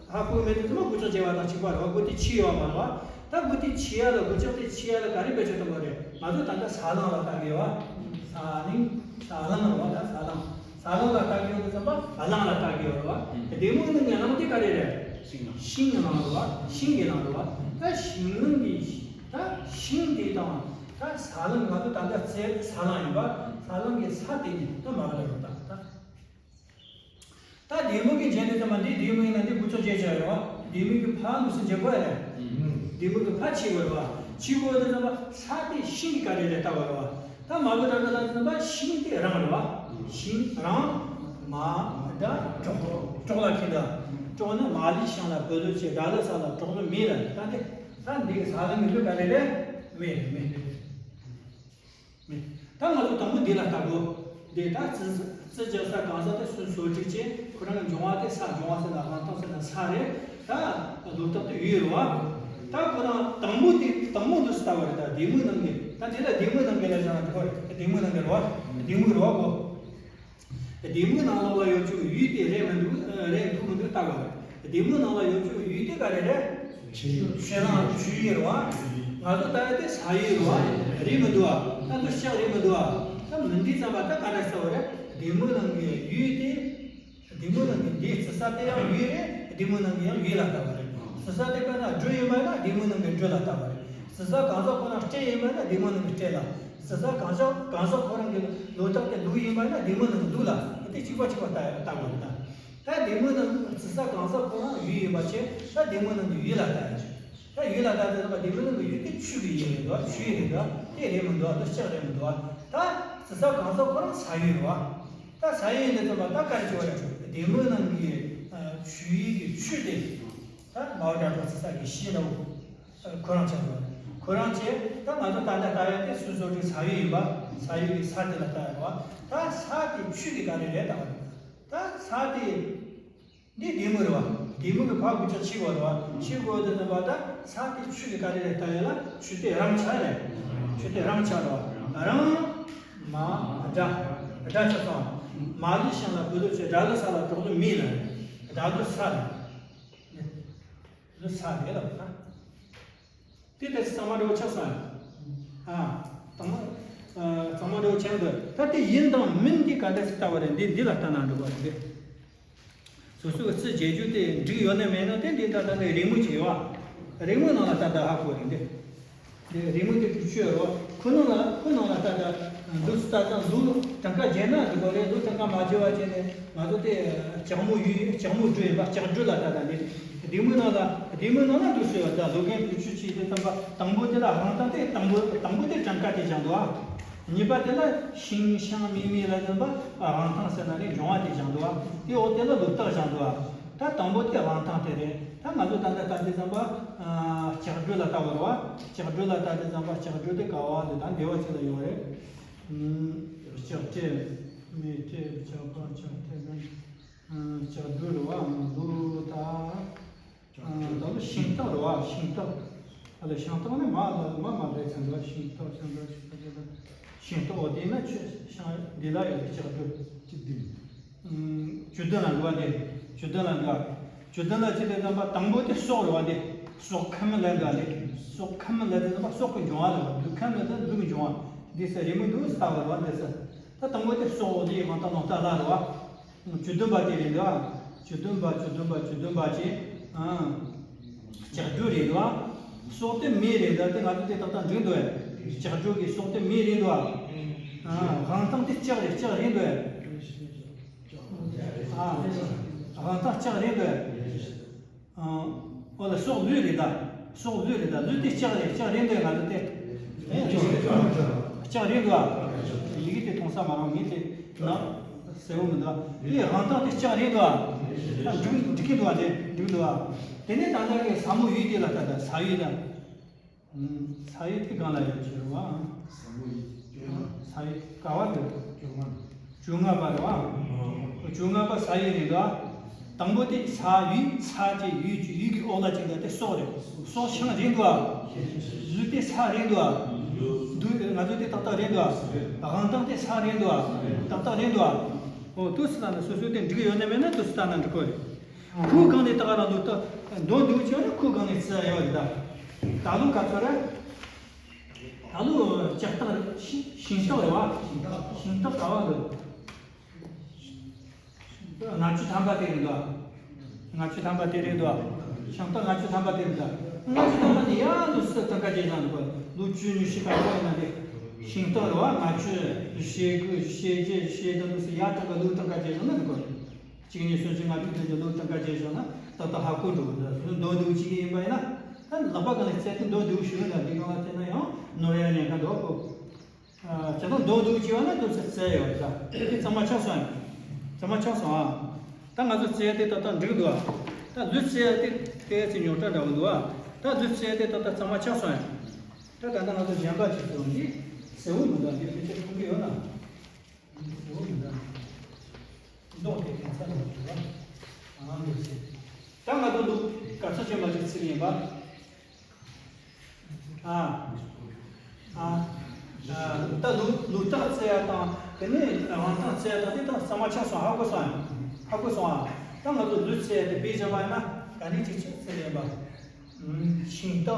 ཧ་གོ་གི་མེད་དུས་ཙམ་པ་སྒོ་ལྕགས་བརྗེ་བ་དང་གཅིག་པ་རེད་བ། སྒོ་དེ་ཕྱེ་ཡོད་མ་རེད་བ། ད་སྒོ་དེ་ཕྱེ་ཡ་ལ་སྒོ་ལྕགས་དེ་ཕྱེ་ཡ་ལ་ག་རེ་བེད་སྤྱོད་གཏོང་གི་རེད། ང་ཚོ་ད་ལྟ་ས་གླང་ལ་ལྟ་གི་ཡོད་བ། ས་གླིང་། ས་གླང་རེད་བ། ད་ས་གླང་། ས་གླང་ལ་ལྟ་གི་ཡོད་དུས་ཙམ་པ་གླང་ལ་ལྟ་གི་ཡོད་རེད་བ། བདེ་མོའི་ནང་གི་གླང་དེ་ག་རེ་རེད། ཤིང་གླང་རེད་བ། ཤིང་གི་གླང་རེད་བ། ད་ཤིང་གླང་གི། ད་ཤིང་དེ་དང་ད་ས་གླང་། ང་ཚོ་ད་ལྟ་རྩྭའི་ས་གླང་ཡིན་པ། ས་གླང་གི་ས་དེ་ནི་ད་མ་ག་ལ་རུ་ད་ད། ད་བདེ་མོ་གི་འཇལ་དུས་ཙམ་པ་འདི་བདེ་མོ་ཡིན་ན་འདི་སྒོ་ལྕགས་བརྗེ་བྱ་ཡོད་བ། བདེ་མོ་གི་ཕར་འདུག་སེ་འཇལ་དགོས་ཡ་རེད། བདེ་མོ་གི་ཕར་ཕྱེ་དགོས་རེད་བ། ཕྱེ་དགོས་དུས་ཙམ་པ་ས་དེ་ཤིང་གི་ག་རེ་རེད་ལྟ་དགོས་རེད་བ། ད་མ་བུ་དྲག་ཏུ་ལྟ་དུས་ཙམ་པ་ཤིང་དེ་རང་རེད་བ། ཤིང་རང་། མ་དྲག་གྲོགས། གྲོགས་ལ་ཁེལ་ད། གྲོགས་ནི་མ་ལུས་ཤིང་ལ་བུ་ལུས་ཆེ། དགྲ་ལུས་ས་ལ་གྲོགས་ནི་མེ་ལ། ད་འདི་ད་འདི་གི་ས་གླང་གི་ལུགས་ག་རེ་རེད། མེ་རེད་མེ། མེ། ད་ང་ཚོ་དང་པོ་འདི་ལ་ལྟ་དགོས། འདི་ད་རྩི་རྩི་རྒྱག་ས་གང་ས་དེ་སོ་སོ་སྒྲིག་བྱས། ཁོ་རང་གི་འབྱུང་བ་དེ་ས། འབྱུང་བ་ཟེར་ན་དབང་ཐང་ཟེར་ན་ས་རེད། ད་ལོ་རྟགས་དེ་ཡོད་རེད་བ། ད་ཁོ་རང་དང་པོ་དེ་དང་པོ་འདི་ལྟ་བ་རེད། ད་བདེ་མོའི་ནང་གི། ད་འདི་ལ་བདེ་མོའི་ནང་གི་ལ་བཞག་ན་འགྲིག་གི་རེད། བདེ་མོའི་ནང་གི་རེད་བ། བདེ་མོའི་རེད་བ་གོ། བདེ་མོའི་ནང་ལོགས་ལ་ཡོད་ཀྱི་ཡུལ་དེ་རེད་མི་འདུག་ཨ། རེད་འདུག་མི་འདུག་ལྟ་དགོས་རེད། བདེ་མོའི་ནང་ལ་ཡོད་ཀྱི་ཡུལ་དེ་ག་རེ་རེད། ཆོས། ཆོས་དང་ཆོས་ཡིན་རེད་བ། ང་ཚོ་ལྟ་ཡ་དེ་ས་ཡིན་རེད་བ། རེད་མི་འདུག་ཨ། ད་འདི་ལྕགས་རེད་མི་འདུག་ཨ། ད་མི་འདི་ཙམ་པ་ད་ག་འདྲ་ཟེར་བ་རེད། བདེ་མོའི་ནང་གི་ཡུལ་དེ། བདེ་མོའི་ནང་གི་འདི་རྩི་ས་དེ་ཡང་ཡུལ་རེད། བདེ་མོའི་ནང་གི་ཡང་ཡུལ་ལ་ལྟ་བ་རེད། རྩི་ས་དེ་དཔེར་ན་འབྲུ་ཡིན་པ་ན་བདེ་མོའི་ནང་གི་འབྲུ་ལ་ལྟ་བ་རེད། རྩི་ས་གང་ཟག་ཁོ་ན་སྤྲེལ་ཡིན་པ་ན་བདེ་མོའི་ནང་གི་སྤྲེལ་ལ། རྩི་ས་གང་ཟག་གང་ཟག་ཁོ་རང་གི་ལོ་རྟགས་དེ་ལུག་ཡིན་པ་ན་བདེ་མོའི་ནང་གི་ལུག་ལ། དེ་གཅིག་པ་གཅིག་པ་ལྟ་ལྟ་དགོས་རེད་ད། ད་བདེ་མོའི་ནང་གི་རྩི་ས་གང་ཟག་ཁོ་རང་ཡུལ་ཡིན་པ་བྱས། ད་བདེ་མོའི་ནང་གི་ཡུལ་ལ་ལྟ་ཡ་རེད། ད་ཡུལ་ལ་ལྟ་དུས་ཙམ་པ་བདེ་མོའི་ནང་གི་ཡུལ་དེ་ཆོས་ཀྱི་ཡུལ་རེད་འདུག་ཆོས་རེད་འདུག་དེ་རེད་མི་འདུག་དེ་ལྕགས་རེད་མི་འདུག་ད་རྩི་ས་གང་ཟག་ཁོ་རང་ས་ཡུལ་རེད་བ། ད་ས་ཡུལ་ཡིན་དུས་ཙམ་པ་ད་ག་རེ་བྱེད་པ་རེད། བདེ་མོའི་ནང་གི་ཆོས་ཡུལ་གྱི་ཆོས་དེ། ད་མ་བུ་དྲག་གྲོགས་རྩི་ས་གི་གཞི་འདྲ་བོ་ཁོ་རང་ཆགས་འདུག་ཁོ་རང་བྱས། ད་ང་ཚོ་ད་ལྟ་ལྟ་ཡ་དེ་སོ་སོ་གི་ས་ཡུལ་ཡིན་པ། ས་ཡུལ་གྱི་ས་དེ་ལ་ལྟ་ཡ་རེད་བ། ད་ས་དེ་ཆོས་དེ་ག་རེ་རེད་ལྟ་བ་རེད། ད་ས་དེ། འདི་བདེ་མོ་རེད་བ། བདེ་མོ་གི་ཕར་སྒོ་ལྕགས་ཕྱེ་དགོས་རེད་བ། ཕྱེ་དགོས་དུས་ཙམ་པ་ད་ས་དེ་ཆོས་དེ་ག་རེ་རེད་ལྟ་ཡ་ལ། ཆོས་དེ་རང་ཆགས་རེད། ཆོས་དེ་རང་ཆགས་རེད་བ། རང་། མ། དགྲ། དགྲ་ཆགས་སོང་བ། མ་ལུས་ཤིང་ལ་བུ་ལུས་ཆེ། དགྲ་ལུས་ས་ལ་གྲོགས་ལུས་མེ་ལ། དགྲ་ལུས་ས་རེད། ལུས་ས་རེད་ལ། དེ་ལྟར་གཙང་མ་འདྲ་བོ་ཆགས་སོང་ཡ། ཨ། གཙང་མ། ཨ། གཙང་མ་འདྲ་བོ་ཆགས་འདུག་ད་དེ་ཡིན་དང་མིན་དེ་ག་འདྲ་ཞིག་ལྟ་བ་རེད། འདི་འདི་ལ་ལྟ་ན་འགྲིག་པ་རེད། སོ་སོའི་རྩིས་བྱེད་རྒྱུ་དེ་འགྲིག་ཡོད་ན་མེད་ན་དེ་འདི་ལྟ་ལྟ་ནས་རེའུ་མིག་ཅིག་ཡོད་ཨ། རེའུ་མིག་ནང་ལ་ལྟ་ལྟ་ཧ་གོ་རེད་འདི། འདི་རེའུ་མིག་དེ་བྲིས་ཆོད་རོགས། ཁོ་ནང་ལ་ཁོ་ནང་ལ་ལྟ་ལྟ་འདུག་ལྟ་ལྟ་ལོ་གྲངས་ཀ་བརྗེས་ན་འདི་གོ་རེད། ལོ་གྲངས་ཀ་མ་བརྗེས་པ་བྱས་ནས་ང་ཚོ་དེ་ལྕགས་མོ་ཡུལ་ལྕགས་མོ་སྦྲུལ་ཡིན་པ། ལྕགས་སྦྲུལ་ལ་ལྟ་ལྟ་འདི་རེའུ་མིག་ནང་ལ་རེའུ་མིག་ནང་ལ་འདུག་ཟེར་བ་ད་ལོ་རྒན་བུ་ཆུ་ཆེ་དེ་ཙམ་པ་དང་པོ་དེ་ལ་དབང་ཐང་དེ་དང་པོ་དང་པོ་དེ་གྲངས་ཀ་དེ་སྦྱང་འདུག་ཨ། གཉིས་པ་དེ་ལ་ཤིང་ཤང་མིག་མིག་ལ་ཙམ་པ་དབང་ཐང་ཟེར་ན་ནི་འབྱུང་བ་དེ་སྦྱང་འདུག་ཨ། དེ་འོག་དེ་ལ་ལོ་རྟགས་སྦྱང་འདུག་ཨ། ད་དང་པོ་དེ་དབང་ཐང་དེ་རེད། ད་ང་ཚོ་ད་ལྟ་ལྟ་དུས་ཙམ་པ་ལྕགས་སྦྲུལ་ལ་ལྟ་བ་རེད་བ། ལྕགས་སྦྲུལ་ལ་ལྟ་དུས་ཙམ་པ་ལྕགས་སྦྲུལ་དེ་ག་བ་འདི་ད་འདི་བ་ཅིག་ལ་ཡོད་རེད། ལྕགས་སྤྲེལ་མེ་སྤྲེལ་ལྕགས་པ་ལྕགས་སྤྲེལ་ལྕགས་སྦྲུལ་རེད་བ། ལོ་ད། ད་ལོ་ཤིང་སྟག་རེད་བ། ཤིང་སྟག་ཨ་ལ་ཤིང་སྟག་ནི་མ་ལ་མ་མ་རེད་ཚན་རེད། ཤིང་སྟག་ཤིང་སྟག་ཤིང་སྟག་ཤིང་སྟག་འོ་དེ་ན་ཆུ་ཤིང་འདི་ལ་ཡོད་ལྕགས་སྦྲུལ་བཅུ་བདུན། བཅུ་བདུན་ལ་འདུག་བ་འདི། བཅུ་བདུན་ལ་འདུག་བ། བཅུ་བདུན་ལ་ཅི་ལས་དམ་པ་དང་པོ་དེ་སྲོག་རེད་བ་འདི། སྲོག་ཁམས་ལ་འདུག་བ་འདི། སྲོག་ཁམས་ལ་དེ་དམ་པ་སྲོག་གི་འབྱུང་བ་ལ་ལུས་ཁམས་ལ་དེ་ལུས་ཀྱི་འབྱུང་བ་འདི་ས་རི་མོ་འདུག་ལྟ་བ་རེད་བ་འདི་ས། ད་དང་པོ་དེ་སྲོག་འོ་དེ་ཡི་དབང་ཐང་ནང་ལྟ་ལ་རེད་བ། བཅུ་བདུན་པ་དེ་རེད་འདུག་ཨ། བཅུ་བདུན་པ་བཅུ་བདུན་པ་བཅུ་བདུན་པ་ཅེས། ཨང་། ལྕགས་སྦྲུལ་རེད་འདུག་ཨ། སྲོག་དེ་མེ་རེད་འདུག་ཨ། དེ་ང་ཚོ་དེ་ཏག་ཏག་འགྲིག་འདུག་ཨ། ལྕགས་སྦྲུལ་གྱི་སྲོག་དེ་མེ་རེད་འདུག་ཨ། ཨང་། དབང་ཐང་དེ་ལྕགས་རེད་ལྕགས་རེད་འདུག་ཨ། ཨང་། དབང་ཐང་ལྕགས་རེད་འདུག་ཨ། ཨང་། འོ་ལ་སྲོག་ལུས་རེད་ད། སྲོག་ལུས་རེད་ད། ལུས་དེ་ལྕགས་རེད་ལྕགས་རེད་འདུག་ང་ཚོ་དེ། ལྕགས་རེད་འདུག་ཨ། ཡི་གེ་དེ་མཐོང་ས་མ་རེད་ངས་དེ་ན་གསལ་བོ་མི་འདུག་ཨ། དེ་དབང་ཐང་དེ་ལྕགས་རེད་འདུག་ཨ། ཨ་འགྲིག་འགྲིག་གི་འདུག་ཨ། དེ་འགྲིག་འདུག་ཨ། དེ་ནས་ད་ལྟ་གི་ས་མོ་ཡུལ་དེ་ལ་ལྟ་ད་ས་ཡུལ་ལ། ཨང་། ས་ཡུལ་དེ་གང་ལ་ཡོད་ཀྱི་རེད་བ། ས་མོ་ཡུལ་བཅོ་ལྔ། ས་ཡུལ་ག་བ་དེ། བཅོ་ལྔ། བཅོ་ལྔ་པ་རེད་བ། བཅོ་ལྔ་པ་ས་ཡི་རེད་འདུག་ཨ། དང་པོ་དེ་ས་ཡུལ་ས་ཀྱི་ཡུལ་གྱི་ཡུལ་གྱི་འོག་ལ་ཅིག་འདུག་དེ་སྲོག་རེད། སྲོག་ཤིང་རེད་འདུག་ཨ། ལུས་དེ་ས་རེད་འདུག་ཨ། འདུག་ང་ཚོ་དེ་ཏག་ཏག་རེད་འདུག་ཨ། དབང་ཐང་དེ་ས་རེད་འདུག་ཨ། ཏག་ཏག་རེད་འདུག་ཨ། འོ་དུས་སུ་ལ་ནི་སོ་སོ་དེ་འགྲིག་ཡོད་ན་མེད་ན་དུས་སུ་ལྟ་ན་འགྲིག་གོ་རེད། ཁོའི་སྒང་ནས་ད་ག་རང་ལུགས་ད་མདོ་འདུག་ཅེས་ན་ཁོའི་སྒང་ནས་བརྩི་ཡ་ཡོད་རེད་ད། ད་ལོ་ག་ཚོད་རེད། ད་ལོ་ལྕགས་སྟག་རེད། ཤིང་སྟག་རེད་བ། ཤིང་སྟག་ག་བ་འདུག་ལྔ་བཅུ་ཐམ་པ་དེ་རེད་འདུག་ལྔ་བཅུ་ཐམ་པ་དེ་རེད་འདུག་ཤིང་སྟག་ལྔ་བཅུ་ཐམ་པ་དེ་རེད་འདུག་ལྔ་བཅུ་ཐམ་པ་དེ་ཡང་ལོ་སུ་ཐང་ཀ་རྗེས་བཞག་འདུག་ལོ་བཅུ་ཉི་ཤུ་ཁ་ཁོ་ཡིན་ན་དེ། ཤིང་སྟག་རེད་བ། ལྔ་བཅུ་ཞེ་དགུ་ཞེ་བརྒྱད་ཞེ་བདུན་ལོ་སུ་ཡར་ཐང་ཀ་ལོ་ཐང་ཀ་རྗེས་བཞག་ན་འདུག་གཅིག་གཉིས་གསུམ་བཞི་ལྔ་དྲུག་བདུན་བརྒྱད་ལོ་ཐང་ཀ་རྗེས་བཞག་ན་ཏག་ཏག་ཧ་གོ་འགྲོ་གི་འདུག་ལོ་མདོ་འདུག་ཅིག་ཡིན་པ་ཡིན་ན། ད་ལག་པ་གང་ལ་བཙལ་ཏེ་མདོ་འདུག་ཞུ་ན་འདི་གང་ལ་བཙལ་ན་ཡང་ནོར་ཡ་ཉེན་ཁ་འདུག་གོ་ཁྱེད་རང་མདོ་འདུག་ཅེས་པ་ན་འདུག་ཟེར་བཙལ་ཡོད་ད། དེ་གཙང་མ་ཆགས་སོང་ཡ། གཙང་མ་ཆགས་སོང་ཨ། ད་ང་ཚོ་བཙལ་ཡ་དེ་ཏག་ཏག་འགྲིག་འདུག་ཨ། ད་ལུས་བཙལ་ཡ་དེ་ཏོག་ཙམ་རྙོག་དྲ་འདྲ་བོ་འདུག་ཨ། ད་ལུས་བཙལ་ཡ་དེ་ཏག་ཏག་གཙང་མ་ཆགས་སོང་ཡ། ད་ད་ལྟ་ང་ཚོ་གཞན་པ་ཅིག་སོང་འདི་གསལ་བོ་མི་འདུག་འདི་ཕལ་ཆེར་མཐོང་གི་ཡོད་ན། འདི་གསལ་བོ་མི་འདུག་མདོག་དེ་ཁྱད་མཚར་འདྲ་བོ་འདུག་ཨ། ཨང་འདུག་ཟེར། ད་ང་ཚོ་འདུག་ག་ཚོད་ཅན་པ་ཅིག་ཚིག་ཡིན་པ། ཨ། ཨ། ཨ། ད་ལུས་ལུས་རྟགས་བཙལ་ཡ་དང་དེ་ནས་དབང་ཐང་བཙལ་ཡ་དང་དེ་དང་གཙང་མ་ཆགས་སོང་། ཧ་གོ་སོང་ཡ། ཧ་གོ་སོང་ཨ། ད་ང་ཚོ་ལུས་བཙལ་ཡ་དེ་དཔེ་བཞག་པ་ཡིན་ན་ག་འདྲ་ཅིག་ཅིག་བཙལ་ཡིན་པ། ཤིང་སྟག་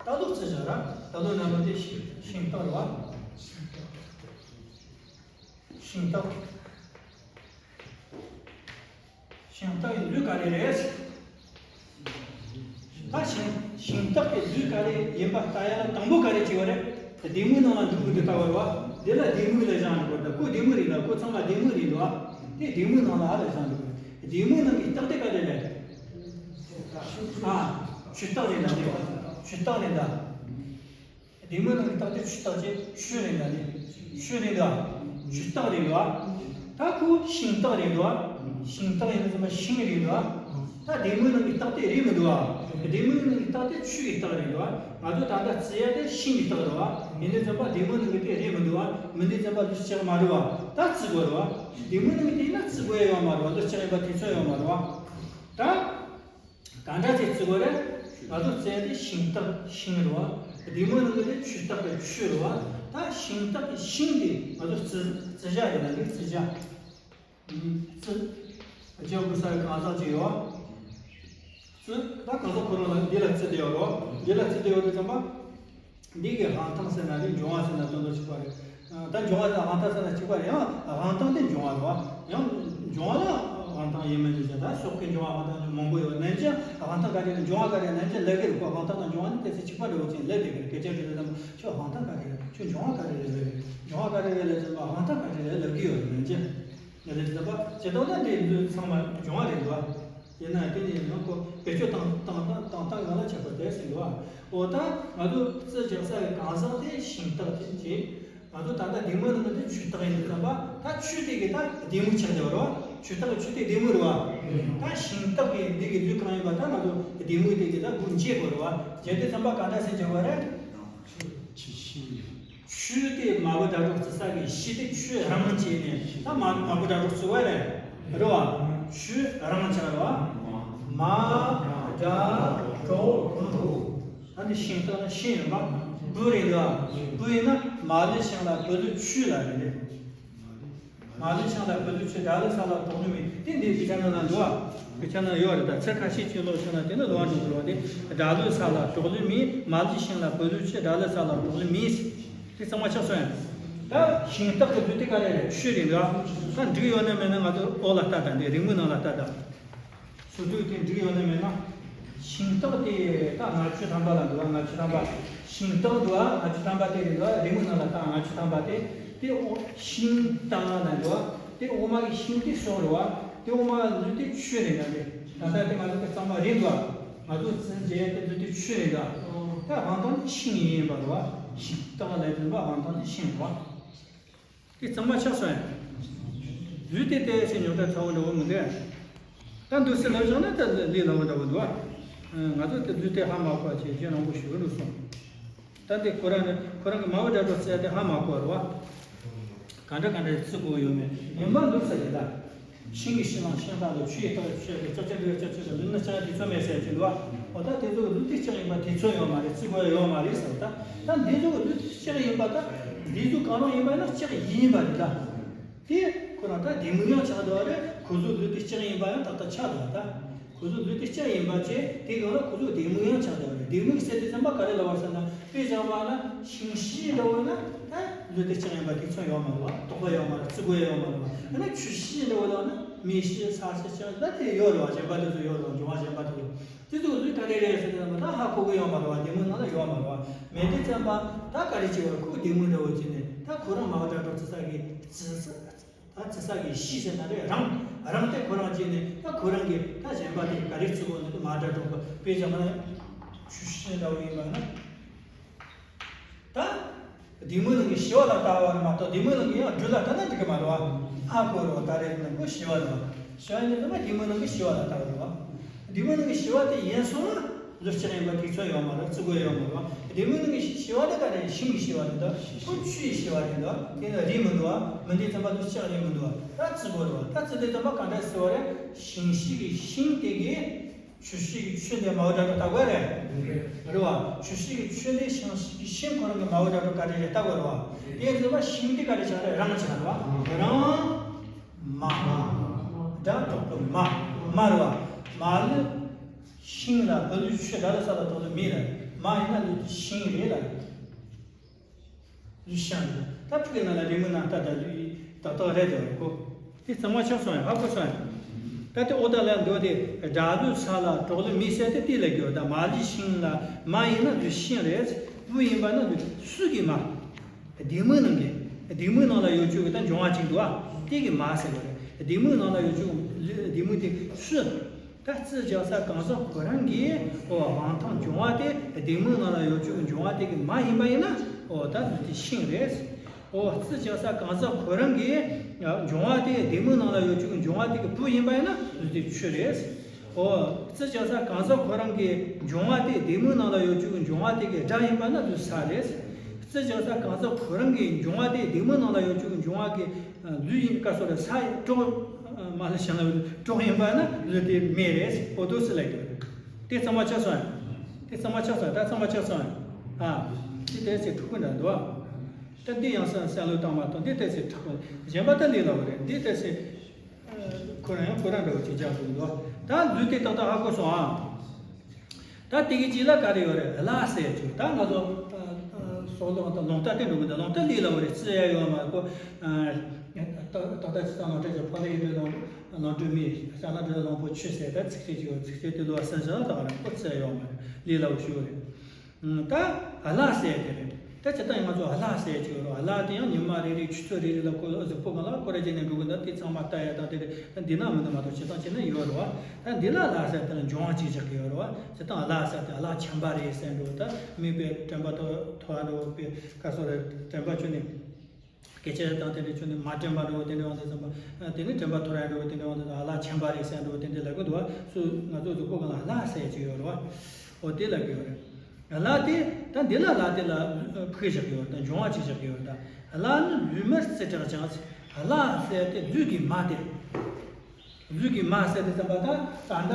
ད་ལོ་བཙལ་བཞག་ར། ད་ལོ་ནང་ལོ་དེ་ཤིང་ཤིང་སྟག་རེད་བ། ཤིང་སྟག་ཤིང་སྟག་གི་ལུས་ག་རེ་རེད། ད་ཤིང་ཤིང་སྟག་གི་ལུས་ག་རེ་ཡིན་པ་ལྟ་ཡ་ལ་དང་པོ་ག་རེ་བྱེད་པ་རེད། ལྡེ་མིག་ནང་ལ་འདུག་གི་འདུག་ལྟ་བ་རེད་བ། འདི་ལ་ལྡེ་མིག་ལ་བཞག་འདུག་གོ་ད་ཁོ་ལྡེ་མིག་རེད་ལ་ཁོ་ཚང་མ་ལྡེ་མིག་རེད་འདུག་བ། དེ་ལྡེ་མིག་ནང་ལ་ཧ་ལ་བཞག་འདུག་གོ་ལྡེ་མིག་ནང་གི་སྟག་དེ་ག་རེ་རེད། ཨ། ཆུ་སྟག་རེད་ལ་དེ་ཆུ་སྟག་རེད་ལ། ལྡེ་མིག་ནང་གི་སྟག་དེ་ཆུ་སྟག་ཅེས་ཆུ་རེད་ད་ནི། ཆུ་རེད་ད། ཆུ་སྟག་རེད་ད། ད་ཁོ་ཤིང་སྟག་རེད་ད། ཤིང་སྟག་ཡིན་ཙམ་པ་ཤིང་རེད་ད། ད་ལྡེ་མིག་ནང་གི་སྟག་དེ་རེད་མི་འདུག་ཨ། ལྡེ་མིག་ནང་གི་སྟག་དེ་ཆུ་ཡི་སྟག་རེད་ད། ང་ཚོ་ད་ལྟ་བརྩི་ཡ་དེ་ཤིང་གི་སྟག་རེད་བ། ཡིན་ནའི་ཙམ་པ་ལྡེ་མིག་ནང་གི་དེ་རེད་མི་འདུག་ཨ། མི་འདུག་ཙམ་པ་ལུས་ལྕགས་མ་རེད་བ། ད་བརྩི་དགོས་རེད་བ། ལྡེ་མིག་ནང་གི་དེ་ཡིན་ན་བརྩི་དགོས་ཡ་ཡོད་མ་རེད་བ། ལུས་ལྕགས་ཡིན་པ་དེ་ཚོད་ཡོད་མ་རེད་བ། ད། ག་འདྲ་ཅིག་བརྩི་དགོས་རེད། ང་ཚོ་བཙལ་དེ་ཤིང་སྟག་ཤིང་རེད་བ། ལྡེ་མིག་ནང་གི་དེ་ཆུ་སྟག་གི་ཆུ་རེད་བ། ད་ཤིང་སྟག་གི་ཤིང་དེ་ང་ཚོ་བརྩི་བརྩི་བྱ་རེད་ལ་ནི་བརྩི་བྱ། བརྩི། རྒྱབ་དགུ་ས་གང་ཟག་ཅིག་ཡོད། བརྩི། ད་གང་ཟག་ཁོ་རང་ལ་འདི་ལ་བརྩི་བསྡད་ཡོད་རེད་བ། འདི་ལ་བརྩི་བསྡད་ཡོད་དུས་ཙམ་པ། འདི་གི་དབང་ཐང་ཟེར་ན་རེད། འབྱུང་བ་ཟེར་ན་དོན་དུ་གཅིག་པ་རེད། ད་འབྱུང་བ་དང་དབང་ཐང་ཟེར་ན་གཅིག་པ་རེད། ཡང་དབང་ཐང་དེ་འབྱུང་བ་རེད་བ། ཡང་འབྱུང་བ་ལ་ དབང་ཐང་ཡིན་མིན་ནི་ད་ཕྱོགས་ཀྱི་འབྱུང་བ་དབང་ཐང་མང་པོ་ཡོད། ནན་ཅིང་དབང་ཐང་ག་རེ་རེད། འབྱུང་བ་ག་རེ། ནན་ཅིང་ལབ་ཀྱི་རེད་ཁོ། དབང་ཐང་དང་འབྱུང་བ་ནི་དེ་ཚོ་གཅིག་པ་འདྲ་བོ་ཅིག་ལབ་བསྡད་ཀྱི་རེད། སྐད་ཆ་དྲིས་དུས་ཙམ་པ་ཁྱོད་དབང་ཐང་ག་རེ་རེད་ལབ་ཀྱི་རེད། འབྱུང་བ་ག་རེ་རེད་ལབ་ཙམ་པ་དབང་ཐང་ག་རེ་རེད་ལབ་ཀྱི་ཡོད་རེད། ནན་ཅིང་ལབ་དུས་ཙམ་པ་ཇི་ལྟར་ན་འདི་ཚོ་ཚང་མ་འབྱུང་བ་རེད་འདུག་ཨ། ཡིན་ན་དེ་ནི་ཡང་ཁོ་བེད་སྤྱོད་བཏང་བཏང་བཏང་བཏང་སྟངས་ཡོངས་ལ་ཁྱད་པར་དེ་ཟེར་འདུག་ཨ། འོ་ད་ང་ཚོ་རྩི་རྒྱག་ས་གི་གང་ཟག་དེ་ཤིང་རྟགས་དེ་བྱས། ང་ཚོ་ད་ལྟ་གདིང་མོ་ནང་གི་ཆུ་རྟགས་ཡིན་དུས་ཙམ་པ་ད་ཆུ་དེ་གི་ད་གདིང་མོ་ཆགས་བསྡད་པ་རེད་བ། ཆུ་རྟགས་ཀྱི་ཆུ་དེ་གདིང་མོ་རེད་བ། ད་ཤིང་རྟགས་ཀྱི་འདི་གི་ལུས་གང་ཡིན་པ་ད་ང་ཚོ་གདིང་མོ་དེ་གི་ད་སྒོ་འབྱེད་དགོས་རེད་བ། འབྱེད་དུས་ཙམ་པ་ག་འདྲ་ཟེར་བྱ་བ་རེད། ཆུ་ཤིང་ཡིན། ཆུ་དེ་མ་བུ་སྒྲ་སྒྲོགས་བརྩི་ས་གི་གཞི་དེ་ཆུ་རང་བྱས་ནས་ད་མ་མ་བུ་སྒྲ་སྒྲོགས་བརྩི་བ་རེད། རེད་བ། ཆུ་རང་ཆགས་རེད་བ། མ་སྒྲ་སྒྲོགས་བུ། ད་འདི་ཤིང་རྟགས་ན་ཤིང་ཡིན་པ། བུ་རེད་འདུག་བ། བུ་ཡིན་ན་མ་ལུས་ཤིང་ལ་བུ་ལུས་ཆུ་ལ་རེད། མ་ལུས་ཤིང་ལ་བུ་ལུས་ཆུ། སྒྲ་ལུས་ས་ལ་གྲོགས་ལུས་མེ། དེ་འདི་དཔེ་ཆ་ནང་ལ་འདུག་བ། དཔེ་ཆ་ནང་ཡོད་རེད། ད་ཚིག་ཁ་ཤས་ཅིག་ཀློག་བྱུང་ན་དེ་ནི་ལོག་འགྲོ་གི་རེད་བ། དེ་སྒྲ་ལུས་ས་ལ་གྲོགས་ལུས་མེ། མ་ལུས་ཤིང་ལ་བུ་ལུས་ཆུ། སྒྲ་ལུས་ས་ལ་གྲོགས་ལུས་མེ། དེ་ཚང་མ་ཆགས་སོང་ཡ། ད་ཤིང་རྟགས་ཀྱི་ལུས་དེ་ག་རེ་རེད། ཆུ་རེད་འདུག་བ། ད་འགྲིག་ཡོད་ན་མེད་ན་ང་ཚོ་འོག་ལ་ལྟ། ད་འདི་རིང་མོའི་ནང་ལ་ལྟ་ད། སོ་སོའི་དེ་འགྲིག་ཡོད་ན་མེད་ན། ཤིང་རྟགས་དེ་ད་ལྔ་བཅུ་ཐམ་པ་ལ་འདུག་བ། ལྔ་བཅུ་ཐམ་པ། ཤིང་རྟགས་འདུག་བ། ལྔ་བཅུ་ཐམ་པ་དེ་རེད་འདུག་བ། རིང་མོའི་ནང་ལ་ད་ལྔ་བཅུ་ཐམ་པ་དེ། དེ་འོ་ཤིང་རྟགས་ལ་འདུག་བ། དེ་འོག་མ་གི་ཤིང་དེ་སོགས་རེད་བ། དེ་འོག་མ་ལུས་དེ་ཆུ་རེད་འདུག་བ། དེ་ད་ལྟ་དེ་ང་ཚོ་དེ་གཙང་མ་རེད་འདུག་བ། ང་ཚོ་རྩི་རྒྱག་ཡ་དེ་ལུས་དེ་ཆུ་རེད་འདུག་བ། ད་དབང་ཐང་དེ་ཤིང་ཡིན་པ་རེད་བ། ཤིང་རྟགས་ལ་འདུག་བ། དབང་ཐང་དེ་ཤིང་རེད་བ། དེ་གཙང་མ་ཆགས་སོང་ཡ། ལུས་དེ་ལྟས་ཚེ་ཉོག་དྲ་ཚ་བོ་འདྲ་བོ་མི་འདུག་ཡ། ད་འདུག་སེ་ལབ་བཞག་ན་ད་ལས་སླ་བོ་འདྲ་བོ་འདུག་ཨ། ང་ཚོ་དེ་ལུས་དེ་ཧ་མ་གོ་བ་བྱས་རྗེས་རིང་པོ་ཞིག་འགྲོ་སོང་། ད་འདི་ཁོ་རང་ནི་ཁོ་རང་གི་མ་བུ་སྒྲ་སྒྲོགས་བརྩི་ཡ་དེ་ཧ་མ་གོ་བ་རེད་བ། ག་འདྲ་ག་འདྲ་བརྩི་དགོས་ཡོད་མེད་ཡིན་པ་འདུག་ཟེར་གི་ད། ཤིང་གི་ཕྱི་ནང་ཤིང་རྟ་ལ་ཆུ་ཡི་རྟགས་ཆུ་ཡི་ལྕགས་ཀྱི་ལུས་ལྕགས་ཀྱི་ལུས་ནི་ལྕགས་དེ་ཚོ་མེད་ཟེར་གྱི་འདུག་བ། འོ་ད་དེ་ཚོ་གི་ལུས་དེ་ལྕགས་ཡིན་པ་དེ་ཚོ་ཡོད་མ་རེད། བརྩི་དགོས་ཡོད་མ་རེད་ཟེར། ད་ད་འདི་ཚོ་གི་ལུས་དེ་ལྕགས་ཡིན་པ་ད་འདི་ཚོ་གང་རུང་ཡིན་པ་ཡིན་ན་ལྕགས་ཡིན་པ་རེད་ད། དེ་ཁོ་རང་ད་གདིང་མོ་ཡང་ཆགས་འདུག་བ་རེད། ཁོ་ཚོ་ལུས་དེ་ལྕགས་ཡིན་པ་ཡང་ཏག་ཏག་ཆགས་འདུག་བ་ད། ཁོ་ཚོ་ལུས་དེ་ལྕགས་ཡིན་པ་བྱས་དེ་གང་ལ་ཁོ་ཚོ་གདིང་མོ་ཡང་ཆགས་འདུག་བ་རེད། གདིང་མོ་ཟེར་དུས་ཙམ་པ་ག་རེ་ལབ་པ་ཟེར་ན་དཔེ་བཞག་པ་ན་ཤིང་ཤིང་འདྲ་བོ་ཡིན་ན་ད་ལུས་དེ་ལྕགས་ཡིན་པ་དེ་ཚོ་ཡོད་མ་རེད་བ། དོགས་པ་ཡོད་མ་རེད། བརྩི་དགོས་ཡོད་མ་རེད་བ། ཡང་ན་ཆུ་ཤིང་འདྲ་བོ་ལབ་ན། མེ་ཤི་ས་ཤི་ཤ་ད་དེ་ཡོད་རེད་བ། གཞན་པ་དེ་ཚོ་ཡོད་རེད་བ། འབྱུང་བ་གཞན་པ་དེ་ཚོ། དེ་ཚོ་ལུས་ག་རེ་རེད་ཟེར་ན་ད་ཧ་གོ་གི་ཡོད་མ་རེད་བ། གདིང་མོའི་ནང་ལ་ཡོད་མ་རེད་བ། མེད་དུས་ཙམ་པ་ད་ག་རེ་བྱེད་བ། ཁོ་གདིང་མོ་འདྲ་བོ་བྱས་ནས་ད་ཁོ་རང་མ་བུ་སྒྲ་སྒྲོགས་བརྩི་ས་གི་བརྩི་ས་ད་བརྩི་ས་གི་གཞི་ཟེར་ན་རེད། རང་རང་དེ་ཁོ་རང་བྱས་ནས་ད་ཁོ་རང་གི་ད་གཞན་པ་དེ་ག་རེ་བརྩི་དགོས་ནི་དེ་མ་བུ་སྒྲ་སྒྲོགས་པ་དཔེ་བཞག་ན་ཆུ་ཤིང་འདྲ་བོ་ཡིན་པ་ན། ད། གདིང་མོའི་ནང་གི་ཞི་བ་ལ་ལྟ་བ་རེད་མ་གཏོགས་གདིང་མོའི་ནང་གི་ཡང་སྦྲུལ་ལ་ལྟ་ན་འགྲིག་གི་མ་རེད་བ། ཨ་ཁོ་རེད་བ། ད་རེས་ནང་ཁོ་ཞི་བ་རེད་བ། ཞི་བ་ཡིན་དུས་ཙམ་པ་གདིང་མོའི་ནང་གི་ཞི་བ་ལ་ལྟ་བ་རེད་བ། གདིང་མོའི་ནང་གི་ཞི་བ་དེ་ཡིན་སོང་ན་ལུས་ལྕགས་ཡིན་པ་དེ་ཚོ་ཡོད་མ་རེད། བརྩི་དགོས་ཡོད་མ་རེད་བ། གདིང་མོའི་ནང་གི་ཞི་བ་དེ་ག་རེ་ཤིང་གི་ཞི་བ་རེད་ད། ཁོ་ཆུ་ཡི་ཞི་བ་རེད་ད། དེ་ལ་རིགས་མི་འདུག་བ། མི་འདུག་ཙམ་པ་ལུས་ལྕགས་རིགས་མི་འདུག་བ། ད་བརྩི་དགོས་རེད་བ། ད་བརྩི་དུས་ཙམ་པ་ག་འདྲ་བརྩི་བ་རེད། ཤིང་ཤིང་གི་ཤིང་དེ་གི་ཆུ་ཤིང་གི་ཆུ་འདི་མ་བུ་སྒྲ་སྒྲོགས་ལྟ་དགོས་རེད། རེད་བ། ཆུ་ཤིང་གི་ཆུ་འདི་ཤིང་ཤིང་ཁོ་རང་གི་མ་བུ་སྒྲ་སྒྲོགས་ག་རེ་རེད་ལྟ་དགོས་རེད་བ། དེ་ཡིན་ཙང་ཤིང་འདི་ག་རེ་ཆགས་རེད། རང་ཆགས་རེད་བ། རང་། མ། སྒྲ་སྒྲོགས་པའི་མ། མ་རེད་བ། མ་ལུས་ཤིང་ལ་བུ་ལུས་ཆུ། སྒྲ་ལུས་ས་ལ་གྲོགས་ལུས་མེ་ལ། མ་ཡིན་ན་ལུས་དེ་ཤིང་རེད་ལ། ལུས་ཤིང་རེད། ད་ཕྲུ་གུ་ནང་ལ་རིང་མོའི་ནང་ལྟ་ད་ལུས་ཏག་ཏག་རེད་དེ་བ་གོ། དེ་གཙང་མ་ཆགས་སོང་ཡ། ཧ་གོ་སོང་ཡ། ད་དེ་ཨོ་ད་ལ་འདོད་དེ་སྒྲ་ལུས་ས་ལ་གྲོགས་ལུས་མེ་ཟེར་དེ་དེ་ལ་གྱུར། ད་མ་ལུས་ཤིང་ལ་མ་ཡིན་ན་ལུས་ཤིང་རེད། བུ་ཡིན་པ་ན་ལུས་སུ་གི་མ། གདིང་མོའི་ནང་གི། གདིང་མོའི་ནང་ལ་ཡོད་ཆོག་གི་ད་འབྱུང་བ་གཅིག་འདུག་ཨ། དེ་གི་མ་ཟེར་བ་རེད། གདིང་མོའི་ནང་ལ་ཡོད་ཆོག་གདིང་མོ་དེ་སུ། ད་རྩི་རྒྱག་ས་གང་ཟག་ཁོ་རང་གི་ཨོ་དབང་ཐང་འབྱུང་བ་དེ་གདིང་མོའི་ནང་ལ་ཡོད་ཆོག་གི་འབྱུང་བ་དེ་གི་མ་ཡིན་པ་ཡིན་ན་ཨོ་ད་ལུས་དེ་ཤིང་རེད། ཨོ་རྩི་རྒྱག་ས་གང་ཟག་ཁོ་རང་གི་འབྱུང་བ་དེ་གདིང་མོའི་ནང་ལ་ཡོད་ཆོག་གི་འབྱུང་བ་དེ་གི་བུ་ཡིན་པ་ཡིན་ན་ལུས་དེ་ཆུ་རེད། ཨོ། རྩི་རྒྱག་ས་གང་ཟག་ཁོ་རང་གི་འབྱུང་བ་དེ་གདིང་མོའི་ནང་ལ་ཡོད་ཆོག་གི་འབྱུང་བ་དེ་གི་སྒྲ་ཡིན་པ་ན་ལུས་ས་རེད། རྩི་རྒྱག་ས་གང་ཟག་ཁོ་རང་གི་འབྱུང་བ་དེ་གདིང་མོའི་ནང་ལ་ཡོད་ཆོག་གི་འབྱུང་བ་གི་ལུས་ཡིན་ཀ་སོགས་རེད། ས་ཡི་གྲོགས་མ་ལ་བྱ་ལ་གྲོགས་ཡིན་པ་ན་ལུས་དེ་མེ་རེད། ཨོ་དོ་སི་ལ་ཡོད། དེ་གཙང་མ་ཆགས་སོང་ཡ། དེ་གཙང་མ་ཆགས་སོང་ཡ། ད་གཙང་མ་ཆགས་སོང་ཡ། ཨ། དེ་དེ་ཚེ་ཕྲུ་གུ་འདྲ་འདུག་ཨ། ད་འདི་ཡང་སེམས་སེམས་བློ་བཏང་མ་གཏོང་། འདི་དེ་ཚེ་ཕྲུ་གུ་གཞན་པ་ད་ལས་སླ་བ་རེད། འདི་དེ་ཚེ། ཁོ་རང་ཡང་ཁོ་རང་འདྲ་བོ་ཅིག་རྒྱག་དགོས་འདུག་ད་ལུས་དེ་ཏག་ཏག་ཧ་གོ་སོང་ཨ། ད་དེ་གི་རྗེས་ལ་ག་རེ་ཡོད་རེད། ལ་ཟེར་ཅིག་ད་ང་ཚོ་སོགས་ལོང་ད་ལོང་ད་དེ་འགྲོ་གི་འདུག་ལོང་ད་ལས་སླ་བོ་རེད། རྩི་ཡ་ཡོད་མ་རེད་ཁོ། ད་ད་ལྟ་ཅི་ཙམ་ལ་སྤྲད་ཀྱི་ཕ་ལ་ཡི་དུས་ལོངས་ལོངས་སྤྲུལ་མི་ཤ་ལ་འདྲ་ལོངས་པོ་ཆུ་ཟེར་ད་ཚིགས་བཅད་ཅིག་ཡོད། ཚིགས་བཅད་དེ་ལོ་སུན་བཞག་ད་ག་རང་པོ་ཚེ་ཡོང་མ་རེད། ལས་སླ་བོ་ཞིག་རེད། ད་ཨ་ལ་ཟེར་དེ་རེད། ད་ཇི་ལྟར་ཡང་ང་ཚོ་ཨ་ལ་ཟེར་གྱི་ཡོད་རེད། ཨ་ལ་དེ་ཡང་ཉི་མ་རེ་རེ་ཆུ་ཚོད་རེ་རེ་ལ་ཁོ་གཟུགས་པོ་གང་ལ་སྐོར་ར་བྱས་ནས་འགྲོ་གི་འདུག་དེ་ཚང་མ་ལྟ་ཡ་དང་དེ་རེད། ད་འདི་ན་མི་འདུག་མ་གཏོགས་ཇི་ལྟར་བྱས་ན་ཡོད་རེད་བ། ད་འདི་ལ་ཨ་ལ་ཟེར་དེ་ལ་འབྱུང་བ་ཅིག་བཞག་གི་ཡོད་རེད་བ། ཇི་ལྟར་ཨ་ལ་ཟེར་དེ་ཨ་ལ་ཆེན་པ་རེད་ཟེར་འགྲོ། ད་མིག་པའི་དྲན་པ་ཐོ་ཐོ་བ་འགྲོ་པའི་ཁ་སོ་རེ་དྲན་པ་ཆུ་ནས། སྐད་ཆ་དང་དེ་འདྲ་བྱུང་ནས་མ་དྲན་པ་འགྲོ་བ་དེ་འདྲ་ཡོང་དུས་ཙམ་པ། དེ་ནས་དྲན་པ་ཐོར་ཡ་འགྲོ་བ་དེ་འདྲ་ཡོང་དུས་ཙམ་པ་ཨ་ལ་ཆེན་པ་རེད་ཟེར་འགྲོ་བ་དེ་འདྲ་ལབ་གི་འདུག་བ། སུ་ང་ཚོ་གཟུགས་པོ་གང་ལ་ཨ་ལ་ཟེར་གྱི་ཡོད་རེད་བ། འོ་དེ་ལབ་གི་ཡོད་རེད། ཨ་ལ་དེ་ད་འདི་ལ་ལ་དེ་ལ་ཕུག་བཞག་གི་ཡོད་རེད། ད་འབྱུང་བ་ཅིག་བཞག་གི་ཡོད་རེད། ད་ཨ་ལ་ནི་ལུས་མར་རྩི་དྲག་ཅིང་། ཨ་ལ་ཟེར་དེ་ལུས་ཀྱི་མ་དེ། ལུས་ཀྱི་མ་ཟེར་དུས་ཙམ་པ་ད་ད་ལྟ་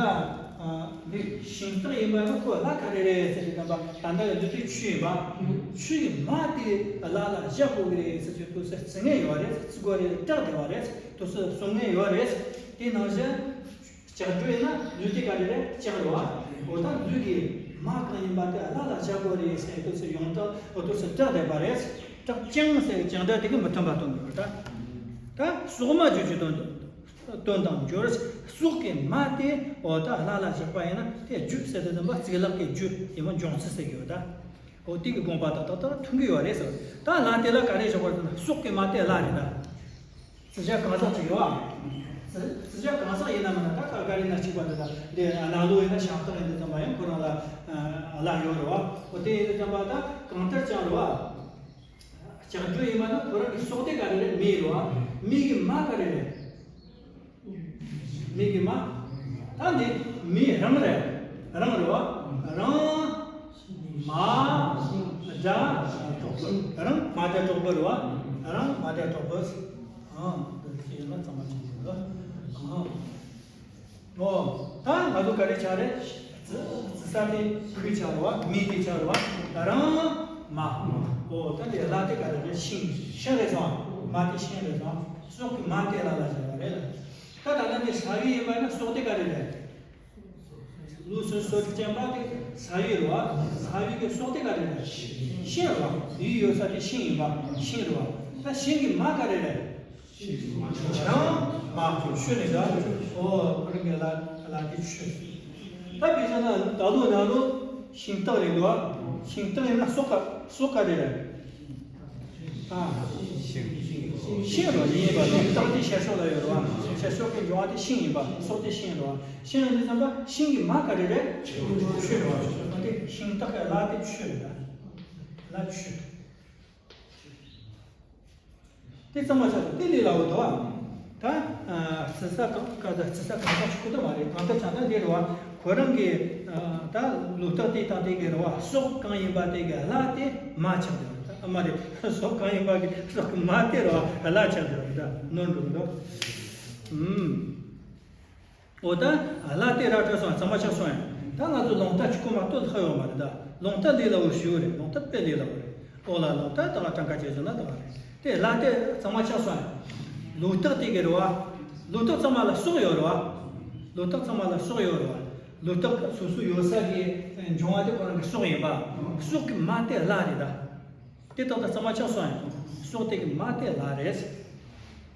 འདི་ཤིང་རྟ་ཡིན་པ་ན་ཁོ་ལ་ག་རེ་རེད་ཟེར་དུས་ཙམ་པ་ད་ལྟ་ཡང་འདི་དུས་ཆུ་ཡིན་པ། ཆུ་ཡི་མ་དེ་ལ་ལ་བཞག་དགོས་ཀྱི་རེད་ཟེར་དུས་དུས་སུ་རྩི་ངེས་ཡོད་རེད། རྩི་དགོས་རེད། སྐྲག་བསྡད་པ་རེད། དུས་སུ་གསུང་ངེས་ཡོད་རེད། དེ་ནང་བཞིན་ལྕགས་སྒྲོག་ཡིན་ན་ལུས་དེ་ག་རེ་རེད། ལྕགས་རེད་བ། འོ་ད་ལུས་ཀྱི་མ་གང་ཡིན་པ་དེ་ལ་ལ་བཞག་དགོས་རེད་ཟེར་དུས་སུ་ཡོང་ད་འོ་དུས་སུ་སྐྲག་བསྡད་པ་རེད། སྐྲག་ཅིང་ཟེར་ཀྱང་ད་དེ་གི་མི་མཐུན་པ་སྟོན་དགོས་རེད། ད་ད་སྲོག་མ་འཇུ་ཆུ་དོན། དོན་དང་འབྱོར། སྲོག་གི་མ་དེ་འོ་ད་ལ་ལ་བཞག་པ་ཡིན་ན་དེ་རྒྱུ་ཟེར་དུས་ཙམ་པ་གཙུག་ལག་གི་རྒྱུ་ཡིན་པ་འབྱུང་རྩི་ཟེར་གྱི་ཡོད་ད། འོ་དེ་གི་དགོངས་པ་དང་ཏག་ཏག་མཐུན་གྱི་ཡོད་རེད་ཟེར། ད་ལ་དེ་ལ་ག་རེ་བཞག་པ་ཟེར་ན་སྲོག་གི་མ་དེ་ལ་རེད་ད། རྩི་བྱ་གང་ཟག་ཅིག་ཡོད་ཨ། རྩི་རྩི་བྱ་གང་ཟག་ཡིན་ན་མིན་ན་ད་ག་ག་རེ་ན་གཅིག་པ་རེད་ད། དེ་ནག་ལོ་ཡིན་ན་ཤིང་རྟ་ཡིན་དུས་ཙམ་པ་ཡང་ཁོ་རང་ལ་ལ་ཡོད་རེད་བ། འོ་དེ་ཡིན་དུས་ཙམ་པ་ད་གང་ལྟར་ཀྱང་རེད་བ། ལྕགས་སྒྲོག་ཡིན་པ་ན་ཁོ་རང་གི་སྲོག་དེ་ག་རེ་རེད། མེ་རེད་བ། མེ་གི་མ་ག་རེ་རེད། མེ་གི་མ། ད་འདི་མེ་རང་རེད། རང་རེད་བ། རང་མ་སྒྲ་གྲོགས་པོ། རང་མ་སྒྲ་གྲོགས་པོ་རེད་བ། རང་མ་སྒྲ་གྲོགས་པོ། ཨང་། འདི་ཡིན་ན་གཙང་མ་ཆགས་ཀྱི་འདུག་ཨང་། ཨོ། ད་ང་ཚོ་ག་རེ་ཆགས་རེད། རྩི་རྩི་ས་དེ་ཁོའི་ཆགས་རེད་བ། མེ་དེ་ཆགས་རེད་བ། རང་མ། ཨོ་ད་དེ་ལ་དེ་ག་རེ་རེད། ཤིང་ཤིང་རེད་སོང་། མ་དེ་ཤིང་རེད་སོང་། སྲོག་གི་མ་དེ་ལ་ལ་བཞག་པ་རེད། ད་ད་ལྟ་འདི་ས་བོན་ཡིན་པ་ན་སྲོག་དེ་ག་རེ་རེད། ལུགས་སྲོལ་སྲོལ་རྒྱུན་པ་དེ་ས་བོན་རེད་བ། ས་བོན་གྱི་སྲོག་དེ་ག་རེ་རེད། ཤིང་རེད་བ། ཡུལ་ཡོད་ས་དེ་ཤིང་ཡིན་པ་ཤིང་རེད་བ། ད་ཤིང་གི་མ་ག་རེ་རེད། རང་མ་ཆུ་ནི་ད། ཨོ་ཁོ་རང་གི་ལ་ལ་དེ་ཆུ། ད་དཔེ་བཞག་ན་ད་ལོ་ན་ལོ་ཤིང་སྟག་རེད་འདུག་བ། ཤིང་སྟག་ཡིན་ན་སྲོག་ག་སྲོག་ག་རེ་རེད། ཨ། ཤིང་རོ་ཡིན་པ་དང་སྟག་དེ་ཤར་ཕྱོགས་ལ་ཡོད་རོ། ཤར་ཕྱོགས་ཀྱི་འབྱུང་བ་དེ་ཤིང་ཡིན་པ། སྲོག་དེ་ཤིང་རོ། ཤིང་ཡིན་དུས་ཙམ་པ་ཤིང་གི་མ་ག་རེ་རེད། ཆུ་རོ། དེ་ཤིང་སྟག་གི་ལ་དེ་ཆུ་རེད། ལ་ཆུ། དེ་གཙང་མ་ཆགས་སོང་། དེ་ལས་སླ་བོ་འདུག་བ། ད་རྩི་ས་གང་ག་ད་རྩི་ས་གང་ཟག་ཆུ་ཁུ་ད་མ་རེད། གང་ལྟར་ཀྱང་ད་འདི་རེད་བ། ཁོ་རང་གི་ད་ལུག་སྟག་དེ་དང་དེ་གི་རེད་བ། སྲོག་གང་ཡིན་པ་དེ་གི་ལ་དེ་མ་ཆགས་འདུག་ཨ་མ་རེད། སྲོག་གང་ཡིན་པ་གི་སྲོག་གི་མ་དེ་རེད་བ། ལ་ཆགས་འདུག་ད་ནོར་འགྲོ་གི་འདུག་ཨུམ། འོ་ད་ལ་དེ་ར་འཕྲོད་སོང་། གཙང་མ་ཆགས་སོང་ཡ། ད་ང་ཚོ་ལུང་རྟ་ཆུ་ཁོལ་མ་གཏོགས་ལྷག་ཡོད་མ་རེད་ད། ལུང་རྟ་ལས་སླ་བོ་ཞེ་པོ་རེད། ལུང་རྟ་དཔེ་ལས་སླ་བོ་རེད། ཨོ་ལ་ལུང་རྟ་ད་ག་གྲངས་ཀ་བྱས་སོང་ན་ད་ག་རེད། དེ་ལ་དེ་གཙང་མ་ཆགས་སོང་ཡ། ལུག་སྟག་དེ་གི་རེད་བ། ལུག་སྟག་ཚང་མ་ལ་སྲོག་ཡོད་རེད་བ། ལུག་སྟག་ཚང་མ་ལ་སྲོག་ཡོད་རེད་བ། ལུག་སྟག་སོ་སོ་ཡོད་ས་གི་འབྱུང་བ་དེ་ཁོ་རང་གི་སྲོག་ཡིན་པ། སྲོག་གི་མ་དེ་ལ་རེད་ད། དེ་ལྟར་དུ་གཙང་མ་ཆགས་སོང་ཡང་སྲོག་དེ་གི་མ་དེ་ལ་རེད།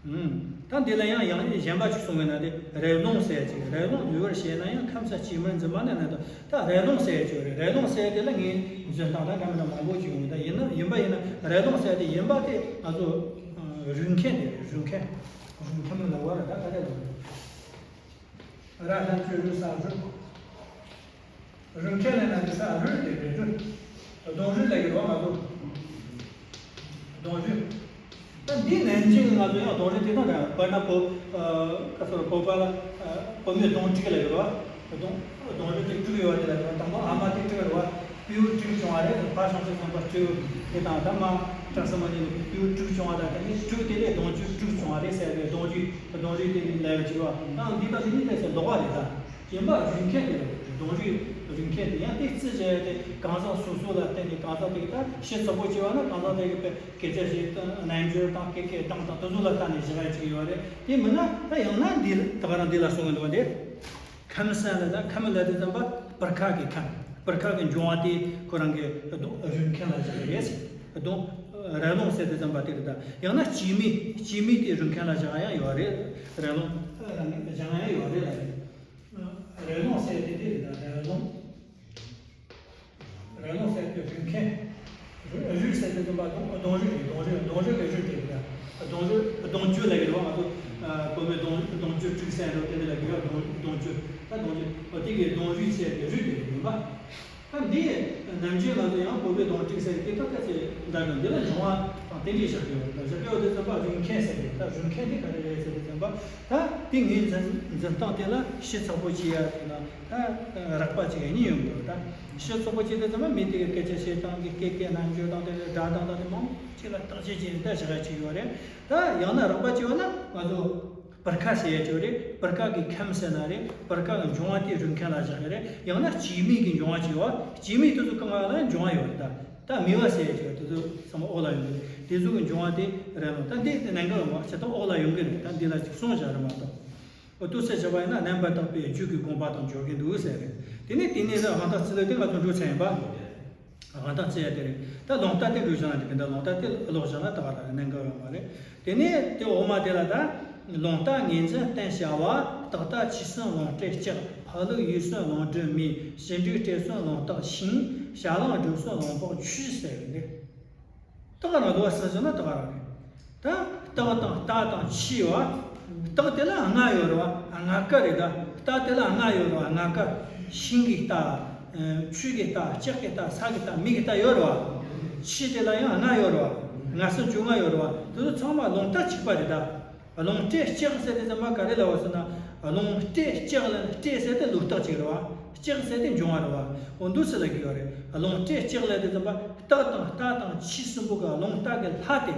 ཨུམ། ད་འདི་ལ་ཡང་ཡང་གཞན་པ་ཅིག་གསུང་གི་ན་དེ་རལ་ལུང་ཟེར་ཅིག་རལ་ལུང་འདུལ་བར་བྱེད་ན་ཡང་ཁམས་སུ་སྐྱེ་མིན་འཛིན་པ་ནི་ན་དོ། ད་རལ་ལུང་ཟེར་ཅིག་རེད། རལ་ལུང་ཟེར་དེ་ལ་ངས་འཛིན་སྟངས་ད་འདྲ་མི་འདྲ་མང་པོ་ཅིག་ཡོང་གི། ད་ཡིན་ན་ཡིན་པ་ཡིན་ན་རལ་ལུང་ཟེར་དེ་ཡིན་པ་དེ་ང་ཚོ་རུས་མཁན་དེ་རེད། རུས་མཁན། རུས་མཁན་ལ་བར་ད་ག་རེ་ལ་ར་ལྷ་ཆོས་རུས་ས་རུས། རུས་མཁན་ལ་ན་དེ་ས་རུས་དེ་རེད། རུས། གདོང་རུས་ལ་ཡོད་རོགས་ང་ཚོ། གདོང་རུས། ད་འདི་ནན་ཅིང་ང་ཚོ་ཡང་གདོང་རུས་དེ་དང་འདྲ། བར་ན་བོ་ཨ་ཀ་སོར་བོད་པ་ལ་ཨ་བུ་མོའི་གདོང་དྲུག་ལ་ཡོད་རོགས། གདོང་གདོང་རུས་དེ་དྲུག་ཡོད་རེད་ལ། དང་པོ་ཨ་མ་དེ་དྲུག་རེད་བ། སྤྲེའུ་དྲུག་བྱུང་བ་རེད། ཕ་བྱང་ཆུབ་སེམས་དཔའ་སྤྲེའུ་དེ་དང་ད་མ་བྲག་སྲིན་མོ་གཉིས་ནི་སྤྲེའུ་དྲུག་བྱུང་བ་དང་། དེ་ནས་དྲུག་དེ་ལས་གདོང་རྒྱུད་དྲུག་བྱུང་བ་རེད་ཟེར་བའི་གདོང་རྒྱུད་གདོང་རུས་དེ་ནི་ལས་ཀྱི་བ་དང་འདི་དང་དེ་གཉིས་ལས་ཟེར་ལྡོག་པ་རེད་ད། གཞན་པ་རུས་མཁན་དེ་རེད། གདོང་རུས་རུས་མཁན་དེ་ཡང་དེ་རྩི་བྱས་ཏེ་གང་ཟག་སོ་སོ་ལ་བརྟེན་ནས་གང་ཟག་དེ་གི་ད་ཤི་ཚོགས་པོ་སྐྱེ་བ་ན་གང་ཟག་དེ་གི་དཔེ་སྐད་ཆ་བཤད་སྟངས་རྣལ་འབྱོར་དང་སྐད་སྐད་གདངས་དང་དེ་ཚོ་ལ་བལྟས་ནས་བཞག་ཡ་ཅིག་ཡོད་རེད། དེ་མིན་ན་ད་ཡང་ན་འདི་ད་ག་རང་འདི་ལ་གསུང་གི་འདུག་བ། འདི་ཁམས་སངས་ལ་ད་ཁམས་ལ་དེ་ཙམ་པ་སྤུར་ཁ་གི་ཁམས། སྤུར་ཁ་གི་འབྱུང་བ་དེ་ཁོ་རང་གི་རུས་མཁན་ལ་བཞག་ཡོད་རེད། གདོང་ ར་ལུང་ཟེར་དུས་ཙམ་པ་དེ་རེད་ད། ཡང་ན་སྐྱེས་མའི་སྐྱེས་མའི་དེ་རུས་མཁན་ལ་བཞག་ཡང་ཡོད་རེད། ར་ལུང་བཞག་ཡང་ཡོད་རེད་ལ། ར་ལུང་ཟེར་དེ་དེ་རེད་ད། ར་ལུང་། ར་ལུང་ཟེར་དེ་རུས་མཁན། རུས་ཟེར་དུས་ཙམ་པ་གདོང་གདོང་རུས་རེད། གདོང་རུས་གདོང་རུས་ལ་རུས་དེ་རེད་ད། གདོང་རུས་གདོང་རྒྱུ་ལ་ཡོད་རེད་བ། ང་ཚོ་བོད་པའི་གདོང་གདོང་རྒྱུ་དྲུག་ཟེར་འགྲོ་དེ་འདྲ་ལ་ཡོད་རེད། གདོང་གདོང་རྒྱུ་ད་གདོང་རྒྱུ་འོ་དེ་གའི་གདོང་རུས་ཟེར་དེ་རུས་དེ་རེད་ཡིན་པ། ད་འདི་ནམ་རྒྱུན་ང་ཚོ་ཡང་བོད་པའི་གདོང་དྲུག་ཟེར་དེ་ད་ལྟ་ཚེ་འདྲ་འདྲ་འདི་ལ་འབྱུང་བ་དང་དེ་འདྲའི་བཞག་ཡོད་རེད། བཞག་ཡོད་དེ་ཙམ་པ་རུས་མཁན་ཟེར་དེ་ད་རུས་མཁན་དེ་ག་རེ་རེད་ཟེར་དེ་ཙམ་པ་ད་དེ་ངའི་འཛིན་འཛིན་སྟངས་དེ་ལ་ཞིབ་ཚགས་པོ་བྱེད་ཡ་དེ་ན་ད་རགས་པ་ཅིག་གཉིས་ཡོང་དགོས་རེད། ད་ཞིབ་ཚགས་པོ་བྱེད་དེ་ཙམ་པ་མི་དེ་གི་སྐད་ཆ་བཤད་སྟངས་ཀྱི་སྐད་སྐད་རྣམ་འགྱུར་དང་དེ་ལ་སྒྲ་གདངས་དང་དེ་མང་པོ་ཅིག་ལ་བརྟག་དཔྱད་བྱས་ནས་ད་བཞག་ཡ་ཅིག་ཡོད་རེད། ད་ཡང་ན་རགས་པ་ཅིག་ཡོད་ན་ང་ཚོ། སྤུར་ཁ་ཟེར་ཡ་ཅིག་རེད། སྤུར་ཁ་གི་ཁམས་ཟེར་ན་རེད། སྤུར་ཁ་གི་འབྱུང་བ་དེ་རུས་མཁན་ལ་བཞག་གི་རེད། ཡང་ན་སྐྱེས་མའི་གི་འབྱུང་བ་ཅིག་ཡོད། སྐྱེས་མའི་དེ་ཚོ་གང་ག་ལ་འབྱུང་བ་ཡོད་རེད་ད། ད་མི་བ་ཟེར་ཡ་ཅིག་ཡོད། དེ་ཚོ་ཚང་མ་འོག་ལ་ཡོང་གི་རེད། དེ་ཚོ་གི་འབྱུང་བ་དེ་རེད་ལ། ད་འདི་གནད་འགག་ཡོང་བ་ཆེ་ད་འོག་ལ་ཡོང་གི་རེད། ད་འདི་ལ་ཅིག་གསུངས་བཞག་རེད་མ་གཏོགས། འོ་དུ་ཟེར་བྱ་བ་ཡིན་ན་རྣམ་པར་དག་པའི་རྒྱུད་ཀྱི་དགོངས་པ་དང་འཇོག་གི་འདུག་ཟེར་རེད། དེ་ནས་དེ་ནས་ད་དབང་ཐང་རྩིས་ལོས་དེ་ང་ཚོ་འགྲོ་ཚར་ཡིན་པ། དབང་ཐང་རྩིས་ཡ་དེ་རེད། ད་རླུང་རྟ་དེ་འགྲོ་བཞག་ན་དེ་གི་ད་རླུང་རྟ་དེ་ལོག་བཞག་ན་ད་ག་རང་གནད་འགག་ཡོད་མ་རེད། དེ་ནས་དེ་འོག་མ་དེ་ལ་ད། རླུང་རྟ་ངོས་འཛིན་བསྟན་བྱ་བ། རྟག་ལྟ་ཆོས་གསུམ་རླུང་རྟའི་ལྕགས། འཕགས་ལུགས་ཡུལ་གསུམ་རླུང་སྒྲུབ་མེ། ཞི་འགྲིག་སྤྲོས་གསུམ་རླུང་རྟ་ཤིང་། བྱ་གླང་སྒྲུབ་གསུམ་རླུང་ལྤགས་ཆུ་ཟེར་གི་འདུག་ད་ག་རང་འདུག་བ་ཟེར་བཞག་ན་ད་ག་རང་རེད། ད་རྟག་དང་རྟ་དང་ཆོས་བ། རྟག་དེ་ལ་ལྔ་ཡོད་རེད་བ། ལྔ་ཀ་རེད་ད། རྟག་དེ་ལ་ལྔ་ཡོད་རེད་བ། ལྔ་ཀ། ཤིང་གི་རྟ། ཆུ་གི་རྟ། ལྕགས་ཀྱི་རྟ། ས་གི་རྟ། མེ་གི་རྟ་ཡོད་རེད་བ། ཆོས་དེ་ལ་ཡང་ལྔ་ཡོད་རེད་བ། ལྔ་གསུམ་བཅོ་ལྔ་ཡོད་རེད་བ། དེ་ཚོ་ཚང་མ་རླུང་རྟ་གཅིག་པ་རེད་ད། རླུང་རྟའི་ལྕགས་ཟེར་དེ་ཙམ་པ་ག་རེ་ལབ་པ་ཟེར་ན། རླུང་རྟའི་ལྕགས་ལ་རྟའི་ཟེར་དེ་ལུགས་རྟགས་གཅིག་རེད་བ། ལྕགས་ཟེར་དེ་འབྱུང་བ་རེད་བ། འོ་འདུག་སེ་ལབ་ཀྱི་ཡོད་རེད། རླུང་རྟའི་ལྕགས་ལབ་དེ་ཙམ་པ་རྟག་དང་རྟ་དང་ཆོས་གསུམ་པོ་གི་རླུང་རྟ་གི་ལྷ་དེ།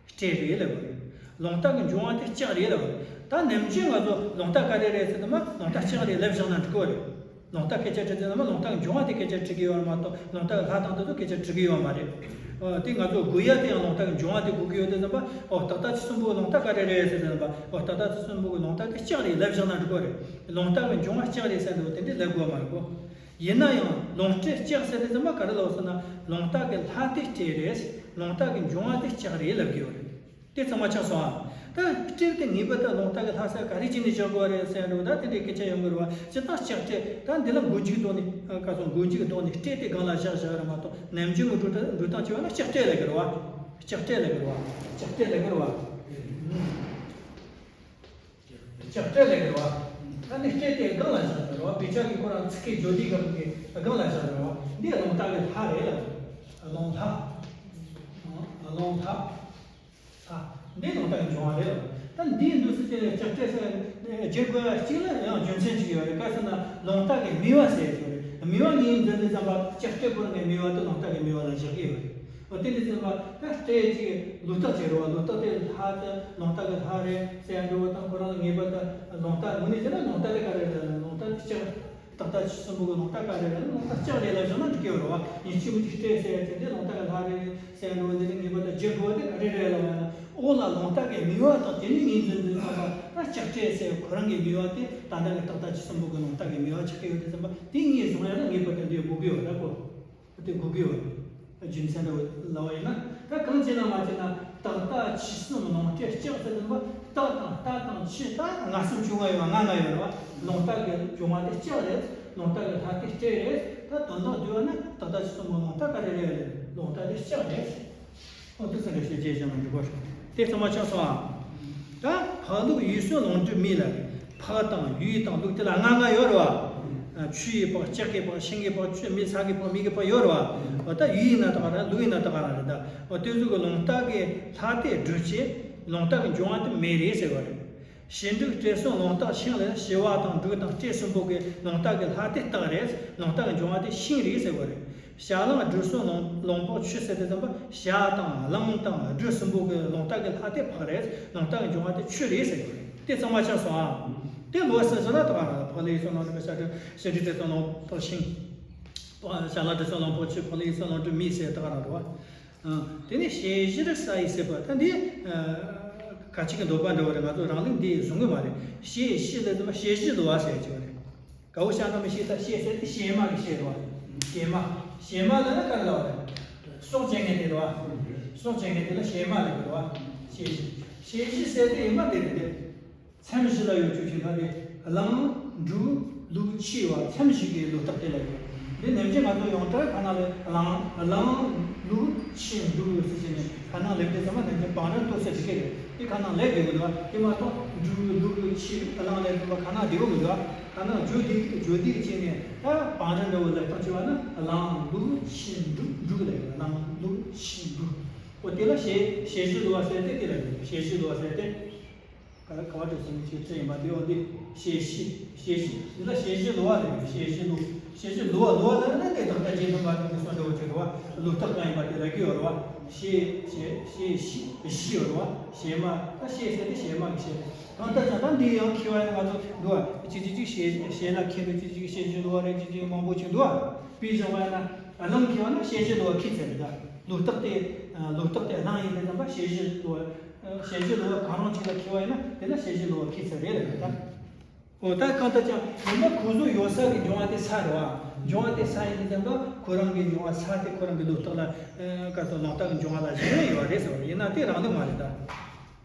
སྤྲེལ་རེད་ལབ་པ་རེད། རླུང་རྟ་གི་འབྱུང་བ་དེ་ལྕགས་རེད་ལབ་པ་རེད། ད་ནམ་རྒྱུན་ང་ཚོ་རླུང་རྟ་ག་རེ་རེད་ཟེར་དུས་མ་རླུང་རྟ་ལྕགས་རེད་ལབ་བཞག་ན་འགྲིག་གི་རེད། རླུང་རྟ་སྐད་ཆ་དྲིས་དུས་ཙམ་པ་རླུང་རྟ་གི་འབྱུང་བ་དེ་སྐད་ཆ་དྲི་གི་ཡོད་མ་གཏོགས་རླུང་རྟ་གི་ལྷ་དང་དེ་ཚོ་སྐད་ཆ་དྲི་གི་ཡོད་མ་རེད། ཨོ་དེ་ང་ཚོ་དགོས་ཡ་དེ་ཡང་རླུང་རྟ་གི་འབྱུང་བ་དེ་དགོས་ཀྱི་ཡོད་དུས་ཙམ་པ་ཨོ་རྟག་ལྟ་ཆོས་གསུམ་པོ་རླུང་རྟ་ག་རེ་རེད་ཟེར་དུས་ཙམ་པ་ཨོ་རྟག་ལྟ་ཆོས་གསུམ་པོ་གི་རླུང་རྟ་དེ་ལྕགས་རེད་ལབ་བཞག་ན་འགྲིག་གི་རེད། རླུང་རྟ་གི་འབྱུང་བ་ལྕགས་རེད་ཟེར་འདུག་དེ་འདྲས་ལབ་དགོས་མ་རེད་གོ། ཡིན་ན་ཡང་རླུང་སྤྲེལ་ལྕགས་ཟེར་དུས་ཙམ་པ་ག་རེ་ལབ་ཟེར་ན་རླུང་རྟ་གི་ལྷ་དེ་སྤྲེལ་རེད། རླུང་རྟ་གི་འབྱུང་བ་དེ་ལྕགས་རེད་ལབ་ཀྱི་ཡོད་རེད། དེ་ཚང་མ་ཆགས་སོང་ཨ། ད་སྤྲེལ་དེ་ངེས་པར་དུ་རླུང་རྟ་གི་ལྷ་ཟེར་ག་རེ་བྱས་ནས་བཞག་དགོས་རེད་ཟེར་འགྲོ་ད་དེ་འདྲའི་སྐད་ཆ་ཡོང་གི་རེད་བ། སྤྱིར་བཏང་ལྕགས་སྤྲེལ་ད་འདི་ལ་མགོ་མཇུག་ཐོག་ནས་ག་སོང་མགོ་མཇུག་ཐོག་ནས་སྤྲེལ་དེ་སྒང་ལ་བཞག་བཞག་རེད་མ་གཏོགས་ནམ་རྒྱུན་གྱི་འགྲོ་སྟངས་འགྲོ་སྟངས་བྱས་པ་ན་ལྕགས་སྤྲེལ་ལབ་ཀྱི་རེད་བ། ལྕགས་སྤྲེལ་ལབ་ཀྱི་རེད་བ། ལྕགས་སྤྲེལ་ལབ་ཀྱི་རེད་བ། ལྕགས་སྤྲེལ་ལབ་ཀྱི་རེད་བ། ད་ནི་སྤྲེལ་དེ་སྒང་ལ་བཞག་ཡོད་རེད་བ། དཔེ་ཆ་གི་ཁོ་རང་ཚིག་གི་བརྗོད་བྱ་གི་སྒང་ལ་བཞག་ཡོད་རེད་བ། འདི་རླུང་རྟ་གི་ལྷ་རེད་ལ། རླུང་ལྷ། རླུང་ལྷ། ལྷ། འདི་རླུང་རྟ་གི་འབྱུང་བ་རེད་ལ། ད་འདིའི་འདུག་སེ་དེ་ལ་ལྕགས་སྤྲེལ་ཟེར་བརྗོད་དགོས་ཡ་གཅིག་ལ་ཡང་རྒྱུ་མཚན་གཅིག་ཡོད་རེད། ག་ཟེར་ན་རླུང་རྟ་གི་མེ་བ་ཟེར་ཡ་གཅིག་ཡོད་རེད། མེ་བ་ངོས་འཛིན་དུས་ཙམ་པ་ལྕགས་སྤྲེལ་ཁོ་རང་གི་མེ་བ་དེ་རླུང་རྟ་གི་མེ་བ་ལ་བཞག་གི་ཡོད་རེད། འོ་དེ་འདྲ་ཟེར་བ་ད་སྤྲེལ་གྱི་ལུགས་རྟགས་བྱེད་རོགས། ལུགས་རྟགས་དེ་ལྷ་དེ་རླུང་རྟ་གི་ལྷ་རེད་ཟེར་འགྲོ་བ་དང་ཁོ་རང་ལ་ངེས་པར་དུ་རླུང་རྟ་དངོས་གནས་བྱས་ན་རླུང་རྟ་དེ་ག་རེ་རེད། རླུང་རྟ་དེ་ལྕགས་རྟག་ལྟ་ཆོས་གསུམ་པོ་གི་རླུང་རྟ་ག་རེ་རེད། རླུང་རྟ་ལྕགས་རེད་ལབ་བཞག་ན་འགྲིག་གི་ཡོད་རེད་བ། ཡིན་གཅིག་མིན་གཅིག་སྤྲེལ་ཟེར་ཡ་དེ་འདྲ་རླུང་རྟ་གི་ལྷ་རེད་ཟེར་འགྲོ་བ་འདི་ནི་ངེས་པར་དུ་བརྗོད་དགོས་པ་དེ་ག་རེ་རེད་ལབ་ན་འོག་ལ་རླུང་རྟ་གི་མེ་བ་དང་དེ་ནི་ངོས་འཛིན་དུས་ཙམ་པ་ད་ལྕགས་སྤྲེལ་ཟེར་ཁོ་རང་གི་མེ་བ་དེ་ད་ལྟ་གི་རྟག་ལྟ་ཆོས་གསུམ་པོ་གི་རླུང་རྟ་གི་མེ་བ་ཆགས་ཀྱི་ཡོད་དུས་ཙམ་པ་དེ་ངོས་བཟུང་ཡ་ན་ངེས་པར་དུ་འདི་དགོས་ཀྱི་ཡོད་རེད་གོ། དེ་དགོས་ཀྱི་ཡོད་རེད། རྒྱུ་མཚན་འདྲ་བོ་ལབ་པ་ཡིན་ན། ད་གང་བྱས་ན་མ་བྱས་ན་རྟག་ལྟ་ཆོས་གསུམ་རླུང་རྟའི་ལྕགས་ཟེར་དུས་ཙམ་པ་རྟག་དང་རྟ་དང་ཆོས་ད་ལྔ་གསུམ་བཅོ་ལྔ་ཡོད་པ་ལྔ་ལྔ་ཡོད་རེད་བ། རླུང་རྟ་གི་འབྱུང་བ་དེ་ལྕགས་རེད། རླུང་རྟ་གི་ལྷ་དེ་སྤྲེལ་རེད། ད་དོན་དག་བསྡུས་པ་ན་རྟག་ལྟ་ཆོས་གསུམ་རླུང་རྟ་ག་རེ་རེད། རླུང་རྟ་དེ་ལྕགས་རེད། འོ་དེ་ཚོ་འདྲ་བཤད་རྗེས་བཞག་ན་འགྲིག་གོ། དེ་ཚང་མ་ཆགས་སོང་ཨ། ད་འཕགས་ལུགས་ཡུལ་གསུམ་རླུང་སྒྲུབ་མེ་ལ། འཕགས་དང་ཡུལ་དང་ལུགས་དེ་ལ་ལྔ་ལྔ་ཡོད་རེད་བ། ཆུ་ཡི་འཕགས། ལྕགས་ཀྱི་འཕགས། ཤིང་གི་འཕགས། ཆུ་མེ་ས་གི་འཕགས། མེ་གི་འཕགས་ཡོད་རེད་བ། འོ་ད་ཡུལ་ཡིན་ན་ད་ག་རང་ལུགས་ཡིན་ན་ད་ག་རང་རེད་ད། འོ་དེ་ཚོ་གི་རླུང་རྟ་གི་ལྷ་དེ་སྒྲུབ་བྱེད་རླུང་རྟ་གི་འབྱུང་བ་དེ་མེ་རེད་ཟེར་བ་རེད། ཞི་འགྲིག་སྤྲོས་གསུམ་རླུང་རྟ་ཤིང་ལ། ཞི་བ་དང་འགྲིག་དང་སྤྲོས་གསུམ་པོ་གི་རླུང་རྟ་གི་ལྷ་དེ་སྟག་རེད། རླུང་རྟ་གི་འབྱུང་བ་དེ་ཤིང་རེད་ཟེར་བ་རེད། བྱ་གླང་སྒྲུབ་གསུམ་རླུང་རླུང་ལྤགས་ཆུ་ཟེར་དུས་ཙམ་པ་བྱ་དང་གླང་དང་སྒྲུབ་གསུམ་པོ་གི་རླུང་རྟ་གི་ལྷ་དེ་འཕགས་རེད། རླུང་རྟ་གི་འབྱུང་བ་དེ་ཆུ་རེད་ཟེར་བ་རེད། དེ་ཚང་མ་ཆགས་སོང་ཨ། དེ་ལོག་ཟེར་སོང་ན་ད་ག་རང་འཕགས་ལུགས་ཡུལ་གསུམ་རླུང་རྟ་བྱ་སྒྲུབ། ཞི་འགྲིག་སྤྲོས་གསུམ་རླུང་ལྤགས་ཤིང་། བྱ་གླང་སྒྲུབ་གསུམ་རླུང་ལྤགས་ཆུ། འཕགས་ལུགས་ཡུལ་གསུམ་རླུང་སྒྲུབ་མེ་ཟེར་ད་ག་རང་རེད་བ། དེ་ནས་དཔྱད་གཞིར་ས་ཡི་ཟེར་བ་ད་འདི་ཁ་ཅིག་གི་འདོད་པ་འདྲ་བོ་རེད། ང་ཚོ་རང་ལུགས་འདི་བཟུང་གི་མ་རེད། དཔྱད་གཞི་ལ་དེ་མ་དཔྱད་གཞི་ལ་བ་ཟེར་གྱི་རེད། དགའ་བོ་ཤ་ན་མི་ཤེས་ད་དཔྱད་ཟེར་དེ་དཔྱད་མ་གི་དཔྱད་རེད་བ། དཔྱད་མ། དཔྱད་མ་ལ་ན་ག་རེ་ལབ་པ་རེད། སྲོག་བཅད་མཁན་དེ་རེད་བ། སྲོག་བཅད་མཁན་དེ་ལ་བྱེ་སྨྲ་ལབ་ཀྱི་རེད་བ། བྱེ་བཞི། བྱེ་བཞི་ཟེར་དེ་ཡིན་པ་དེ་རེད་དེ། མཚམས་བཞི་ལ་ཡོད་ཆོག་ཅིག་ན་རེད། གླང་འབྲུག་ལུག་ཁྱི་བ་མཚམས་བཞི་གི་ལོ་རྟགས་དེ་ལ་ཡོད། འདི་ནམ་རྒྱུན་ང་ཚོ་ཡོངས་གྲགས་ཁ་ནང་ལ་གླང་གླང་ལུག་ཁྱི་འབྲུག་ཟེར་བྱས་ནས་ཁ་ནང་ལེབ་དེ་ཚང་མ་ནམ་རྒྱུན་བང་རིམ་གཏོད་ས་འགྲིག་གི་རེད། དེ་ཁ་ནང་ལེབ་དགོས་ཀྱི་འདུག་བ། དེ་མ་གཏོགས་འབྲུག་ལུག་ཁྱི་གླང་ལེབ་དེ་ཚང་མ་ཁ་ནང་བསྡད་དགོས་ཀྱི་འདུག་བ། ཁ་ནང་བརྗོད་བདེ་བརྗོད་བདེ་བྱས་ནས་ད་བང་རིམ་འདྲ་བོ་ལེབ་སྟངས་བྱས་པ་ན་གླང་ལུག་ཁྱི་འབྲུག་འབྲུག་ལེབ། གླང་ལུག་ཁྱི་འབྲུག་འོ་དེ་ལ་བྱེ་བྱེ་བཞི་ལོ་བ་ཟེར་ཏེ། དེ་ལ་བྱེ་བཞི་ལོ་བ་ཟེར་ཏེ། ག་ག་བ་དུ་སོང་ཅིག་ཅི་ཡིན་པ་དེ། འོ་འདི་བྱེ་བཞི། བྱེ་བཞི་འདི་ལ་བྱེ་བཞི་ལོ་བ་རེད། བྱེ་བཞི་ལོ། བྱེ་བཞི་ལོ་བ། ལོ་བ་ལ་ནི་དེ་དག་ད་རྗེས་མཐུན་པ་དང་དེ་སོགས་འདྲ་བོ་ཅིག་རེད་བ། ལོ་རྟགས་གང་ཡིན་པ་དེ་ལ་གི་ཡོད་རེད་བ། བྱེ་བྱེ་བྱེ་བཞི་བཞི་ཡོད་རེད་བ། བྱེ་སྨྲ། ད་བྱེ་ཟེར་དེ་བྱེ་སྨྲ་གི་བྱེ་རེད། གང་ལྟར་ཀྱང་ད་འདི་ཡང་ཁྱད་པར་ཡང་ང་ཚོ་འདུག་བ། གཅིག་གཅིག་གཅིག་བྱེ་བྱེ་ལ་ཁྱད་པར་གཅིག་གཅིག་བྱེ་བཞི་ལོ་བ་རེད། གཅིག་གཅིག་མང་པོ་ཅིག་འདུག་བ། དཔེ་བཞག་པ་ཡིན་ན་གླང་ཁྱི་བ་ན་བྱེ་བཞི་ལོ་བ་ཁྱི་ཚེ་རེད་ད། ལོ་རྟགས་དེ་ལོ་རྟགས་དེ་གླང་ཡིན་པའི་ཙམ་པ་བྱེ་བཞི་ལོ་བ། བྱེ་བཞི་ལོ་བ་གང་རུང་ཅིག་ལ་ཁྱི་བ་ཡིན་ན་དེ་ལ་བྱེ་བཞི་ལོ་བ་ཁྱི་ཚེ་རེད་ལབ་ད། འོ་ད་གང་ལྟར་ཀྱང་ཡིན་ན་ཁོ་ཚོ་ཡོད་ས་གི་འབྱུང་བ་དེ་ས་རེད་བ། འབྱུང་བ་དེ་ས་ཡིན་པའི་ཙམ་པ་ཁོ་རང་གི་འབྱུང་བ་ས་དེ་ཁོ་རང་གི་ལོ་རྟགས་ལ་ཨ་ག་ཚོད་ལོ་རྟགས་ཀྱི་འབྱུང་བ་ལ་གཞི་ཡོད་རེད་ཟེར་བ། ཡིན་ན་དེ་རང་ལུགས་མ་རེད་ད།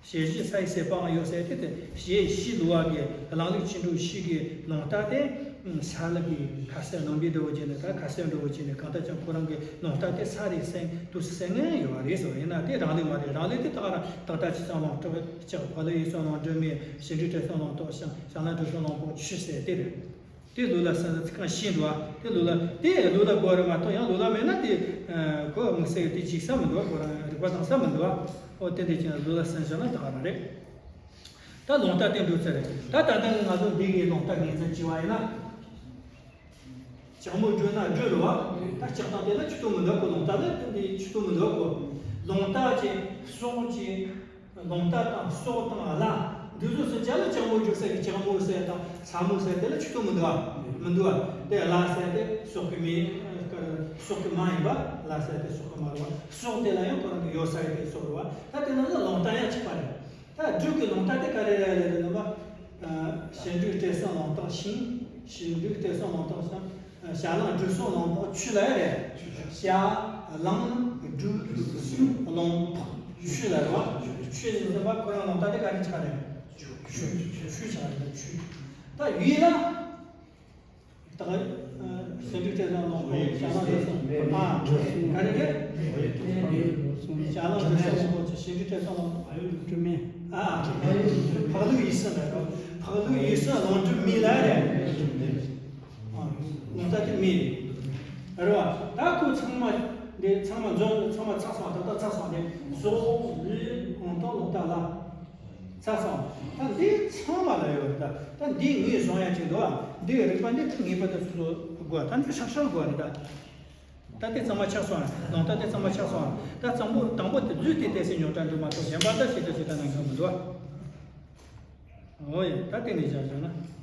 བྱེ་བཞི་ས་ཡི་ཟད་པའང་ཡོད་ཟེར་དེ་དེ་བྱེ་བཞི་ལོ་བ་གི་གླང་ལུག་ཁྱི་འབྲུག་ཁྱི་གི་ལོ་རྟགས་དེ་ས་ལ་གི་ཁ་ཟས་ནང་པའི་འདྲ་བོ་བྱས་ནས། ད་ཁ་ཟས་འདྲ་བོ་བྱས་ནས་གང་ལྟར་ཀྱང་ཁོ་རང་གི་ལོ་རྟགས་དེ་ས་རེད་ཟེར་དུས་སུ་ཟེར་མཁན་ཡོད་པ་རེད་ཟེར་བ། ཡིན་ན་དེ་རང་ལུགས་མ་རེད། རང་ལུགས་དེ་ད་ག་རང་ད་ལྟ་ཆུ་ཚང་ལོང་གྲོགས་ལྕགས། ཕག་ལུག་ཡིད་སྲུང་ལོང་སྒྲོན་མེ། བྱེ་འབྲུག་བྲེ་སྲང་ལོང་ཏོག་ཤང་། བྱ་གླང་འབྲུག་སྲང་ལོང་པོ་ཆུ་ཟེར་དེ་རེད། དེ་ལོ་ལ་ས་ཁང་ཤིང་འདུག་བ། དེ་ལོ་ལ་དེ་ལོ་ལ་དགོས་རེད་མ་གཏོགས་ཡང་ལོ་ལ་མེད་ན་དེ་ཁོ་དམིགས་བསལ་གྱི་དེ་འཇིག་ས་མི་འདུག་བ། ཁོ་རང་རིག་པ་བཏང་ས་མི་འདུག་བ། ཨོ་དེ་འདྲ་ཅན་ལོ་ལ་ས་བཞག་ན་ད་ག་རང་རེད། ད་ལོང་རྟགས་དེ་འགྲོ་ཚར་རེད། ད་ད་ལྟ་ང་ཚོ་འདི་གའི་ལོང་རྟགས་ངོས་འཛིན་བྱས་པ་ཡིན་ན། ལྕགས་མོ་སྦྲུལ་ན་སྦྲུལ་རེད་བ། ད་ལྕགས་དང་དེ་ལ་ཆུ་ཏོ་མི་འདུག་གོ། ལོང་རྟགས་ལ་དེ་འདི་ཆུ་ཏོ་མི་འདུག་གོ། ལོང་རྟགས་ཀྱི་སྲོག་གི་ལོང་རྟགས་དང་སྲོག་དང་བླ། འདི་ཚོ་སུ་ཅག་ལ་ལྕགས་མོ་སྦྲུལ་ཟེར་གི། ལྕགས་མོ་ཟེར་དང་ཚ་མོ་ཟེར་དེ་ལ་ཆུ་ཏོ་མི་འདུག་ག་མི་འདུག་ག་དེ་བླ་ཟེར་དེ་སྲོག་གི་མི། སྲོག་གི་མ་ཡིན་པ། བླ་ཟེར་དེ་སྲོག་གི་མ་རེད་བ། སྲོག་དེ་ལ་ཡང་ཁོ་རང་གི་ཡོད་ས་ཡོད་དེ་སྲོག་རེད་བ། ད་དེ་ནང་ལ་ལོང་རྟགས་ཡང་གཅིག་པ་རེད། ད་སྦྲུལ་གྱི་ལོང་རྟགས་དེ་ག་རེ་རེད་ལབ་ན་བ། བྱེ་འབྲུག་བྲེ་སྲང་ལོང་ཏོག་ཤིང་། བྱེ་འབྲུག་བྲེ་སྲང་ལོང་ཏོག་ཤིང་། བྱ་གླང་འབྲུག་སྲང་ལོང་ཏོག་ཆུ་ལ་རེད། བྱ་གླང་འབྲུག་སྲང་ལོང་ཏོག་ཆུ་ལ་རེད་བ། ཆུ་ཟེར་ཟེར་བ་ཁོ་རང་ལོང་རྟགས་དེ་ག་རེ་ཆགས་རེད། ཆུ། ཆུ་ཆགས་རེད། ཆུ། ད་ཡུལ་ལ། ད་ག་བྱེ་འབྲུག་བྲེ་སྲང་ལོང་ཏོག་བྱ་གླང་འབྲུག་སྲང་། ཨ། ག་རེ་རེད། བྱ་གླང་འབྲུག་སྲང་ལོང་ཏོག་བྱེ་འབྲུག་བྲེ་སྲང་ལོང་ཏོག་སྦྲུལ་མེ། ཨ། ཕག་ལུག་ཡིད་སྲུང་ལ་རོ། ཕག་ལུག་ཡིད་སྲུང་ལོང་སྦྲུལ་མེ་ལ་རེད། ཨ། ལོང་རྟགས་དེ་མེ་རེད། རེད་བ། ད་ཁོ་ཚང་མ་འདི་ཚང་མ་འཛོམས། ཚང་མ་ཚར་སོང་། ད་ལྟ་ཚར་སོང་། འདི་སྲོག་ལུས་ལོང་ཏོག་ལོང་རྟགས་བླ། ཚར་སོང་། ད་འདི་ཚང་མ་ལ་ཡོད་རེད། ད་ད་འདི་ངོས་བཟུང་ཡ་ཅིག་འདུག་བ། འདི་རིག་པ་འདི་ད་ངེས་པར་དུ་སོ་སོ་དགོས། ད་འདི་ཧྲག་ཧྲག་དགོས་རེད་ད། ད་དེ་གཙང་མ་ཆགས་སོང་། ལོང་རྟགས་དེ་གཙང་མ་ཆགས་སོང་། ད་གཙང་པོ་དང་པོ་དེ་རྫུས་ཏེ་བལྟས་སའི་མྱོང་གྲགས་འདུག་མ་གཏོགས་གཞན་པ་ད་ཞེ་དྲག་ཞེ་དྲག་ནང་འགལ་མི་འདུག་ཨོ་ཡེ། ད་དེ་ནས་བཞག་བཞག་ན།